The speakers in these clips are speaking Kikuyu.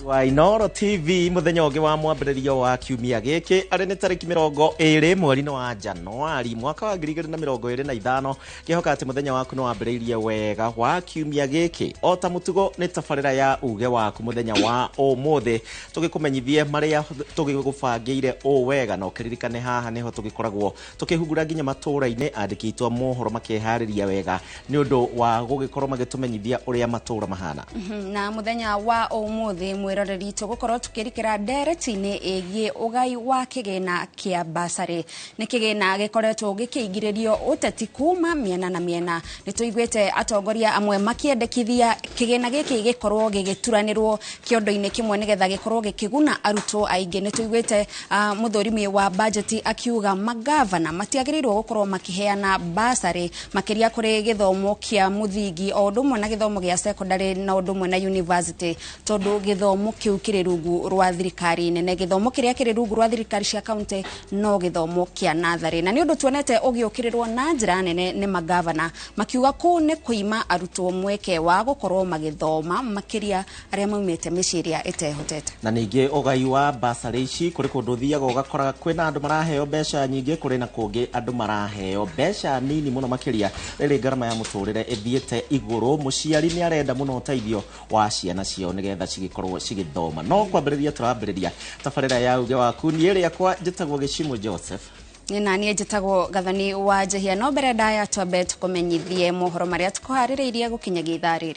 Wa Inooro TV muthenya ũngĩ wa mwambĩrĩrio wa kiumia gĩkĩ arĩ nĩ tarĩki 20 mweri-inĩ wa Januari mwaka wa 2025. Ngĩhoka atĩ mũthenya waku nĩ wambĩrĩirie wega wa kiumia gĩkĩ. O ta mũtugo nĩ tabarĩra ya uge waku mũthenya wa ũmũthĩ, tũgĩkũmenyithie marĩa tũgĩgũbangĩire ũ wega, na ũkĩririkane haha nĩho tũgĩkoragwo tũkĩhungura nginya matũũra-inĩ, andĩki aitũ a mohoro makeharĩria wega nĩ ũndũ wa gũgĩkorwo magĩtũmenyithia ũrĩa matũũra mahana. Na muthenya wa umuthi mwiroreri tugukorwo tukirikira ndereti-inĩ ĩgiĩ ũgai wa kĩgĩna kĩa basarĩ. Nĩ kĩgĩna gĩkoretwo gĩkĩingĩrĩrio ũteti kuma mĩena na mĩena. Nĩ tũiguĩte atongoria amwe makĩendekithia kĩgĩna gĩkĩ gĩkorwo gĩgĩturanĩrwo kĩondo-inĩ kĩmwe nĩgetha gĩkorwo gĩkĩguna arutwo aingĩ. Nĩ tũiguĩte mũthũrimi wa bajeti akiuga magavana matiagĩrĩirwo gũkorwo makĩheana basarĩ makĩria kũrĩ gĩthomo kĩa mũthingi o ũndũ ũmwe na gĩthomo gĩa secondary na ũndũ ũmwe na university, tondũ gĩthomo kĩu kĩrĩ rungu rwa thirikari nene. Gĩthomo kĩrĩa kĩrĩ rungu rwa thirikari cia county no gĩthomo kĩa natharĩ, na nĩ ũndũ tuonete ũgĩũkĩrĩrwo na njĩra nene nĩ magavana makiuga kũu nĩ kũima arutwo mweke wa gũkorwo magĩthoma makĩria arĩa maumĩte mĩciĩ ĩrĩa ĩtehotete. Na ningĩ ũgai wa basarĩ ici kũrĩ kũndũ ũthiaga ũgakora kwĩna andũ maraheo mbeca nyingĩ, kũrĩ na kũngĩ andũ maraheo mbeca nini mũno makĩria rĩrĩ ngarama ya mũtũrĩre ĩthiĩte igũrũ. Mũciari nĩ arenda mũno ũteithio wa ciana ciao nĩgetha cigĩkorwo cigĩthoma. No kwambĩrĩria tũrambĩrĩria tabarĩra ya uge waku. Niĩ rĩakwa njĩtagwo Gĩcimũ Joseph. Nĩ naniĩ njĩtagwo Gathoni wa Njehia. No mbere ndaya twambe tũkũmenyithie mohoro marĩa tũkũharĩrĩirie gũkinyagia ithaa rĩrĩ.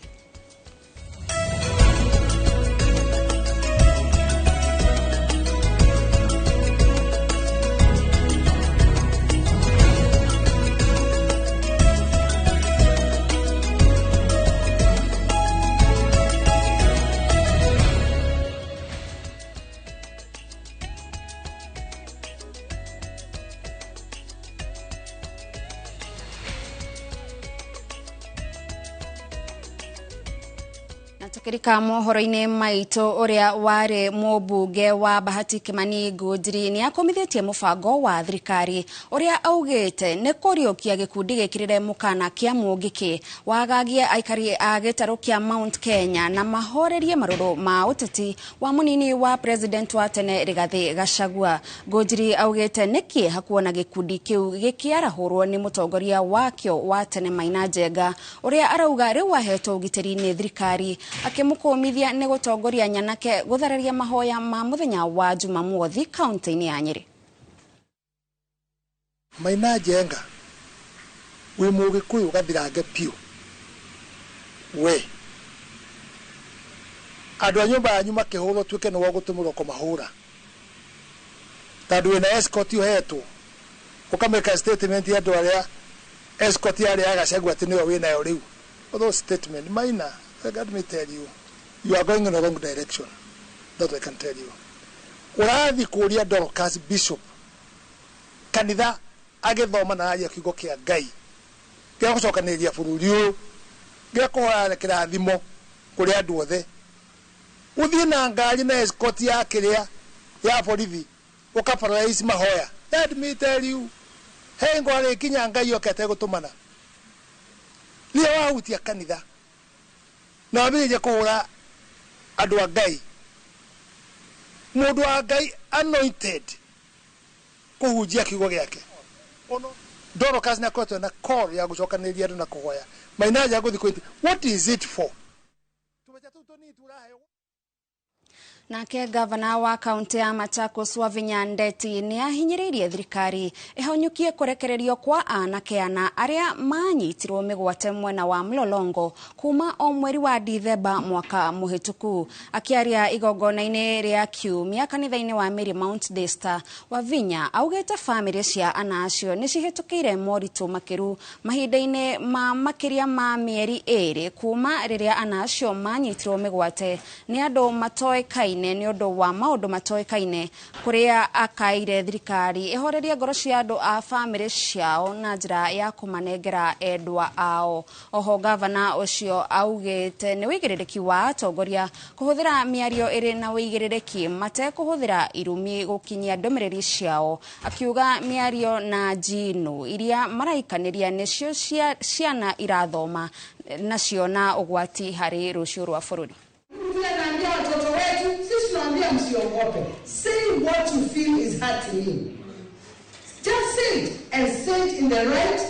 Tukirika mohoro-inĩ maitũ, ũrĩa warĩ mũmbunge wa Bahati Kimani Ngunjiri nĩ akomithĩtie mũbango wa thirikari ũrĩa augĩte nĩ kũriũkia gĩkundi gĩkĩrĩre mũkana kĩa Mũngĩkĩ wagagie aikari a gĩtarũ kĩa Mount Kenya na mahorerie marũrũ ma ũteti wa mũnini wa president wa tene Rigathĩ Gachagua. Ngunjiri augĩte nĩkĩ hakuona gĩkundi kĩu gĩkĩarahũrwo nĩ mũtongoria wakĩo wa tene Maina Njenga ũrĩa arauga rĩu ahetwo ũgitĩri nĩ thirikari, akĩmũkũmithia nĩ gũtongoria nyanake gũthararia mahoya ma mũthenya wa Jumamothi kaunti-inĩ ya Nyĩrĩ. Maina Njenga wĩ Mũgĩkũyũ gathirange piũ, we andũ a nyũmba yanyu makĩhũrwo tuĩke nĩ wagũtũmĩrwo kũmahũra tondũ wĩna escort ũhetwo, ũkamĩka statement ya andũ arĩa escort ya arĩa Gachagua atĩ nĩyo wĩnayo rĩu. Those statement Maina, let me tell you, you are going in the wrong direction. That I can tell you. Ũrathiĩ kũũria Dorcas Bishop kanitha agĩthoma na aria kiugo kĩa Ngai gĩa gũcokanĩrĩria bũrũri ũyũ, gĩa kũhoya kĩrathimo kũrĩ andũ othe, ũthiĩ na ngari na escort ya kĩrĩa ya borithi ũkaparalyze mahoya. Let me tell you, he ngo arĩkinya Ngai oke ategũtũmana. Rĩrĩa wahutia kanitha na wambĩrĩrie kũhũra andũ a Ngai, mũndũ wa Ngai anointed kũhunjia kiugo gĩake. Dorcas nĩ akoretwo na call ya gũcokanĩrĩria andũ na kũhoya. Maina Njenga gũthiĩ kwĩtia, what is it for? Tũbeca tũu tũnini tũraheo. Nake gavana wa kaunti ya Machakos Wavinya Ndeti nĩ ahinyĩrĩirie thirikari ĩhonyũkie kũrekererio kwa anake ana arĩa manyitirwo mĩgwate mwena wa Mlolongo kuma o mweri wa Dithemba mwaka mũhĩtũku. Akĩaria igongona-inĩ rĩa kiumia kanitha-inĩ wa Mary Mount Daystar, Wavinya augĩte bamĩrĩ cia ana acio nĩ cihĩtũkĩire moritũ makĩru mahinda-inĩ ma makĩria ma mĩeri 2 kuma rĩrĩa ana acio manyitirwo mĩgwate nĩ andũ matoĩkaine nĩ ũndũ wa maũndũ matoĩkaine, kũrĩa akaire thirikari ĩhorerie ngoro cia andũ a bamĩrĩ ciao na njĩra ya kũmanengera endwa ao. Oho gavana ũcio augĩte nĩ ũigĩrĩrĩki wa atongoria kũhũthĩra mĩario ĩrĩ na ũigĩrĩrĩki matekũhũthĩra irumi gũkinyia ndũmĩrĩri ciao, akiuga mĩario na njino iria maraikanĩria nĩcio ciana irathoma nacio na ũgwati harĩ rũciũ rwa bũrũri. Tunaambia watoto wetu Nimewaambia msiogope. Say what you feel is hurting you. Just say it and say it in the right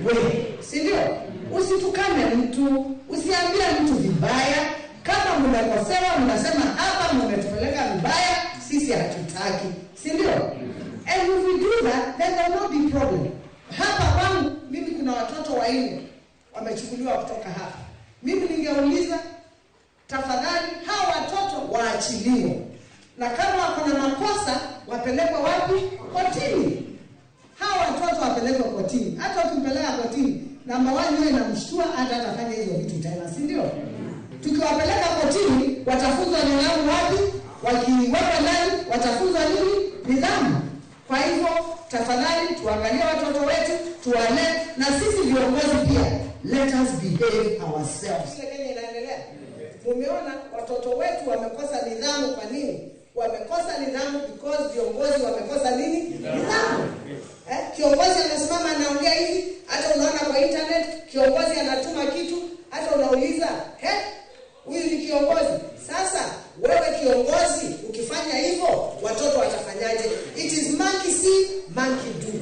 way. Si ndio? Usitukane mtu, usiambie mtu vibaya. Kama mmekosewa, mnasema hapa mmetupeleka vibaya, sisi hatutaki. Si ndio? And if we do that, then there will not be problem. Hapa kwangu mimi kuna watoto wanne wamechukuliwa kutoka hapa. Mimi ningeuliza, tafadhali hawa watoto waachiliwe, na kama wako na makosa wapelekwe wapi? Kotini. Hawa watoto wapelekwe kotini. Hata ukimpeleka kotini, namba one yeye inamshtua, hata atafanya hizo vitu tena, si ndio? Tukiwapeleka kotini, watafunzwa nidhamu wapi? Wakiwekwa ndani, watafunzwa nini? Nidhamu. Kwa hivyo tafadhali tuangalie watoto wetu, tuwalee, na sisi viongozi pia, let us behave ourselves. Kenya inaendelea. Mumeona watoto wetu wamekosa nidhamu. Kwa nini? Wamekosa nidhamu because viongozi wamekosa nini? Nidhamu. Kiongozi anasimama anaongea hivi, hata unaona kwa internet kiongozi anatuma kitu, hata unauliza, huyu ni kiongozi? Sasa wewe kiongozi ukifanya hivyo watoto watafanyaje? It is monkey see, monkey do.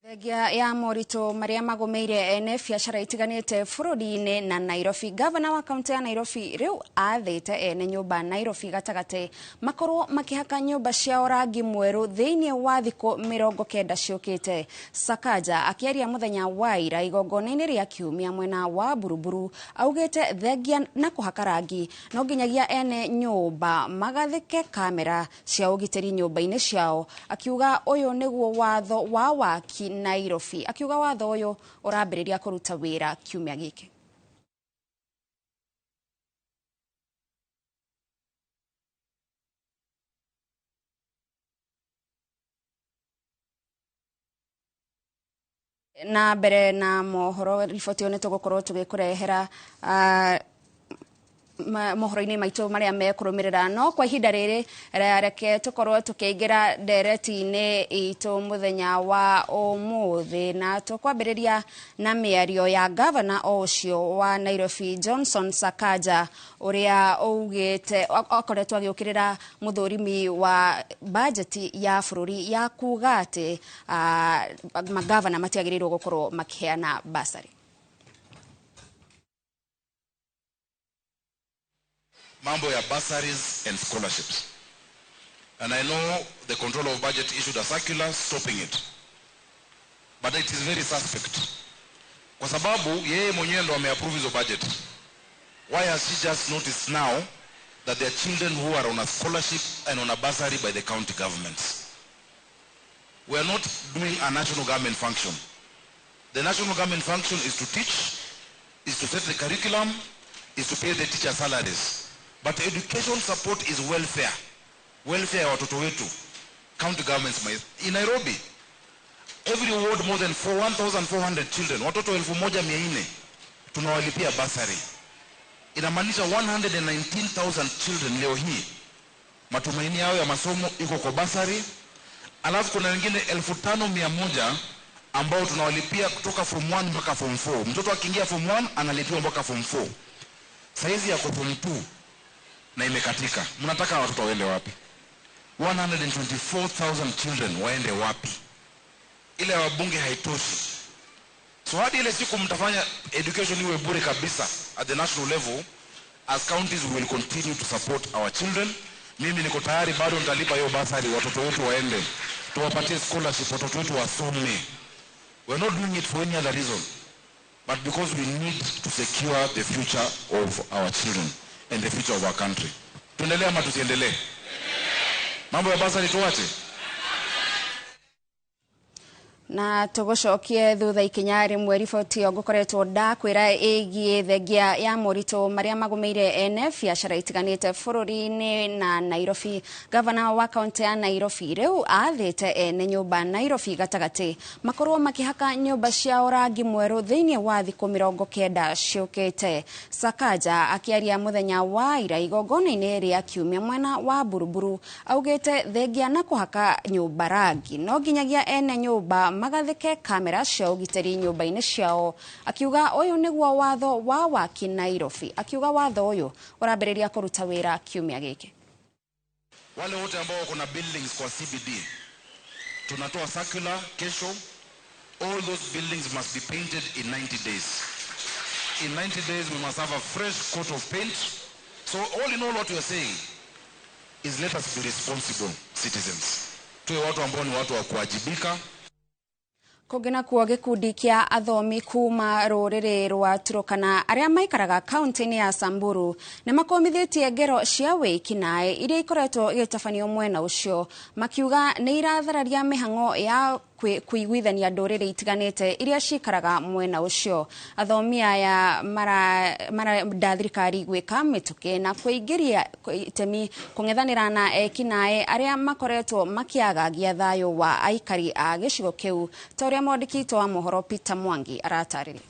Thengia ya moritũ marĩa magũmĩire ene biacara itiganĩte bũrũri-inĩ na Nairobi, gavana wa kaunti ya Nairobi rĩu athĩte ene nyũmba Nairobi gatagatĩ makorwo makĩhaka nyũmba ciao rangi mwerũ thĩinĩ wa thikũ 90 ciũkĩte. Sakaja akĩaria mũthenya wa ira igongona-inĩ rĩa kiumia mwena wa Buruburu augĩte thengia na kũhaka rangi no nginyagia ene nyũmba magathĩke kamera cia ũgitĩri nyũmba-inĩ ciao, akiuga ũyũ nĩguo watho wa waki Nairobi, akiuga watho ũyũ ũrambĩrĩria kũruta wĩra kiumia gĩkĩ. Na mbere na mohoro, riboti ĩyo nĩ tũgũkorwo tũgĩkũrehera mohoro-inĩ maitũ marĩa mekũrũmĩrĩra, no kwa ihinda rĩrĩ reke tũkorwo tũkĩingĩra ndereti-inĩ itũ mũthenya wa ũmũthĩ, na tũkwambĩrĩria na mĩario ya gavana o ũcio wa Nairobi Johnson Sakaja ũrĩa augĩte akoretwo agĩũkĩrĩra mũthũrimi wa bajeti ya bũrũri ya kuga atĩ magavana matiagĩrĩirwo gũkorwo makĩheana basari. Mambo ya bursaries and scholarships. And I know the control of budget issued a circular stopping it. But it is very suspect. Kwa sababu yeye mwenyewe ndo ameapprove hizo budget. Why has she just noticed now that there are children who are on a scholarship and on a bursary by the county governments? We are not doing a national government function. The national government function is to teach, is to set the curriculum, is to pay the teacher salaries. But education support is welfare. Welfare ya watoto wetu. County governments. In Nairobi, every ward more than 1,400 children, watoto 1,400, tunawalipia bursary. Inamaanisha 119,000 children leo hii. Matumaini yao ya masomo iko kwa bursary. Alafu kuna wengine 5,100 ambao tunawalipia kutoka form 1 mpaka form 4. Mtoto akiingia form 1 analipiwa mpaka form 4. Saizi yako form 2 na imekatika. Mnataka watoto waende wapi? 124,000 children waende wapi? Ile wabunge haitoshi. So hadi ile siku mtafanya education iwe bure kabisa at the national level, as counties we will continue to support our children. Mimi niko tayari bado nitalipa hiyo basari, watoto wetu waende. Tuwapatie scholarship, watoto wetu wasome. We are not doing it for any other reason, but because we need to secure the future of our children and the future of our country. Tuendelee ama tusiendelee? Mambo ya basari tuache? Na tugucokie thutha ikinya rimwe riboti ĩyo ngũkoretwo ndakwĩra ĩgiĩ thengia ya moritũ marĩa magũmĩire ene biacara itiganĩte bũrũri-inĩ na Nairobi. Gavana wa kaunti ya Nairobi rĩu athĩte ene nyũmba Nairobi gatagatĩ makorwo makĩhaka nyũmba ciao rangi mwerũ thĩinĩ wa thikũ 90 ciũkĩte. Sakaja akĩaria mũthenya wa ira igongona-inĩ rĩa kiumia mwena wa Buruburu augĩte thengia na kũhaka nyũmba rangi no nginyagia ene nyũmba magathĩke kamera cia ũgitĩri nyũmba-inĩ ciao, akiuga ũyũ nĩguo watho wa waki Nairobi. Akiuga watho ũyũ ũrambĩrĩria kũruta wĩra kiumia gĩkĩ. Wale wote ambao wako na buildings kwa CBD, tunatoa circular kesho, all those buildings must be painted in 90 days. In 90 days we must have a fresh coat of paint. So all in all what we are saying is let us be responsible citizens. Tuwe watu ambao ni watu wa kuwajibika. Kũngĩ nakuo, gĩkundi kĩa athomi kuma rũrĩrĩ rwa Turkana arĩa maikaraga kaunti-inĩ ya Samburu nĩ makũmithĩtie ngero cia wĩkinaĩ iria ikoretwo igĩtabanio mwena ũcio, makiuga nĩ irathararia mĩhang'o ya kũiguithania ndũrĩrĩ itiganĩte iria cikaraga mwena ũcio. Athomi aya marenda thirikari gwĩka mĩtũkĩ na kũingĩria itemi kũng'ethanĩra na ekinaĩ arĩa makoretwo makĩagagia thayũ wa aikari a gĩcigo kĩu, ta ũrĩa mwandĩki witũ wa mohoro Peter Mwangi aratarĩria.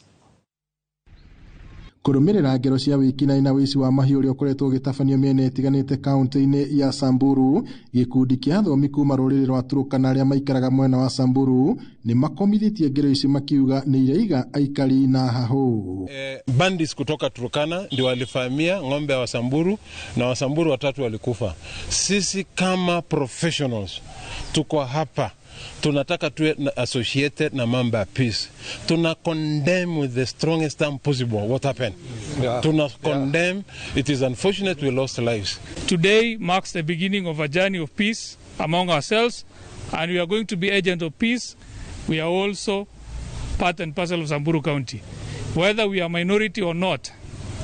Kũrũmĩrĩra ngero cia wĩkinaĩ na wĩici wa mahiũ ũrĩa ũkoretwo ũgĩtabanio mĩena ĩtiganĩte kaunti-inĩ ya Samburu, gĩkundi kĩa athomi kuma rũrĩrĩ rwa Turkana arĩa maikaraga mwena wa Samburu nĩ makomithĩtie ngero ici, makiuga nĩ iraiga aikari na hahũ. Bandits kutoka Turkana ndio walivamia ng'ombe wa Samburu na Wasamburu watatu walikufa. Sisi kama professionals tuko hapa, tunataka tuwe associated na mambo ya peace. Tuna condemn with the strongest term possible what happened. Tuna condemn. It is unfortunate we lost lives. Today marks the beginning of a journey of peace among ourselves, and we are going to be agent of peace. We are also part and parcel of Samburu County. Whether we are minority or not,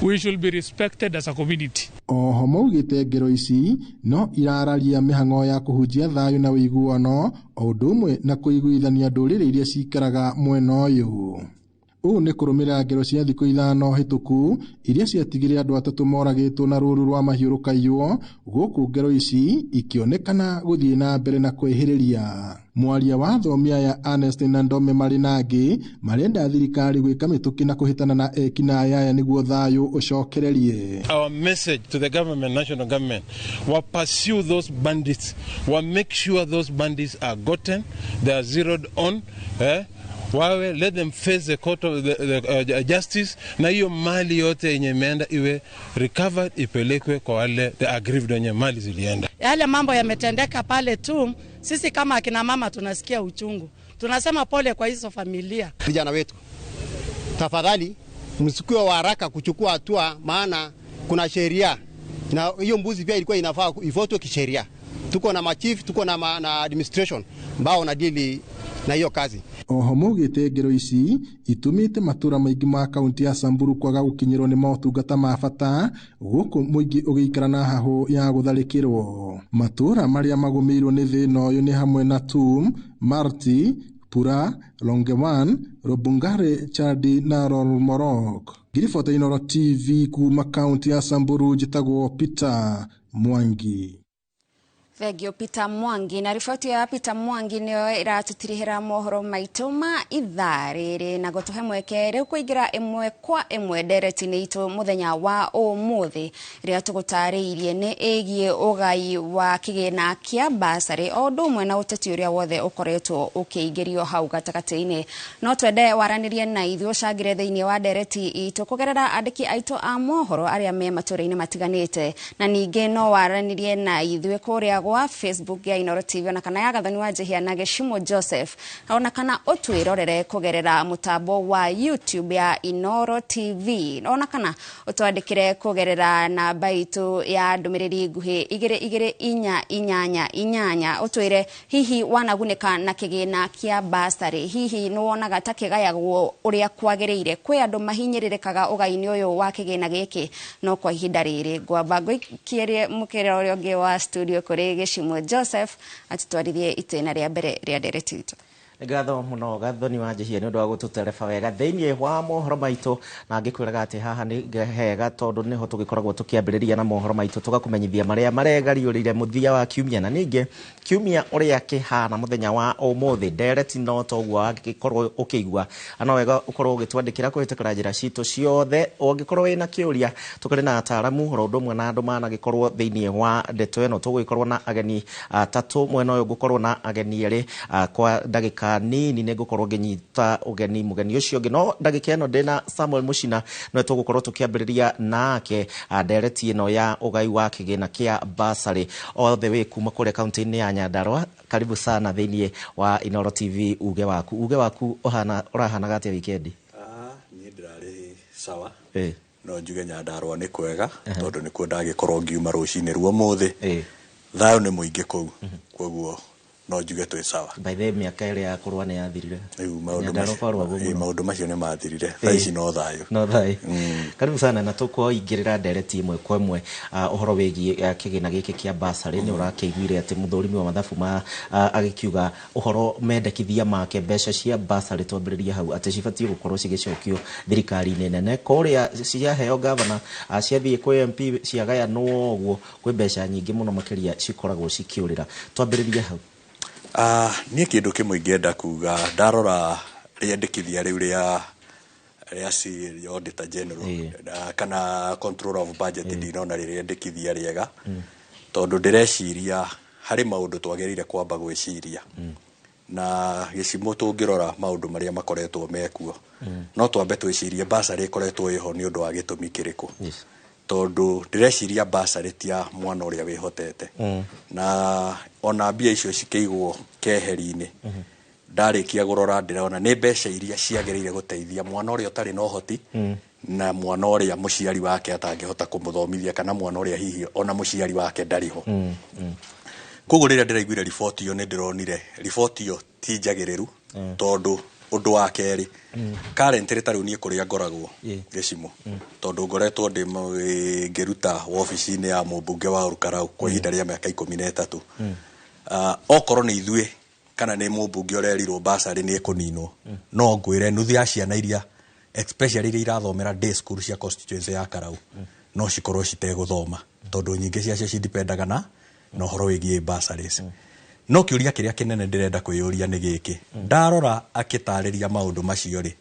we should be respected as a community. Oho maugĩte ngero ici no irararia mĩhang'o ya kũhunjia thayũ na ũiguano, o ũndũ ũmwe na kũiguithania ndũrĩrĩ iria cikaraga mwena ũyũ. Ũũ nĩ kũrũmĩrĩra ngero cia thikũ 5 hĩtũku iria ciatigire andũ atatũ moragĩtwo na rũũru rwa mahiũ rũkaiywo, gũkũ ngero ici ikĩonekana gũthiĩ na mbere na kwĩhĩrĩria. Mwaria wa athomi aya Ernest Nandome marĩ na angĩ marenda thirikari gwĩka mĩtũkĩ na kũhĩtana na ekinaĩ aya nĩguo thayũ ũcokererie. Our message to the government, national government, wa pursue those bandits, wa make sure those bandits are gotten, they are zeroed on, wawe let them face the court of the justice, na hiyo mali yote yenye imeenda iwe recovered, ipelekwe kwa wale the aggrieved wenye mali zilienda. Yale mambo yametendeka pale tu, sisi kama akina mama tunasikia uchungu. Tunasema pole kwa hizo familia. Vijana wetu, tafadhali msikuwe wa haraka kuchukua hatua, maana kuna sheria na hiyo mbuzi pia ilikuwa inafaa ifuatwe kisheria. Tuko na machief, tuko na administration ambao wanadili na hiyo kazi. Oho maugĩte ngero ici itumĩte matũra maingĩ ma kaunti ya Samburu kwaga gũkinyĩrwo nĩ motungata ma bata, gũkũ mũingĩ ũgĩikara na hahũ ya gũtharĩkĩrwo. Matũra marĩa magũmĩirwo nĩ thĩna ũyũ nĩ hamwe na Tum, Marti, Pura, Longewan, Robungare, Chadi na Lormorok. Ngiribota Inooro TV kuma kaunti ya Samburu, njĩtagwo Peter Mwangi. Thengio Peter Mwangi. Na riboti ya Peter Mwangi nĩyo ĩratũtirihĩra mohoro maitũ ma ithaa rĩrĩ na gũtũhe mweke rĩu kũingĩra ĩmwe kwa ĩmwe ndereti-inĩ itũ mũthenya wa ũmũthĩ, ĩrĩa tũgũtarĩirie nĩ ĩgiĩ ũgai wa kĩgĩna kĩa basarĩ o ũndũ ũmwe na ũteti ũrĩa wothe ũkoretwo ũkĩingĩrio hau gatagatĩ-inĩ. No twende waranĩrie na ithuĩ, ũcangĩre thĩinĩ wa ndereti itũ kũgerera andĩki aitũ a mohoro arĩa me matũra-inĩ matiganĩte, na ningĩ no waranĩrie na ithuĩ kũrĩa gwa Facebook ya Inooro TV ona kana ya Gathoni wa Njihia na Gĩcumo Joseph, ona kana ũtwĩrorere kũgerera mũtambo wa YouTube ya Inooro TV, ona kana ũtwandĩkĩre kũgerera namba itũ ya ndũmĩrĩri nguhĩ 22488, ũtwĩre hihi wanagunĩka na kĩgĩna kĩa basarĩ, hihi nĩ wonaga ta kĩgayagwo ũrĩa kwagĩrĩire, kwĩ andũ mahinyĩrĩrĩkaga ũgai-inĩ ũyũ wa kĩgĩna gĩkĩ. No kwa ihinda rĩrĩ ngwamba ngũikĩrie mũkĩra ũrĩa ũngĩ wa studio kũrĩ Gĩcumo Joseph atũtwarithie itĩna rĩa mbere rĩa ndereti itũ. Nĩ ngatho mũno Gathoni wa Njihia nĩ ũndũ wa gũtũtereba wega thĩinĩ wa mohoro maitũ, na ngĩkwĩraga atĩ haha nĩ hega tondũ nĩho tũgĩkoragwo tũkĩambĩrĩria na mohoro maitũ, tũgakũmenyithia marĩa maregariũrĩire mũthia wa kiumia na ningĩ kiumia ũrĩa kĩhana mũthenya wa ũmũthĩ. Ndereti no toguo wangĩkorwo ũkĩigua, no wega ũkorwo ũgĩtwandĩkĩra kũhĩtũkĩra njĩra citũ ciothe. Ũngĩkorwo wĩna kĩũria, tũkĩrĩ na ataaramu oro ũndũ ũmwe na andũ managĩkorwo thĩinĩ wa ndeto ĩno. Tũgũgĩkorwo na ageni atatũ mwena ũyũ, ngũkorwo na ageni erĩ kwa ndagĩka Hanini nĩ ngũkorwo ngĩnyita ũgeni mũgeni ũcio ũngĩ, no ndagĩka ĩno ndĩna Samuel Muchina, no tũgũkorwo tũkĩambĩrĩria nake ndereti ĩno ya ũgai wa kĩgĩna kĩa bursary all the way kuma kũrĩa kaunti-inĩ ya Nyandarua. Karibu sana thĩinĩ wa Inooro TV. Uge waku, uge waku ũhana ũrahanaga atĩa wikendi? Niĩ ndĩrarĩ sawa. No njuge Nyandarua nĩ kwega, tondũ nĩkuo ndagĩkorwo ngiuma rũcinĩ ruo mũthĩ. Thayũ nĩ mũingĩ kũu, koguo no njuge twĩ sawa. By the way, mĩaka ĩrĩa ya kũrũa nĩ yathirire. Rĩu maũndũ Nyandarua macio kwarũagwo mũno. Maũndũ macio nĩ mathirire, thaa ici no thayũ. No thayũ. Karibu sana, na tũkũingĩrĩra ndereti ĩmwe kwa ĩmwe, ũhoro wĩgiĩ kĩgĩna gĩkĩ kĩa bursary. Nĩ ũrakĩiguire atĩ mũthũrimi wa mathabu ma agĩkiuga ũhoro mendekithia make, mbeca cia bursary, twambĩrĩrie hau, atĩ cibatiĩ gũkorwo cigĩcokio thirikari-inĩ nene. Kũrĩa ciaheo gavana, ciathiĩ kwĩ MP, ciagayanwo ũguo, kwĩ mbeca nyingĩ mũno makĩria cikoragwo cikĩũrĩra. Twambĩrĩrie hau. Niĩ kĩndũ kĩmwe ingĩenda kuga, ndarora rĩendekithia rĩu rĩa Auditor General kana Control of Budget, ndinona rĩrĩendekithia rĩega, tondũ ndĩreciria harĩ maũndũ twagĩrĩire kwamba gwĩciria. Na gĩcimo tũngĩrora maũndũ marĩa makoretwo mekuo, no twambe twĩcirie bursary ĩkoretwo ĩho nĩ ũndũ wa gĩtũmi kĩrĩkũ, tondũ ndĩreciria bursary ti ya mwana ũrĩa wĩhotete. Na ona mbia icio cikĩigwo keheri-inĩ, ndarĩkia kũrora ndĩrona nĩ mbeca iria ciagĩrĩire gũteithia mwana ũrĩa ũtarĩ na ũhoti, na mwana ũrĩa mũciari wake atangĩhota kũmũthomithia, kana mwana ũrĩa hihi ona mũciari wake ndarĩ ho. Koguo rĩrĩa ndĩraiguire riboti ĩyo, nĩ ndĩronire riboti ĩyo ti njagĩrĩru, tondũ ũndũ wa kerĩ, currently ta rĩu niĩ kũrĩa ngoragwo gĩcimo, tondũ ngoretwo ndĩ ngĩruta wabici-inĩ ya mũmbunge wa Olkalau kwa ihinda rĩa mĩaka 13. Okorwo nĩ ithuĩ kana nĩ mũmbunge ũrerirwo bursary nĩ ĩkũninwo, no ngwĩre nuthu ya ciana iria, especially iria irathomera day school cia constituency ya Karau, no cikorwo citegũthoma, tondũ nyingĩ ciacio cidipendaga na ũhoro wĩgiĩ bursaries. No kĩũria kĩrĩa kĩnene ndĩrenda kwĩyũria nĩ gĩkĩ: ndarora akĩtarĩria maũndũ macio rĩ,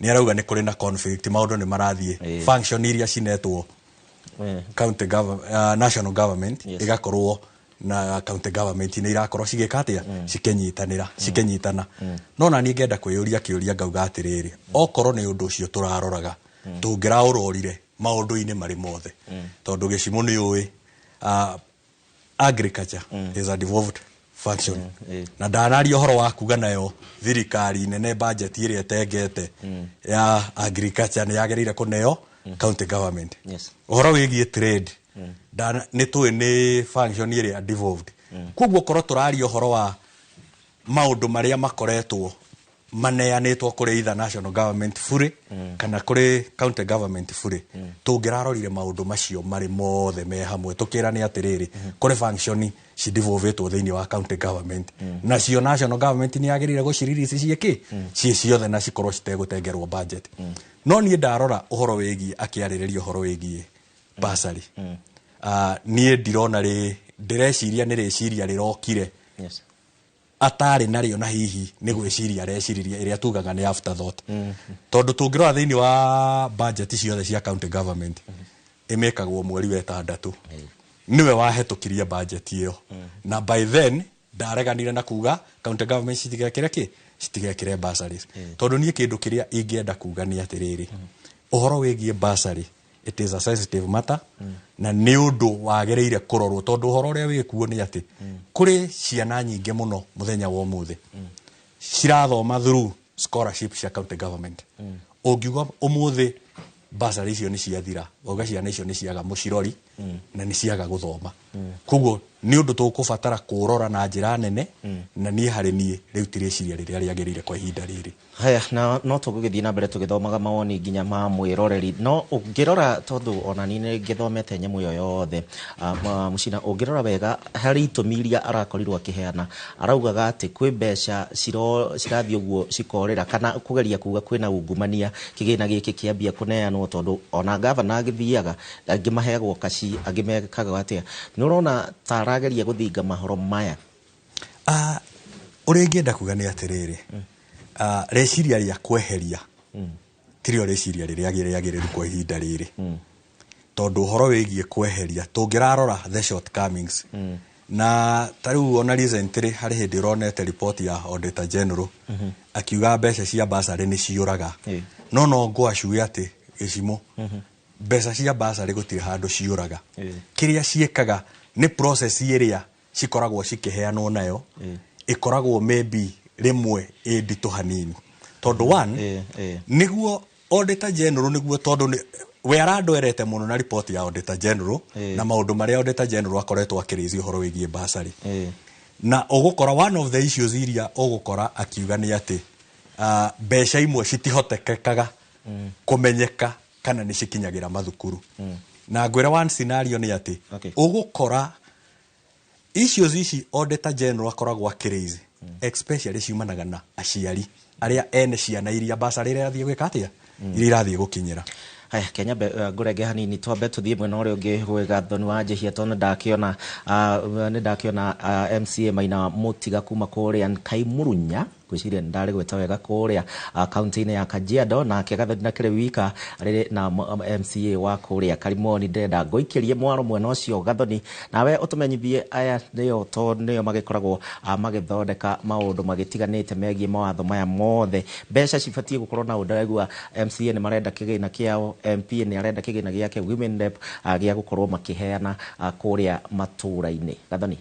nĩ arauga nĩ kũrĩ na conflict, maũndũ nĩ marathiĩ, function iria cinetwo county national government ĩgakorwo na county government nĩ irakorwo cigĩka atĩa, cikĩnyitanĩra, cikĩnyitana. No na niĩ ngenda kwĩyũria kĩũria, ngauga atĩrĩrĩ, okorwo nĩ ũndũ ũcio tũraroraga, tũngĩraũrorire maũndũ-inĩ marĩ mothe, tondũ gĩcimo nĩ ũĩ, agriculture is a devolved function, na ndanaria ũhoro wa kuga nayo thirikari nene budget ĩrĩa ĩtengete ya agriculture nĩ yagĩrĩire kũneo county government. Ũhoro wĩgiĩ trade, nĩ tũĩ nĩ function ĩrĩa devolved. Koguo korwo tũraria ũhoro wa maũndũ marĩa makoretwo maneanĩtwo kũrĩ either national government fully kana kũrĩ county government fully, tũngĩrarorire maũndũ macio marĩ mothe me hamwe, tũkĩrane atĩrĩrĩ, kũrĩ function cidevolvĩtwo thĩinĩ wa county government, nacio national government nĩ yagĩrĩire gũcirelease ciĩkĩ ciĩ ciothe na cikorwo citegũtengerwo budget. No niĩ ndarora ũhoro wĩgiĩ akĩarĩrĩria ũhoro wĩgiĩ bursary, niĩ ndirona rĩ, ndĩreciria nĩ rĩciria rĩrokire atarĩ narĩo, na hihi nĩ gwĩciria areciririe ĩrĩa tugaga nĩ afterthought, tondũ tũngĩrora thĩinĩ wa budget ciothe cia county government, ĩmĩkagwo mweri wa ĩtandatũ, nĩwe wahetũkirie budget ĩyo, na by then ndareganire na kuga county government citigekĩre kĩ, citigekĩre bursaries. Tondũ niĩ kĩndũ kĩrĩa ingĩenda kuga nĩ atĩrĩrĩ, ũhoro wĩgiĩ bursary, it is a sensitive matter, na nĩ ũndũ wagĩrĩire kũrorwo, tondũ ũhoro ũrĩa wĩkuo nĩ atĩ kũrĩ ciana nyingĩ mũno mũthenya wa ũmũthĩ cirathoma through scholarship cia county government. Ũngiuga ũmũthĩ bursary icio nĩ ciathira, wauga ciana icio nĩ ciaga mũcirori na nĩ ciaga gũthoma. Koguo nĩ ũndũ tũkũbatara kũrora na njĩra nene, na niĩ harĩ niĩ rĩu ti rĩciria rĩrĩa rĩagĩrĩire kwa ihinda rĩrĩ. Haya, na no tũgũgĩthiĩ na mbere tũgĩthomaga mawoni nginya ma mwĩroreri, no ũngĩrora, tondũ ona niĩ nĩ ngĩthomete nyamũ ĩyo yothe, Mũcina, ũngĩrora wega harĩ itũmi iria arakorirwo akĩheana, araugaga atĩ kwĩ mbeca cirathiĩ ũguo cikorĩra, kana kũgeria kuga kwĩna ungumania kĩgĩna gĩkĩ kĩambia kũneanwo, tondũ ona gavana agĩthiaga, angĩ maheagwo kaci, angĩ mekaga atĩa. Nĩ ũrona ta arageria gũthinga mahoro maya? Ũrĩa ingĩenda kuga nĩ atĩrĩrĩ, rĩciria rĩa kweheria tirio rĩciria rĩrĩa rĩagĩrĩru kwa ihinda rĩrĩ, tondũ ũhoro wĩgiĩ kweheria, tũngĩrarora the shortcomings. Na ta rĩu ona recently harĩ hĩndĩ ũronete report ya Auditor General akiuga mbeca cia bursary nĩ ciũraga. No no ngwacue atĩ gĩcimo mbeca cia bursary gũtirĩ handũ ciũraga. Kĩrĩa ciĩkaga nĩ process ĩrĩa cikoragwo cikĩheanwo nayo ĩkoragwo maybe rĩmwe ĩ nditũ hanini, tondũ one, nĩguo Auditor General, nĩguo tondũ we arandwerete mũno na report ya Auditor General na maũndũ marĩa Auditor General akoretwo akĩraise ũhoro wĩgiĩ bursary. Na ũgũkora one of the issues iria ũgũkora akiuga nĩ atĩ mbeca imwe citihotekekaga kũmenyeka kana nĩ cikinyagĩra mathukuru. Na ngwĩra one scenario nĩ atĩ ũgũkora issues ici Auditor General akoragwo akĩraise especially ciumanaga na aciari arĩa ene ciana iria bursary irathiĩ gwĩka atĩa, iria irathiĩ gũkinyĩra. Haya, Kenya ngũrenge hanini, twambe tũthiĩ mwena ũrĩa ũngĩ gwĩ Gathoni wa Njihia, tondũ nĩ ndakĩona MCA Maina Mũtiga kuma kũrĩa Kaimurunya, ngwĩciria nĩ ndarĩ gwĩta wega, kũrĩa kaunti-inĩ ya Kajiado. Nake Gathoni na kĩrĩ wika rĩrĩ na MCA wa kũrĩa Karimoni. Ndĩrenda ngũikĩrie mwaro mwena ũcio, Gathoni, nawe ũtũmenyithie aya nĩo to nĩo magĩkoragwo magĩthondeka maũndũ magĩtiganĩte megiĩ mawatho maya mothe. Mbeca cibatiĩ gũkorwo na ũndũ MCA nĩ marenda kĩgĩna kĩao, MP nĩ arenda kĩgĩna gĩake, women rep gĩa gũkorwo makĩheana kũrĩa matũũra-inĩ. Gathoni.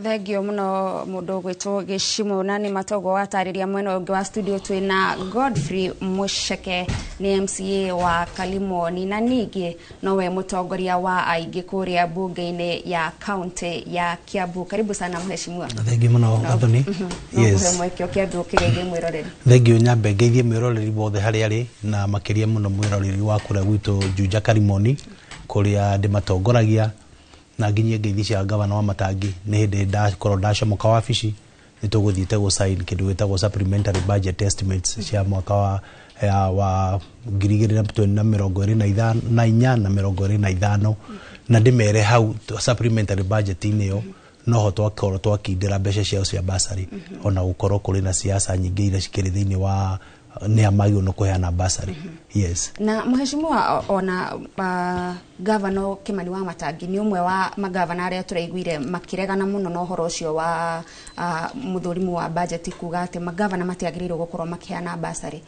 Thengio muno, mundu gwitwo Gĩcimo. Na nĩ matogo watarĩria, mwena ũngĩ wa studio twĩna Godfrey Muceke, nĩ MCA wa Kalimoni na ningĩ nowe mũtongoria wa aingĩ kũrĩa bunge-inĩ ya kaunti ya Kiambu. Karibu sana, mheshimiwa. Thengiũ mũno, Gathoni. No kũhe mweke ũkĩambia ũkĩgeithie mwĩroreri. Thengiũ. Nyambe ngeithie mwĩroreri wothe harĩa arĩ, na makĩria mũno mwĩroreri wa kũrĩa gwitũ Juja Karimoni kũrĩa ndĩmatongoragia, na nginyie ngeithi cia gavana wa Matangi. Nĩ hĩndĩ ndakorwo ndacomoka wabici, nĩ tũgũthiĩte gũ sign kĩndũ gĩtagwo supplementary budget estimates cia mwaka wa 2024 na 25, na ndĩmere hau supplementary budget-inĩ ĩyo noho twakorwo twakindĩra mbeca ciao cia bursary, ona gũkorwo kũrĩ na siasa nyingĩ iria cikĩrĩ thĩinĩ wa nĩa magĩrĩirwo nĩ kũheana bursary, yes. Na mheshimiwa, ona gavana Kimani wa Matangi nĩ ũmwe wa magavana arĩa tũraiguire makĩregana mũno na ũhoro ũcio wa mũthũrimu wa budget kuga atĩ magavana matiagĩrĩirwo gũkorwo makĩheana bursary.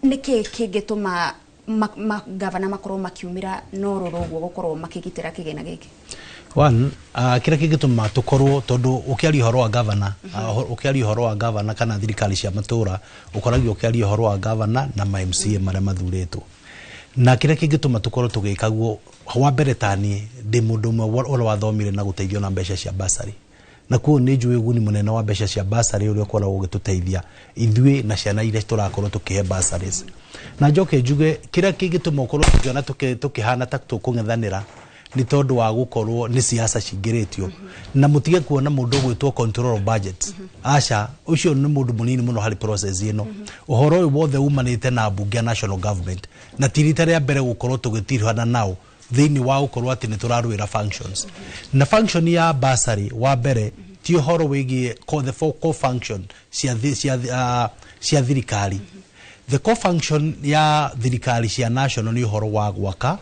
Nĩkĩ kĩngĩtũma magavana makorwo makiumĩra na ũrũrũ ũguo gũkorwo makĩgitĩra kĩgĩna gĩkĩ? One, kĩrĩa kĩngĩtũma tũkorwo, tondũ ũkĩaria ũhoro wa gavana, ũkĩaria ũhoro wa gavana kana thirikari cia matũra, ũkoragio ũkĩaria ũhoro wa gavana na ma MCA marĩa mathurĩtwo. Na kĩrĩa kĩngĩtũma tũkorwo tũgĩka guo, wa mbere, taniĩ ndĩ mũndũ ũmwe ũrĩa wathomire na gũteithio na mbeca cia bursary, na kuo nĩ njũĩ ũguni mũnene wa mbeca cia bursary ũrĩa ũkoragwo ũgĩtũteithia ithuĩ na ciana iria tũrakorwo tũkĩhe bursaries. Na njoke njuge kĩrĩa kĩngĩtũma ũkorwo tũkĩona tũkĩhana ta tũkũng'ethanĩra nĩ tondũ wa gũkorwo nĩ siasa cingĩrĩtio, na mũtige kuona mũndũ ũgwĩtwo control of budget, aca, ũcio nĩ mũndũ mũnini mũno harĩ process ĩno. Ũhoro ũyũ wothe umanĩte na mbunge ya national government, na ti rita rĩa mbere gũkorwo tũgĩtirihana nao thĩinĩ wa gũkorwo atĩ nĩ tũrarũĩra functions. Na function ya bursary, wa mbere, ti ũhoro wĩgiĩ the four core function cia thirikari. The core function ya thirikari cia national nĩ ũhoro wa gwaka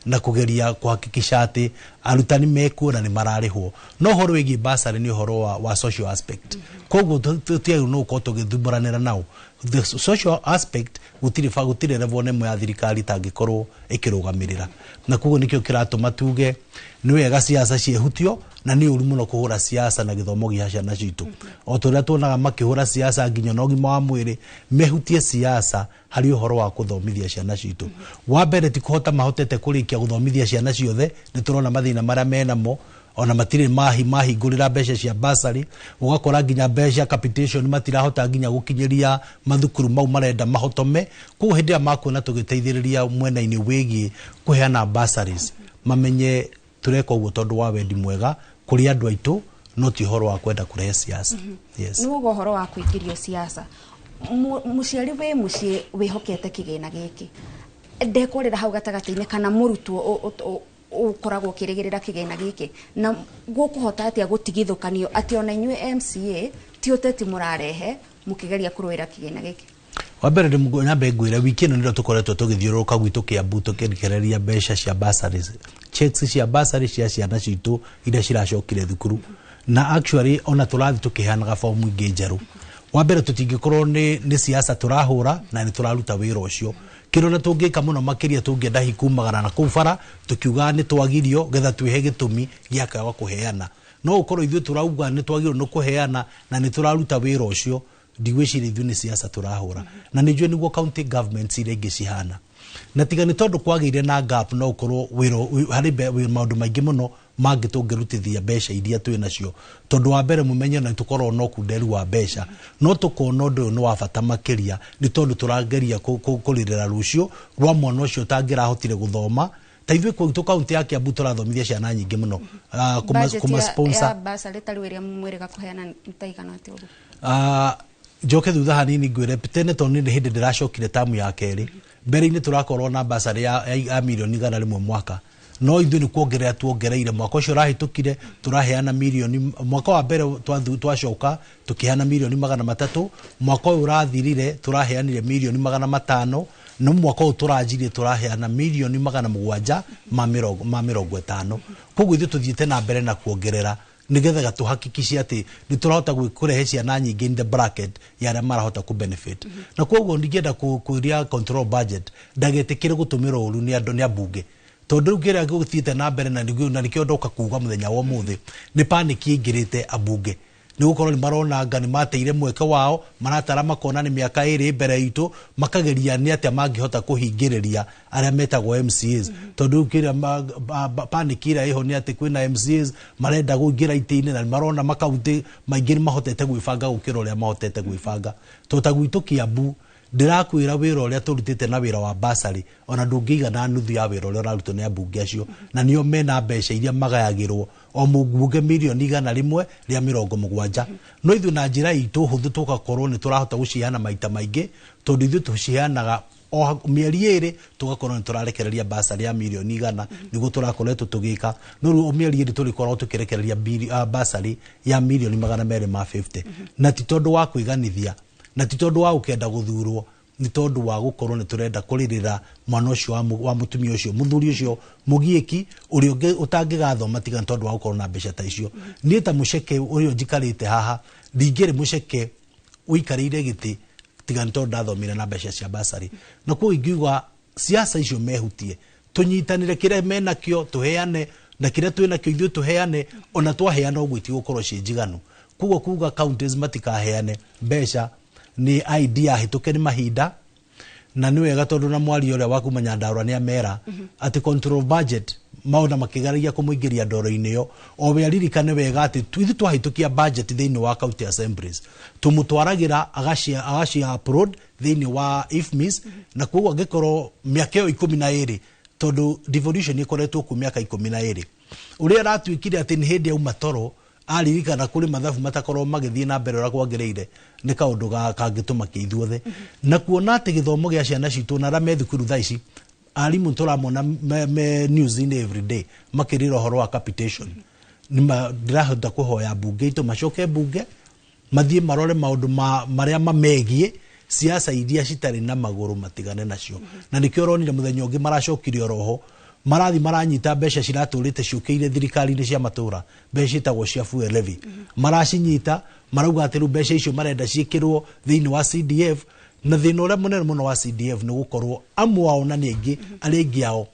na kugeria kuhakikisha atĩ arutani mekuo na nĩ mararĩhwo, no ũhoro wĩgiĩ bursary nĩ ũhoro wa social aspect. Koguo tũtiagĩrĩirwo nĩ gũkorwo tũgĩthumbũranĩra nao. The social aspect, gũtirĩ level ĩmwe ya thirikari itangĩkorwo ĩkĩrũgamĩrĩra, na koguo nĩkĩo kĩratũma tuge nĩ wega siasa ciehutio, na nĩ ũru mũno kũhũra siasa na gĩthomo gĩa ciana citũ, o ta ũrĩa tuonaga makĩhũra siasa nginya na ũgima wa mwĩrĩ. Mehutie siasa harĩ ũhoro wa kũthomithia ciana citũ. Wa mbere, ti kũhota mahotete kũrĩkia gũthomithia ciana ciothe, nĩ tũrona mathĩna marĩa menamo, ona matirĩ mahingũrĩra mbeca cia bursary. Ũgakora nginya mbeca capitation matirahota nginya gũkinyĩria mathukuru mau marenda mahotome. Koguo hĩndĩ ĩrĩa makuona tũgĩteithĩrĩria mwena-inĩ wĩgiĩ kũheana bursaries, mamenye tũreka ũguo tondũ wa wendi mwega kũrĩ andũ aitũ, no ti ũhoro wa kwenda kũrehe siasa, yes. Nĩ uga ũhoro wa kũingĩrio siasa. Mũciari wĩ mũciĩ wĩhokete kĩgĩna gĩkĩ ndekũrĩra hau gatagatĩ-inĩ, kana mũrutwo ũkoragwo ũkĩrĩgĩrĩra kĩgĩna gĩkĩ, na gũkũhota atĩa gũtigithũkanio atĩ ona inyuĩ MCA ti ũteti mũrarehe mũkĩgeria kũrũĩra kĩgĩna gĩkĩ? Wa mbere nyambe ngwĩre, wiki ĩno nĩrĩo tũkoretwo tũgĩthiũrũrũka gwitũ Kĩambu tũkĩrekereria mbeca cia bursaries, checks cia bursary cia ciana citũ iria ciracokire thukuru, na actually ona tũrathiĩ tũkĩheanaga fomu ingĩ njerũ. Wa mbere, tũtingĩkorwo nĩ siasa tũrahũra na nĩ tũraruta wĩra ũcio. Kĩrĩa ona tũngĩka mũno makĩria, tũngĩenda hihi kumagara na kũu bara tũkiugaga nĩ twagirio getha twĩhe gĩtũmi gĩa kwaga kũheana, no ũkorwo ithuĩ tũrauga nĩ twagĩrĩirwo nĩ kũheana na nĩ tũraruta wĩra ũcio. Ndigwĩciria ithuĩ nĩ siasa tũrahũra, na nĩ njũĩ nĩguo county governments iria ingĩ cihana. Na tiga nĩ tondũ kwagĩire na gap, no ũkorwo wĩra harĩ maũndũ maingĩ mũno mangĩ tũngĩrutithia mbeca iria twĩ nacio, tondũ wa mbere mũmenye na tũkorwo no kunderu wa mbeca, no tũkona ũndũ ũyũ nĩ wa bata makĩria, nĩ tondũ tũrageria kũrĩrĩra rũciũ rwa mwana ũcio ũtangĩrahotire gũthoma. Ta ithuĩ gwitũ kaunti ya Kiambu tũrathomithia ciana nyingĩ mũno. Budget Kũma sponsor. Ya bursary ta rĩu ĩrĩa mwĩrĩga kũheana nĩ ta igana atĩa ũguo? Njoke thutha hanini ngwĩre, tene tondũ nĩ hĩndĩ ndĩracokire tamu ya kerĩ, mbere-inĩ tũrakorwo na basarĩ ya mirioni 100 mwaka, no ithuĩ nĩ kuongerera tuongereire. Mwaka ũcio ũrahĩtũkire tũraheana mirioni, mwaka wa mbere twacoka tũkĩheana mirioni 300, mwaka ũyũ ũrathirire tũraheanire mirioni 500, no mwaka ũyũ tũranjirie tũraheana mirioni 750. Koguo ithuĩ tũthiĩte na mbere na kuongerera nigetha tũhakikice atĩ nĩ tũrahota kũrehe ciana nyingĩ in the bracket ya arĩa marahota kũ benefit. Na koguo ndingĩenda kwĩria control budget ndagetĩkĩre gũtũmĩrwo ũru nĩ andũ, nĩ ambunge, tondũ rĩu kĩrĩa gũthiĩte na mbere na nĩguo na nĩkĩo ndoka kuga mũthenya wa ũmũthĩ nĩ panic ĩingĩrĩte ambunge, nĩ gũkorwo nĩ maronanga nĩ mateire mweke wao, maratara makona nĩ mĩaka 2 mbere itũ, makageria nĩ atĩa mangĩhota kũhingĩrĩria arĩa metagwo MCAs, tondũ rĩu kĩrĩa panic ĩrĩa ĩho nĩ atĩ kwĩna MCAs marenda kũingĩra itĩ-inĩ, na nĩ marona makaunti maingĩ nĩ mahotete gwĩbanga gũkĩra ũrĩa mahotete gwĩbanga. Tondũ ta gwitũ Kiambu, ndĩrakwĩra, wĩra ũrĩa tũrutĩte na wĩra wa basarĩ ona ndũngĩigana nuthu ya wĩra ũrĩa ũrarutwo nĩ ambunge acio, na nĩo mena mbeca iria magayagĩrwo o mũmbunge 170,000. No ithuĩ na njĩra itũ hũthũ tũgakorwo nĩ tũrahota gũciheana maita maingĩ, tondũ ithuĩ tũciheanaga o mĩeri 2, tũgakorwo nĩ tũrarekereria basarĩ ya mirioni 100, nĩguo tũrakoretwo tũgĩka. No rĩu o mĩeri 2 tũrĩkoragwo tũkĩrekereria basarĩ ya mirioni 250, na ti tondũ wa kwĩganithia, na ti tondũ wa gũkenda gũthurwo, nĩ tondũ wa gũkorwo nĩ tũrenda kũrĩrĩra mwana ũcio wa mũtumia ũcio, mũthuri ũcio mũgiĩki ũrĩa ũtangĩgathoma tiga nĩ tondũ wa gũkorwo na mbeca ta icio. Niĩ ta mũceke ũrĩa njikarĩte haha, ndingĩrĩ mũceke ũikarĩire gĩtĩ tiga nĩ tondũ ndathomire na mbeca cia basarĩ. Na koguo ingiuga siasa icio mehutie, tũnyitanĩre, kĩrĩa menakĩo tũheane na kĩrĩa twĩnakĩo ithuĩ tũheane. Ona twaheana ũguo itigũkorwo ciĩ njiganu. Koguo kuga counties matikaheane mbeca nĩ idea hĩtũke nĩ mahinda, na nĩ wega tondũ na mwaria ũrĩa wa kuma Nyandarua nĩ amera atĩ control budget maona makĩgeragia kũmũingĩria ndoro-inĩ ĩyo, o we aririkane wega atĩ ithuĩ twahĩtũkia budget thĩinĩ wa county assemblies tũmũtwaragĩra agacia upload thĩinĩ wa IFMIS. Na koguo angĩkorwo mĩaka ĩyo 12, tondũ devolution ĩkoretwo kuo mĩaka 12, ũrĩa aratuĩkire atĩ nĩ hĩndĩ auma toro aririkana kũrĩ mathabu matakorwo magĩthiĩ na mbere ũrĩa kwagĩrĩire, nĩ kaũndũ kangĩtũmakia ithuothe. Na kuona atĩ gĩthomo gĩa ciana citũ na arĩa me thukuru thaa ici, arimũ tũramona me news-inĩ every day makĩrĩra ũhoro wa capitation. Nĩma ndĩrahota kũhoya mbunge itũ macoke mbunge mathiĩ marore maũndũ marĩa mamegiĩ. Siasa iria citarĩ na magũrũ matigane nacio, na nĩkĩo ũronire mũthenya ũngĩ maracokire oroho marathi maranyita mbeca ciratũrĩte ciũkĩire thirikari-inĩ cia matũra, mbeca ciĩtagwo cia fuel levy, maracinyita marauga atĩ rĩu mbeca icio marenda ciĩkĩrwo thĩinĩ wa CDF. Na thĩna ũrĩa mũnene mũno wa CDF nĩ gũkorwo amwe ao, na nĩ aingĩ, arĩa aingĩ ao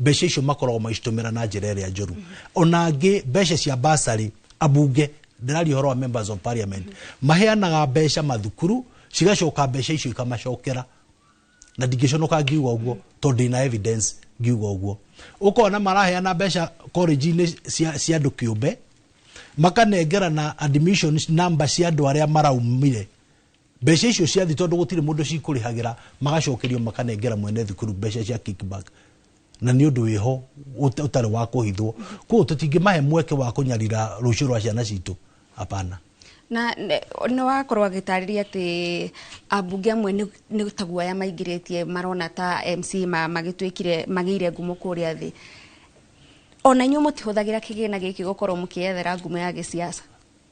mbeca icio makoragwo magĩcitũmĩra na njĩra ĩrĩa njũru. Ona angĩ mbeca cia basarĩ, ambunge, ndĩraria ũhoro wa members of parliament, maheanaga mbeca mathukuru, cigacoka mbeca icio ikamacokera, na ndingĩconoka ngiuga ũguo tondũ ndĩna evidence ngiuga ũguo. Ũkona maraheana mbeca college-inĩ cia andũ kĩũmbe, makanengerana admission number cia andũ arĩa maraumire, mbeca icio ciathi, tondũ gũtirĩ mũndũ cikũrĩhagĩra, magacokerio makanengera mwene thukuru mbeca cia kickback, na nĩ ũndũ wĩho ũtarĩ wa kũhithwo. Koguo tũtingĩmahe mweke wa kũnyarira rũciũ rwa ciana citũ, hapana. Na nĩ wakorwo agĩtarĩria atĩ ambunge amwe nĩ ta guoya maingĩrĩtie, marona ta MC magĩtuĩkire magĩire ngumo kũrĩa thĩ. Ona inyuĩ mũtihũthagĩra kĩgĩna gĩkĩ gũkorwo mũkĩyethera ngumo ya gĩsiasa?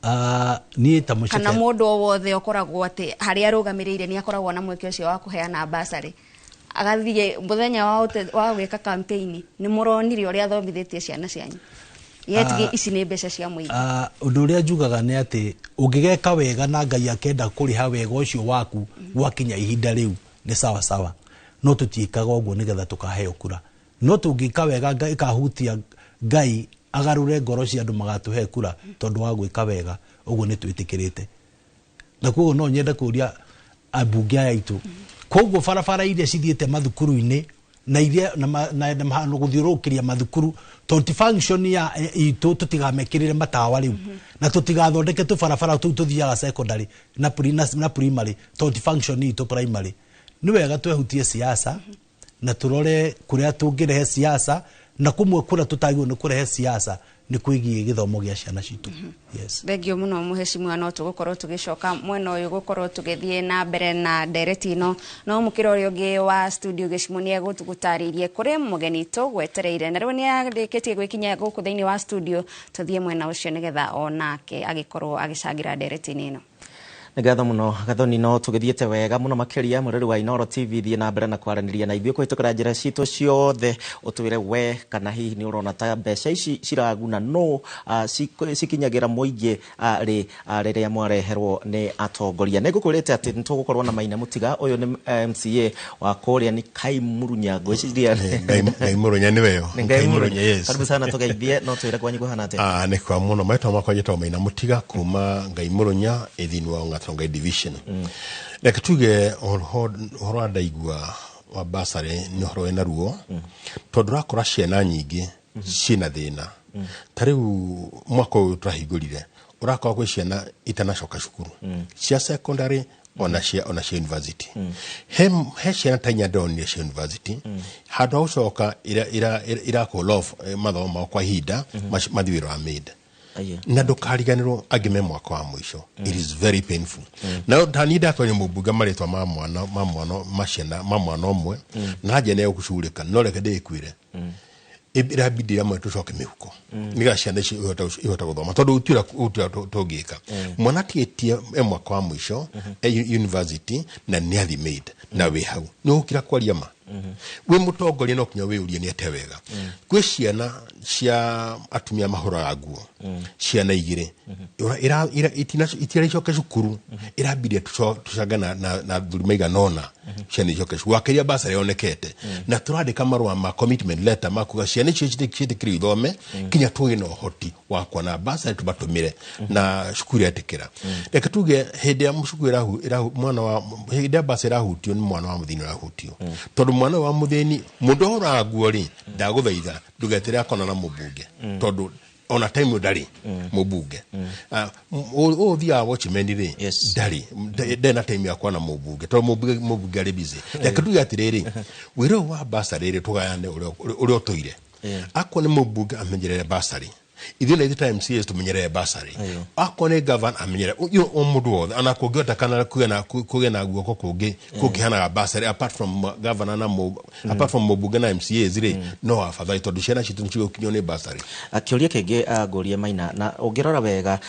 Niĩ ta mũceke kana mũndũ o wothe ũkoragwo atĩ harĩa arũgamĩrĩire nĩ akoragwo na mweke ũcio wa kũheana basarĩ, agathiĩ mũthenya wa gwĩka campaign, nĩ mũronire ũrĩa athomithĩtie ciana cianyu, yet ici nĩ mbeca cia mũingĩ. Ũndũ ũrĩa njugaga nĩ atĩ ũngĩgeka wega na Ngai akenda kũrĩha wega ũcio waku gwakinya ihinda rĩu nĩ sawa sawa, no tũtiĩkaga ũguo nĩgetha tũkaheo kura. No tũngĩka wega ĩkahutia Ngai agarũre ngoro cia andũ magatũhe kura tondũ wa gwĩka wega, ũguo nĩ twĩtĩkĩrĩte. Na koguo no nyende kũria ambunge aya aitũ, koguo barabara iria cithiĩte mathukuru-inĩ na iria na gũthiũrũrũkĩria mathukuru, tondũ ti function ya itũ, tũtigamekĩrĩre matawa rĩu na tũtigathondeke tũbarabara tũu tũthiaga secondary na primary, tondũ ti function itũ primary. Nĩ wega twehutie siasa na tũrore kũrĩa tũngĩrehe siasa, na kũmwe kũrĩa tũtagĩrĩirwo nĩ kũrehe siasa nĩ kwĩgiĩ gĩthomo gĩa ciana citũ. Yes. Thengio mũno mũhecimiwa, no tũgũkorwo tũgĩcoka mwena ũyũ gũkorwo tũgĩthiĩ na mbere na ndereti ĩno, no mũkĩra ũrĩa ũngĩ wa studio Gĩcimo nĩ egũtũgũtarĩirie kũrĩ mũgeni tũgwetereire, na rĩu nĩ arĩkĩtie gwĩkinyia gũkũ thĩinĩ wa studio. Tũthiĩ mwena ũcio nĩgetha onake agĩkorwo agĩcangĩra ndereti-inĩ ĩno. Nĩ ngatho mũno Gathoni, no tũgĩthiĩte wega mũno makĩria. Mũrori wa Inooro TV, thiĩ na mbere na kwaranĩria na ithuĩ kũhĩtũkĩra njĩra citũ ciothe, ũtwĩre we kana hihi nĩ ũrona ta mbeca ici ciraguna no cikinyagĩra mũingĩ rĩ rĩrĩa mwareherwo nĩ atongoria. Nĩ ngũkwĩrĩte atĩ nĩ tũgũkorwo na Maina Mũtiga, ũyũ nĩ MCA wa kũrĩa nĩ Kaimurunya, ngwĩciria. Ngai Murunya nĩweyo. Nĩ Ngai Murunya. Yes. Karibu sana, tũgeithie no twĩre kwanyu kũhana atĩa. Nĩ kwa mũno, marĩtwa makwa njĩtagwo Maina Mũtiga kuma Ngai Murunya ĩthini wa Ongata Division. Reke tuge ũhoro wa ndaigua wa basarĩ nĩ ũhoro wĩna ruo, tondũ ũrakora ciana nyingĩ ciĩna thĩna. Ta rĩu mwaka ũyũ tũrahingũrire, ũrakora gwĩ ciana itanacoka cukuru cia secondary ona cia university. He ciana ta inya ndonire cia university, handũ ha gũcoka ira call off mathomo mao kwa ihinda, mathiĩ wĩra wa maid. Na ndũkariganĩrwo angĩ me mwaka wa mũico. It is very painful. Na tani ndatwaria mũmbunge marĩtwa ma mwana ma ciana ma mwana ũmwe na nja nĩ gũcurĩka, no reke ndĩkwĩre ĩrabidi amwe tũcoke mĩhuko nĩgetha ciana ici ihote gũthoma, tondũ gũtirĩ tũngĩka. Mwana atigĩtie e mwaka wa mũico e university na nĩ athi maid, na wĩ hau nĩ ũgũkira kwaria ma wĩ mũtongoria, no kinya wĩyũrie nĩ ate wega. Gwĩ ciana cia atumia mahũraga nguo, ciana igĩrĩ itiraicoke cukuru, ĩrambirie tũcange na thuri maigana ũna ciana icoke cukuru wakĩria basarĩ yonekete, na tũrandĩka marũa ma commitment letter ma kuga ciana icio ciĩtĩkĩrio ithome kinya tũgĩe na ũhoti wa kuona basarĩ tũmatũmĩre na cukuru etĩkĩra. Reke tuge hĩndĩ ya cukuru mwana wa hĩndĩ ya basarĩ ĩrahutio nĩ mwana wa mũthĩni ũrahutio, tondũ mwana ũyũ wa mũthĩni, mũndũ ũhũraga nguo rĩ, ndagũthaitha ndũgetere akona na mũmbunge, tondũ ona time ĩyo ndarĩ mũmbunge. Ũyũ ũthiaga watchman rĩ, ndarĩ ndarĩ na time ya kuona mũmbunge, tondũ mũmbunge arĩ busy. Reke tuge atĩrĩrĩ, wĩra ũyũ wa basarĩ rĩ, tũgayane ũrĩa ũtũire. Akorwo nĩ mũmbunge amenyerere basarĩ, ithuĩ na ithuĩ ta MCAs tũmenyerere basarĩ. Akorwo nĩ governor amenyerere o mũndũ wothe, ona kũngĩhota kana kũgĩe na guoko kũngĩ kũngĩhanaga basarĩ apart from governor na apart from mũmbunge na MCAs rĩ, no afadhali, tondũ ciana citũ nĩcigũkinywo nĩ basarĩ. Kĩũria kĩngĩ, ngũrie Maina, na ũngĩrora wega,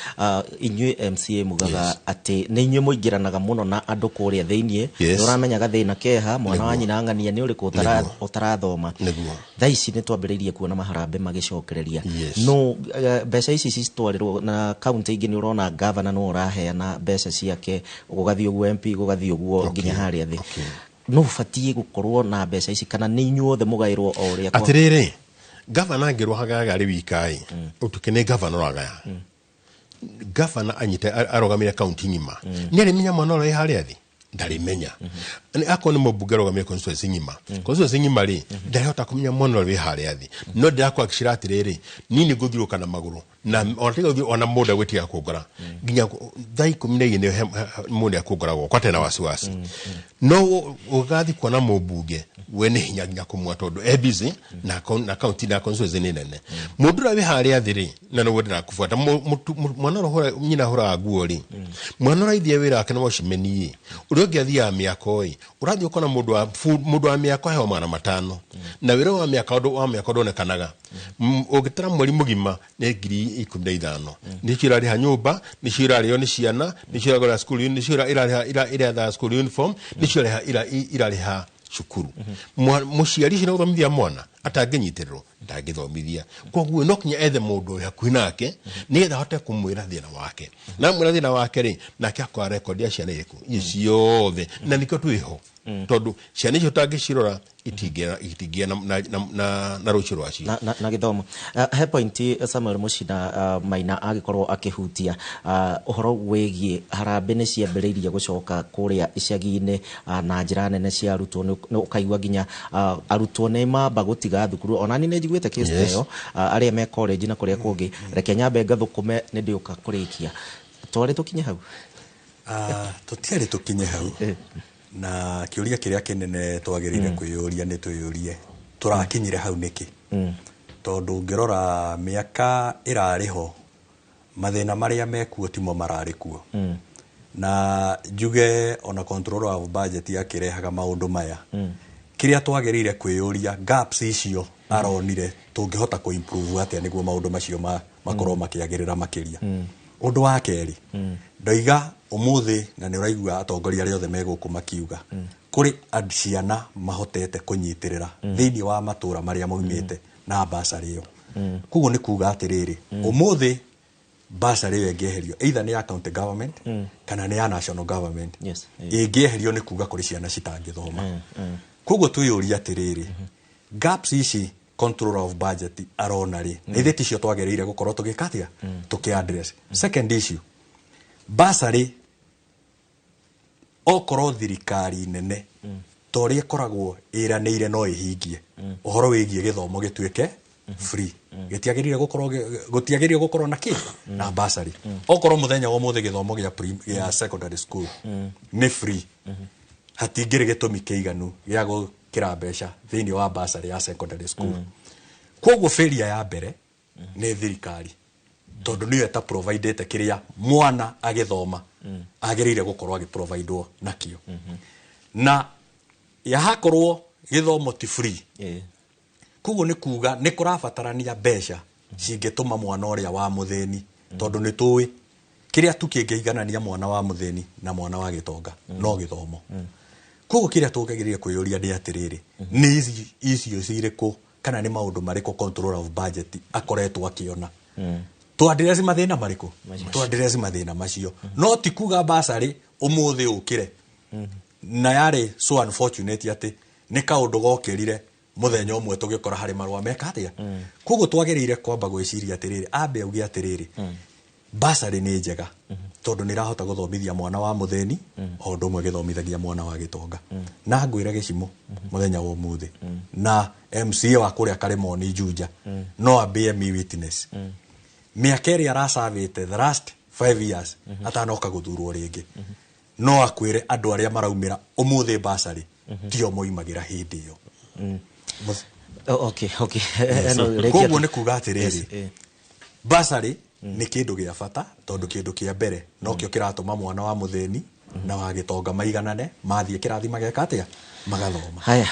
inyuĩ MCA mugaga atĩ nĩ inyuĩ mũingĩranaga mũno na andũ kũrĩa thĩiniĩ. Nĩ ũramenya gathĩna keha mwana wa nyina ng'ania nĩ ũrĩkũ ũtarathoma. Thaa ici nĩ twambĩrĩirie kuona maharambe magĩcokereria. No mbeca ici citwarĩrwo na kaunti ingĩ, nĩ ũrona gavana no ũraheana mbeca ciake, gũgathiĩ ũguo MP, gũgathiĩ ũguo nginya harĩa thĩ. No ũbatiĩ gũkorwo na mbeca ici kana nĩ inyuothe mũgaĩrwo o ũrĩa Atĩrĩrĩ, gavana angĩrwo hagayaga arĩ wika ĩ, ũtuĩke nĩ gavana ũragaya, gavana anyite arũgamĩre kaunti ng'ima, nĩ arĩmenya mwana ũrĩa wĩ harĩa thĩ? Ndarĩmenya. Akorwo nĩ mũmbunge arũgamĩre constituency ng'ima, constituency ng'ima rĩ, ndarĩhota kũmenya mwana ũrĩa wĩ harĩa thĩ. No ndĩrakwakicĩra atĩrĩrĩ, niĩ nĩ ngũthiũrũrũka na magũrũ na ona tiga gũthiĩ, ona mũndũ agwĩtiga kũngora nginya thaa 12 mũndũ akũngora gwakwa atarĩ na wasiwasi. No ũgathiĩ kuona mũmbunge, we nĩ hinya nginya kũmua tondũ e busy na kaunti na constituency nĩ nene. Mũndũ ũrĩa wĩ harĩa thĩ rĩ, na nĩguo ndĩrakũbuata, mwana ũrĩa nyina ahũraga nguo rĩ, mwana ũrĩa aithia wĩra wake na watchman ĩ, ũrĩa Ũrĩa ũngĩ athiaga mĩako ĩ, ũrathiĩ ũkona mũndũ wa mĩako heo 500, na wĩra wa mĩako wa mĩako ndonekanaga. Ũngĩtara mweri mũgima nĩ 15,000. Nĩcio irarĩha nyũmba, nĩcio irarĩo nĩ ciana, nĩcio iragũra school, nĩcio ĩrarĩha iretha school uniform, nĩcio irarĩha cukuru. Mũciari ũcio nĩgũthomithia mwana atangĩnyitĩrĩrwo ndangĩthomithia. Koguo no kinya ethe mũndũ wĩ hakuhĩ nake nĩgetha ahote kũmwĩra thĩna wake, na amwĩra thĩna wake rĩ, nake akoya rekondi ya ciana irĩkũ icio ciothe, na nĩkĩo twĩho, tondũ ciana icio ũtangĩcirora itingĩgĩa na rũciũ rwacio na gĩthomo. He point Samuel Muchina Maina agĩkorwo akĩhutia ũhoro wĩgiĩ harambĩ nĩ ciambĩrĩirie gũcoka kũrĩa icagi-inĩ na njĩra nene cia arutwo. Nĩ ũkaigua nginya arutwo nĩ mamba gũtiga thukuru. Ona niĩ nĩ njiguĩte case ĩyo, arĩa me college na kũrĩa kũngĩ. Reke nyambe ngathũkũme, nĩ ndĩũka kũrĩkia. Twarĩ tũkinye hau? Tũtiarĩ tũkinye hau, na kĩũria kĩrĩa kĩnene twagĩrĩire kwĩyũria nĩ twĩyũrie tũrakinyire hau nĩkĩ, tondũ ũngĩrora mĩaka ĩrarĩ ho, mathĩna marĩa mekuo timo mararĩ kuo. Na njuge ona controller of budget akĩrehaga maũndũ maya, kĩrĩa twagĩrĩire kwĩyũria, gaps icio aronire tũngĩhota kũ improve atĩa nĩguo maũndũ macio makorwo makĩagĩrĩra makĩria. Ũndũ wa kerĩ, ndoiga ũmũthĩ, na nĩ ũraigua atongoria arĩa othe me gũkũ makiuga kũrĩ ciana mahotete kũnyitĩrĩra thĩinĩ wa matũra marĩa maumĩte na basarĩ ĩyo. Koguo nĩ kuga atĩrĩrĩ, ũmũthĩ basarĩ ĩyo ĩngĩeherio, either nĩ ya county government kana nĩ ya national government, ĩngĩeherio nĩ kuga kũrĩ ciana citangĩthoma. Koguo twĩyũrie atĩrĩrĩ, gaps ici controller of budget arona rĩ, nĩ ithuĩ ticio twagĩrĩire gũkorwo tũgĩka atĩa, tũkĩ address. Second issue, basarĩ okorwo thirikari nene ta ũrĩa ĩkoragwo ĩranĩire no ĩhingie ũhoro wĩgiĩ gĩthomo gĩtuĩke free, gĩtiagĩrĩire gũkorwo gũtiagĩrĩire gũkorwo na kĩ na basarĩ. Okorwo mũthenya wa ũmũthĩ gĩthomo gĩa secondary school nĩ free, hatingĩrĩ gĩtũmi kĩiganu gĩa gũkĩra mbeca thĩinĩ wa basarĩ ya secondary school. Koguo failure ya mbere nĩ thirikari, tondũ nĩyo ĩta providete kĩrĩa mwana agĩthoma agĩrĩire gũkorwo agĩprovidwo nakĩo. Na yahakorwo gĩthomo ti free, koguo nĩ kuga nĩ kũrabatarania mbeca cingĩtũma mwana ũrĩa wa mũthĩni, tondũ nĩ tũĩ kĩrĩa tu kĩngĩiganania mwana wa mũthĩni na mwana wa gĩtonga no gĩthomo. Koguo kĩrĩa tũngĩagĩrĩire kwĩyũria nĩ atĩrĩrĩ, nĩ ici icio cirĩkũ kana nĩ maũndũ marĩkũ controller of budget akoretwo akĩona, twandireci mathĩna marĩkũ, twandireci mathĩna macio. No ti kuga basarĩ ũmũthĩ ũkĩre, na yarĩ so unfortunate atĩ nĩ kaũndũ gokĩrire mũthenya ũmwe tũgĩkora harĩ marũa meka atĩa. Koguo twagĩrĩire kwamba gwĩciria atĩrĩrĩ, ambe auge atĩrĩrĩ, basarĩ nĩ njega tondũ nĩ ĩrahota gũthomithia mwana wa mũthĩni o ũndũ ũmwe gĩthomithagia mwana wa gĩtonga. Na ngwĩre gĩcimo mũthenya wa ũmũthĩ, na MCA wa kũrĩa Karimoni Juja no ambie me witness, mĩaka ĩrĩa aracavĩte the last 5 years atanoka gũthurwo rĩngĩ, no akwĩre andũ arĩa maraumĩra ũmũthĩ basarĩ tio moimagĩra hĩndĩ ĩyo. Okay. Koguo nĩ kuga atĩrĩrĩ, basarĩ nĩ kĩndũ gĩa bata, tondũ kĩndũ kĩa mbere nokĩo kĩratũma mwana wa mũthĩni na wa gĩtonga maiganane, mathiĩ kĩrathi mageka atĩa, magathoma. Haya,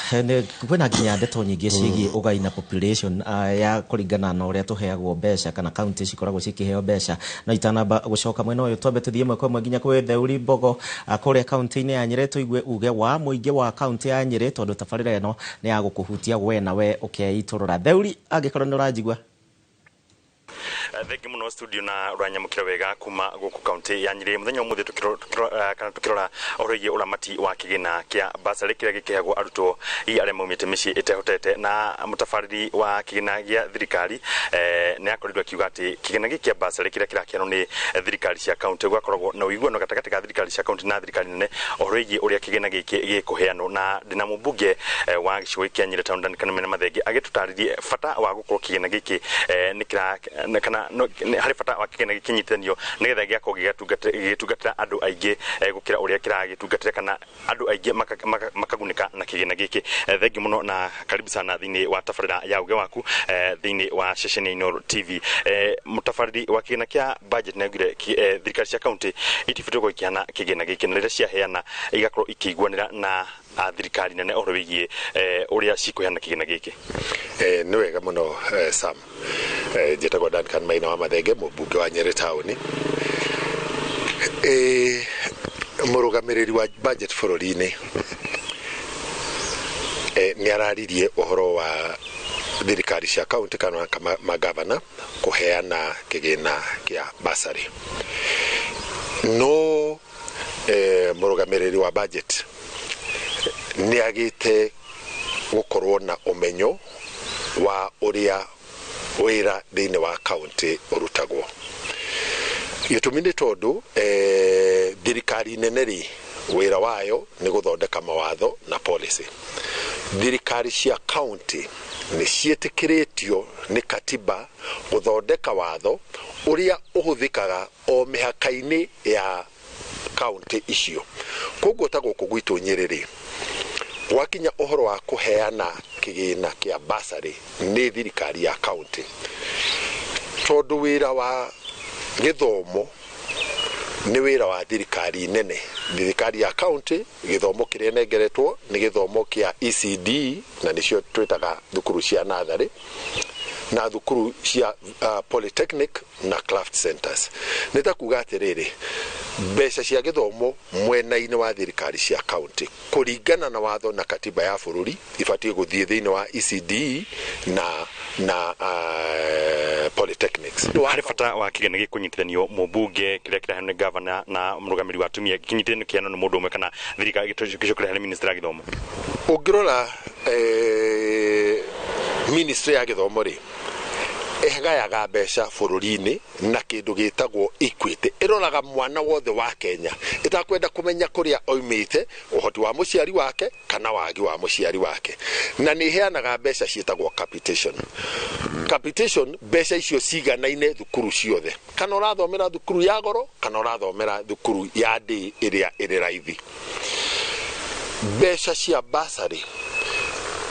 kwĩna nginya ndeto nyingĩ ciĩgiĩ ũgai na population ya kũringana na ũrĩa tũheagwo mbeca kana kaunti cikoragwo cikĩheo mbeca. No itanamba gũcoka mwena ũyũ, twambe tũthiĩ ĩmwe kwa ĩmwe nginya kwĩ Theuri Mbogo kũrĩa kaunti-inĩ ya Nyĩrĩ, tũigue uge wa mũingĩ wa kaunti ya Nyĩrĩ, tondũ tabarĩra ĩno nĩ ya gũkũhutia we na we ũkeitũrũra. Theuri, angĩkorwo nĩ ũranjigua. Thengi muno studio na uranyamukira wega kuma guku kaunti ya Nyeri muthenya umuthi kana tukirora ũhoro wĩgiĩ ũramati wa kĩgĩna kĩa basarĩ kĩrĩa gĩkĩheagwo arutwo i arĩa maumĩte mĩciĩ ĩtehotete. Na mũtabarĩri wa kĩgĩna gĩa thirikari nĩ akorirwo akiuga atĩ kĩgĩna gĩkĩ kĩa basarĩ kĩrĩa kĩrakĩanwo nĩ thirikari cia kaunti, gwakoragwo na ũiguano gatagatĩ ga thirikari cia kaunti na thirikari nene ũhoro wĩgiĩ ũrĩa kĩgĩna gĩkĩ gĩkũheanwo. Na ndĩna mũmbunge wa gĩcigo gĩkĩ kĩa Nyeri Town Duncan Maina Mathenge agĩtũtarĩrie bata wa gũkorwo kĩgĩna gĩkĩ nĩ kĩra kana harĩ bata wa kĩgĩna gĩkĩnyitithanio nĩgetha gĩgakorwo gĩgĩtungatĩra andũ aingĩ gũkĩra ũrĩa kĩragĩtungatĩra, kana andũ aingĩ makagunĩka na kĩgĩna gĩkĩ. Thengi mũno na karibu sana thĩinĩ wa tabarĩra ya uge waku thĩinĩ wa ceceni ya Inooro TV. Mũtabarĩri wa kĩgĩna kĩa budget nĩaugire thirikari cia kaunti itibatiĩ gũkorwo ikĩheana kĩgĩna gĩkĩ, na rĩrĩa ciaheana igakorwo ikĩiguanĩra na thirikari nene ũhoro wĩgiĩ ũrĩa cikũheana kĩgĩna gĩkĩ. Nĩ wega mũno, Sam. Njĩtagwo Duncan Maina wa Mathenge, mũmbunge wa Nyeri taũni. Mũrũgamĩrĩri wa budget bũrũri-inĩ nĩ araririe ũhoro wa thirikari cia kaunti kana magavana kũheana kĩgĩna kĩa basarĩ, no mũrũgamĩrĩri wa budget nĩ agĩte gũkorwo na ũmenyo wa ũrĩa wĩra thĩinĩ wa kaunti ũrutagwo. Gĩtũmi nĩ tondũ thirikari nene rĩ, wĩra wayo nĩ gũthondeka mawatho na policy. Thirikari cia kaunti nĩ ciĩtĩkĩrĩtio nĩ katiba gũthondeka watho ũrĩa ũhũthĩkaga o mĩhaka-inĩ ya kaunti icio. Koguo ta gũkũ gwitũ Nyĩrĩ rĩ, gwakinya ũhoro wa kũheana kĩgĩna kĩa basarĩ nĩ thirikari ya kaunti, tondũ wĩra wa gĩthomo nĩ wĩra wa thirikari nene. Thirikari ya kaunti gĩthomo kĩrĩa ĩnengeretwo nĩ gĩthomo kĩa ECD, na nĩcio twĩtaga thukuru cia natharĩ na thukuru cia polytechnic na craft centers. Nĩ ta kuga atĩrĩrĩ, mbeca cia gĩthomo mwena-inĩ wa thirikari cia kaunti kũringana na watho na katiba ya bũrũri ibatiĩ gũthiĩ thĩinĩ wa ECD na polytechnics. Harĩ bata wa kĩgĩna gĩkĩ kũnyitithanio mũmbunge kĩrĩa kĩraheanwo nĩ gavana na mũrũgamĩrĩri wa atumia kĩnyitithanio kĩheanwo nĩ mũndũ ũmwe kana thirikari gĩcoke kĩrehe ministry ya gĩthomo? Ũngĩrora ministry ya gĩthomo rĩ, ĩgayaga mbeca bũrũri-inĩ na kĩndũ gĩtagwo equity. Ĩroraga mwana wothe wa Kenya ĩtakwenda kũmenya kũrĩa oimĩte, ũhoti wa mũciari wake kana wagi wa mũciari wake, na nĩ ĩheanaga mbeca ciĩtagwo capitation. Capitation, mbeca icio ciganaine thukuru ciothe, kana ũrathomera thukuru ya goro kana ũrathomera thukuru ya ndĩ ĩrĩa ĩrĩ raithi. Mbeca cia basarĩ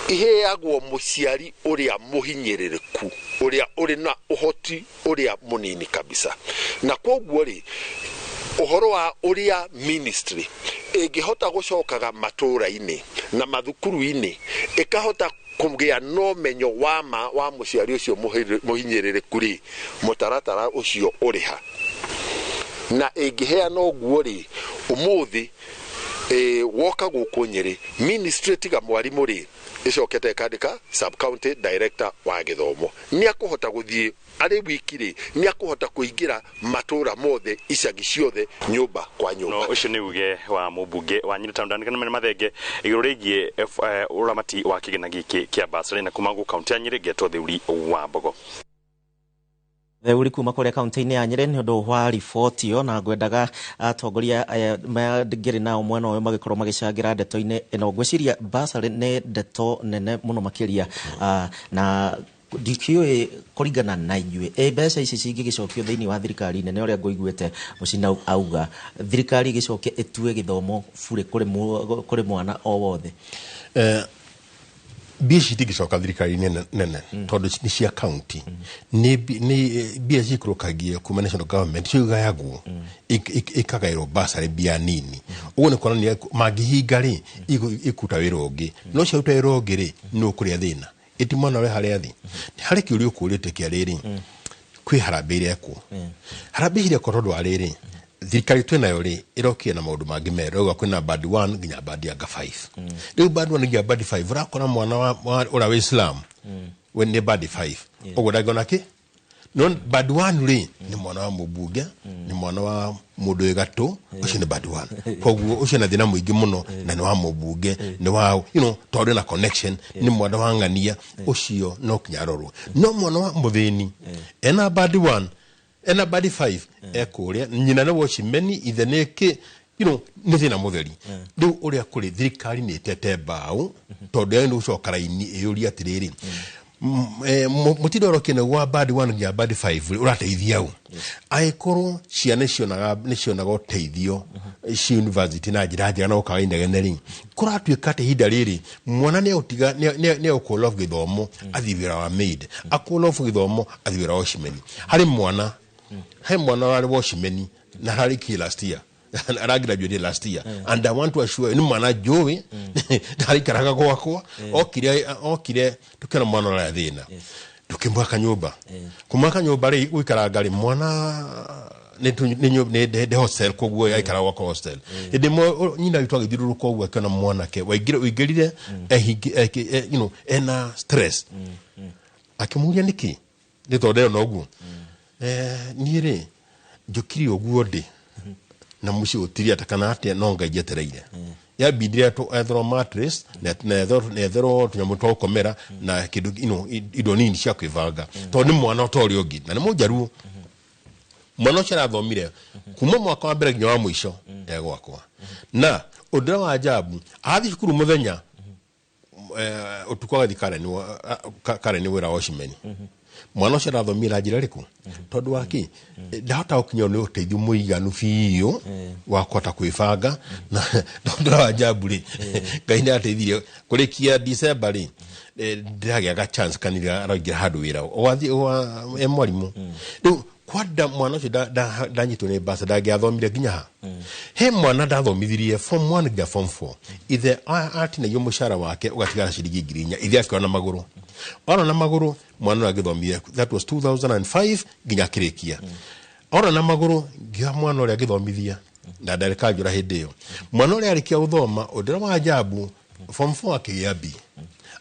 iheagwo mũciari ũrĩa mũhinyĩrĩrĩku, ũrĩa ũrĩ na ũhoti ũrĩa mũnini kabisa. Na koguo rĩ, ũhoro wa ũrĩa ministry ĩngĩhota gũcokaga matũũra-inĩ na mathukuru-inĩ ĩkahota kũgĩa na ũmenyo wa ma wa mũciari ũcio mũhinyĩrĩrĩku rĩ, mũtaratara ũcio ũrĩ ha? Na ĩngĩheana ũguo rĩ, ũmũthĩ woka gũkũ Nyĩrĩ, ministry tiga mwarimũ rĩ, ĩcokete ĩkandĩka sub county director wa gĩthomo, nĩ akũhota gũthiĩ arĩ wiki rĩ, nĩ akũhota kũingĩra matũũra mothe, icagi ciothe, nyũmba kwa nyũmba. No ũcio nĩ uge wa mũmbunge wa Nyĩrĩ Town Duncan Mathenge igũrũ rĩgiĩ ũramati wa kĩgĩna gĩkĩ kĩa basarĩ. Na kuma gũkũ kaunti ya Nyĩrĩ, ngetwo Theuri wa Mbogo. Theuri kuma kũrĩa kaunti-inĩ ya Nyĩrĩ nĩ ũndũ wa riboti ĩyo, na ngwendaga atongoria aya ngĩrĩ nao mwena ũyũ magĩkorwo magĩcangĩra ndeto-inĩ ĩno. Ngwĩciria basarĩ nĩ ndeto nene mũno makĩria, na ndikĩũĩ kũringana na inyuĩ mbeca ici cingĩgĩcokio thĩinĩ wa thirikari nene, ũrĩa ngũiguĩte Mũcina auga thirikari ĩgĩcoke ĩtue gĩthomo burĩ kũrĩ mwana o wothe. Mbia ici itingĩcoka thirikari nene tondũ nĩ cia county. Nĩ mbia cikũrũkagia kuma national government, cigayagwo ikagaĩrwo basarĩ mbia nini. Ũguo nĩ kuonania mangĩhinga rĩ, ikuruta wĩra ũngĩ, no ciaruta wĩra ũngĩ rĩ, nĩ ũkũrĩa thĩna ĩti mwana ũrĩa harĩa thĩ. Harĩ kĩũria ũkũrĩte kĩa rĩrĩ, kwĩ harambee irekwo, harambee irekwo tondũ wa rĩrĩ, thirikari twĩnayo rĩ, ĩrokire na maũndũ mangĩ merũ. Ĩrauga kwĩna band 1 nginya band anga 5. Rĩu band 1 nginya band 5, ũrakora mwana wa ũrĩa wĩ Islam we nĩ band 5, ũguo ndangĩona kĩ. No band 1 rĩ, nĩ mwana wa mũmbunge, nĩ mwana wa mũndũ wĩ gatũ, ũcio nĩ band 1. Koguo ũcio na thĩna mũingĩ mũno, na nĩ wa mũmbunge, nĩ wa tondũ ena connection, nĩ mwana wa ng'ania, ũcio no kinya arorwo. No mwana wa mũthĩni ena band 1, ena band 5, ekũrĩa nyina nĩ watchman, ithe nĩ kĩ, nĩ thĩna mũtheri. Rĩu ũrĩa kũrĩ, thirikari nĩ ĩtete mbaũ tondũ yagĩrĩirwo gũcoka raini ĩyũrie atĩrĩrĩ, Mũtindo ũrokire wa band 1 nginya band 5 rĩ, ũrateithia ũ angĩkorwo ciana nĩ cionaga ũteithio ci university na njĩra njega na gũkaga inegene rĩ, kũratuĩka atĩ ihinda rĩrĩ mwana nĩ egũtiga nĩ egũcall off gĩthomo athiĩ wĩra wa maid, acall off gĩthomo athiĩ wĩra wa watchman. Harĩ mwana, he mwana warĩ watchman na ararĩkirie last year, aragraduate last year, and I want to assure you nĩ mwana njũĩ, ndaraikaraga gwakwa. Okire tukĩona mwana ũrĩa thĩna, tukĩmwaka nyũmba, kũmwaka nyũmba rĩ, gũikaranga rĩ, mwana nĩ hostel, koguo aikaraga gwakwa hostel. Hĩndĩ ĩmwe nyina witũ agĩthiũrũrũka ũguo akĩona mwanake waingĩrire ũingĩrire ena stress, akĩmũria nĩkĩ nĩ tondũ ndĩrona ũguo. Niĩ rĩ, njũkire ũguo ndĩ na mũciĩ gũtirĩ ata kana atĩa, no Ngai njetereire. Yambindire etherwo mattress na etherwo tũnyamũ twa gũkomera na kĩndũ indo nini cia kwĩbanga, tondũ nĩ mwana ta ũrĩa ũngĩ na nĩ mũnjaruo. Mwana ũcio arathomire kuma mwaka wa mbere nginya wa mũico e gwakwa, na ũndũ ũrĩa wa ajabu, athiĩ cukuru mũthenya, ũtukũ agathiĩ Karen wĩra wa watchman. Mwana ũcio arathomire na njĩra ĩrĩkũ? Tondũ wa kĩ ndahota gũkinyĩrwo nĩ ũteithio mũiganu biũ wa kũhota kwĩbanga. Na ũndũ ũrĩa wa ajabu rĩ, Ngai nĩ ateithirie kũrĩkia December rĩ, ndĩragĩaga chance kanitha araingĩra handũ wĩra ũgathiĩ e mwarimũ. Rĩu kwanda mwana ũcio ndanyitwo nĩ basa, ndangĩathomire nginya ha. He mwana ndathomithirie form 1 nginya form 4, ithe atinagio mũcara wake ũgatigara ciringi 4,000, ithe akĩona na magũrũ, ona na magũrũ mwana ũrĩa agĩthomire, that was 2005 nginya akĩrĩkia, ona na magũrũ nginya mwana ũrĩa agĩthomithia na ndarĩ kanjũra. Hĩndĩ ĩyo mwana ũrĩa arĩkia gũthoma, ũndũ ũrĩa wa ajabu, form 4 akĩgĩa B,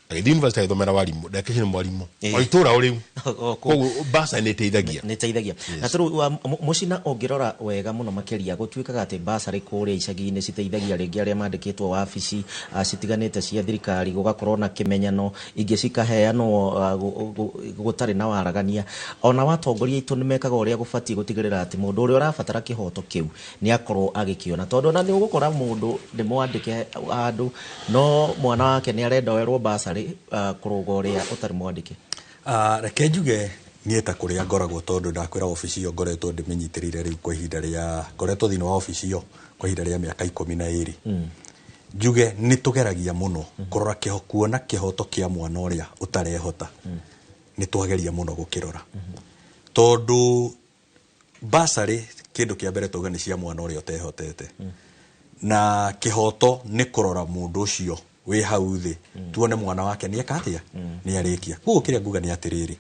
agĩthiĩ university agĩthomera warimũ, ndagĩka ici nĩ mwarimũ o itũra o rĩu. Koguo basa nĩ ĩteithagia. Nĩ ĩteithagia. Na tũrĩu mũcina ũngĩrora wega mũno makĩria, gũtuĩkaga atĩ basarĩ kũrĩa icagi-inĩ citeithagia rĩngĩ arĩa mandĩkĩtwo wabici citiganĩte cia thirikari, gũgakorwo na kĩmenyano, ingĩ cikaheanwo gũtarĩ na waragania. Ona watongoria aitũ nĩ mekaga ũrĩa gũbatiĩ gũtigĩrĩra atĩ mũndũ ũrĩa ũrabatara kĩhoto kĩu nĩ akorwo agĩkĩona, tondũ ona nĩ ũgũkora mũndũ nĩ mwandĩke handũ no mwana wake nĩ arenda oerwo basarĩ kũrũga ũrĩa ũtarĩ mwandĩke. Reke njuge niĩ ta kũrĩa ngoragwo, tondũ ndakwĩra obici ĩyo ngoretwo ndĩmĩnyitĩrĩire rĩu kwa ihinda rĩa, ngoretwo thĩinĩ wa obici ĩyo kwa ihinda rĩa mĩaka 12, njuge nĩ tũgeragia mũno kũrora kĩho kuona kĩhoto kĩa mwana ũrĩa ũtarehota. Nĩ twageria mũno gũkĩrora, tondũ basarĩ kĩndũ kĩa mbere tauga nĩ cia mwana ũrĩa ũtehotete, na kĩhoto nĩ kũrora mũndũ ũcio wĩ hau thĩ, tuone mwana wake nĩ eka atĩa, nĩ arĩkia. Koguo kĩrĩa nguga nĩ atĩrĩrĩ,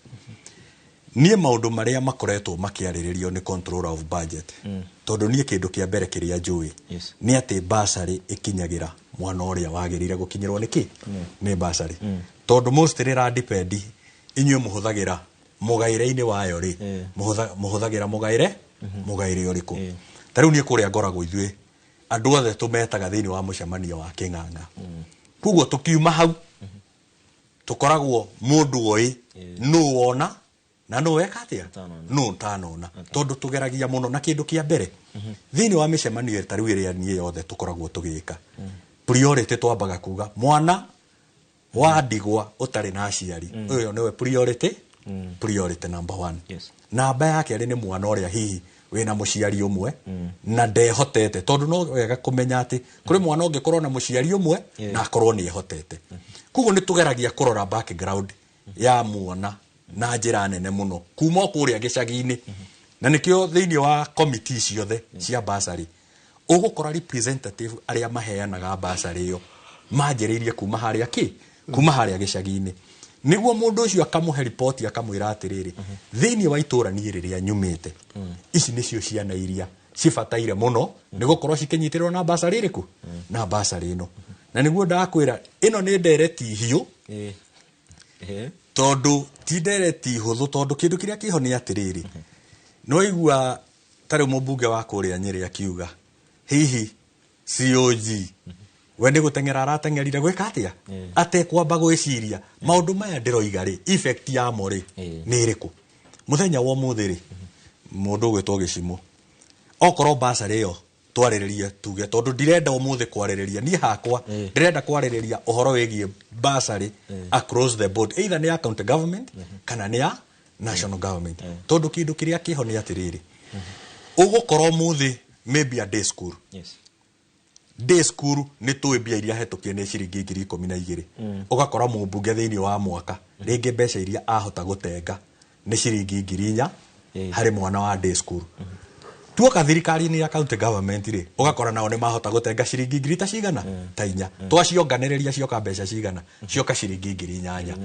niĩ maũndũ marĩa makoretwo makĩarĩrĩrio nĩ controller of budget, tondũ niĩ kĩndũ kĩa mbere kĩrĩa njũĩ nĩ atĩ basarĩ ĩkinyagĩra mwana ũrĩa wagĩrĩire gũkinyĩrwo nĩ kĩ nĩ basarĩ, tondũ mostly ĩra depend inyuĩ mũhũthagĩra mũgaĩre-inĩ wayo rĩ, mũhũthagĩra mũgaĩre ũrĩkũ. Ta rĩu niĩ kũrĩa ngoragwo, ithuĩ andũ othe tũmetaga thĩinĩ wa mũcemanio wa kĩng'ang'a, koguo tũkiuma hau tũkoragwo mũndũ oĩ nũ wona na nũ weka atĩa, nũ ũtanona, tondũ tũgeragia mũno. Na kĩndũ kĩa mbere thĩinĩ wa mĩcemanio ta rĩu ĩrĩa niĩ yothe tũkoragwo tũgĩka, priority twambaga kuga mwana wa ndigwa ũtarĩ na aciari, ũyũ nĩwe priority number one. Namba ya kerĩ nĩ mwana ũrĩa hihi wĩna mũciari ũmwe na ndehotete, tondũ no wega kũmenya atĩ kũrĩ mwana ũngĩkorwo na mũciari ũmwe na akorwo nĩ ehotete. Koguo nĩ tũgeragia kũrora background ya mwana na njĩra nene mũno kuma o kũrĩa gĩcagi-inĩ, na nĩkĩo thĩinĩ wa committee ciothe cia basarĩ ũgũkora representative arĩa maheanaga basarĩ ĩyo manjĩrĩirie kuma harĩa kĩ kuma harĩa gĩcagi-inĩ, nĩguo mũndũ ũcio akamũhe riboti, akamwĩra atĩrĩrĩ, thĩinĩ wa itũra niĩ rĩrĩa nyumĩte, ici nĩcio ciana iria cibataire mũno nĩ gũkorwo cikĩnyitĩrĩrwo na basarĩ ĩrĩkũ, na basarĩ ĩno. Na nĩguo ndakwĩra ĩno nĩ ndereti hiũ, tondũ ti ndereti hũthũ, tondũ kĩndũ kĩrĩa kĩho nĩ atĩrĩrĩ, nĩwaigua ta rĩu mũmbunge wa kũrĩa Nyĩrĩ akiuga hihi COG we nĩ gũteng'era arateng'erire gwĩka atĩa atekwamba gwĩciria maũndũ maya ndĩroiga rĩ, effect yamo rĩ nĩ ĩrĩkũ. Mũthenya wa ũmũthĩ rĩ, mũndũ ũgwĩtwo Gĩcimo, okorwo basarĩ ĩyo Twarĩrĩrie tuge tondũ ndirenda ũmũthĩ kwarĩrĩria niĩ hakwa, ndĩrenda kwarĩrĩria ũhoro wĩgiĩ bursary across the board, either nĩ ya county government kana nĩ ya national government, tondũ kĩndũ kĩrĩa kĩho nĩ atĩrĩrĩ, ũgũkorwo ũmũthĩ maybe a day school, day school nĩ tũĩ mbia iria hetũkie nĩ ciringi 12,000. Ũgakora mũmbunge thĩinĩ wa mwaka rĩngĩ mbeca iria ahota gũtenga nĩ ciringi 4,000 harĩ mwana wa day school. Tuoka thirikari-inĩ ya county government rĩ, ũgakora nao nĩ mahota gũtenga ciringi ngiri ta cigana ta inya. Twacionganĩrĩria cioka mbeca cigana? Cioka ciringi 8,000.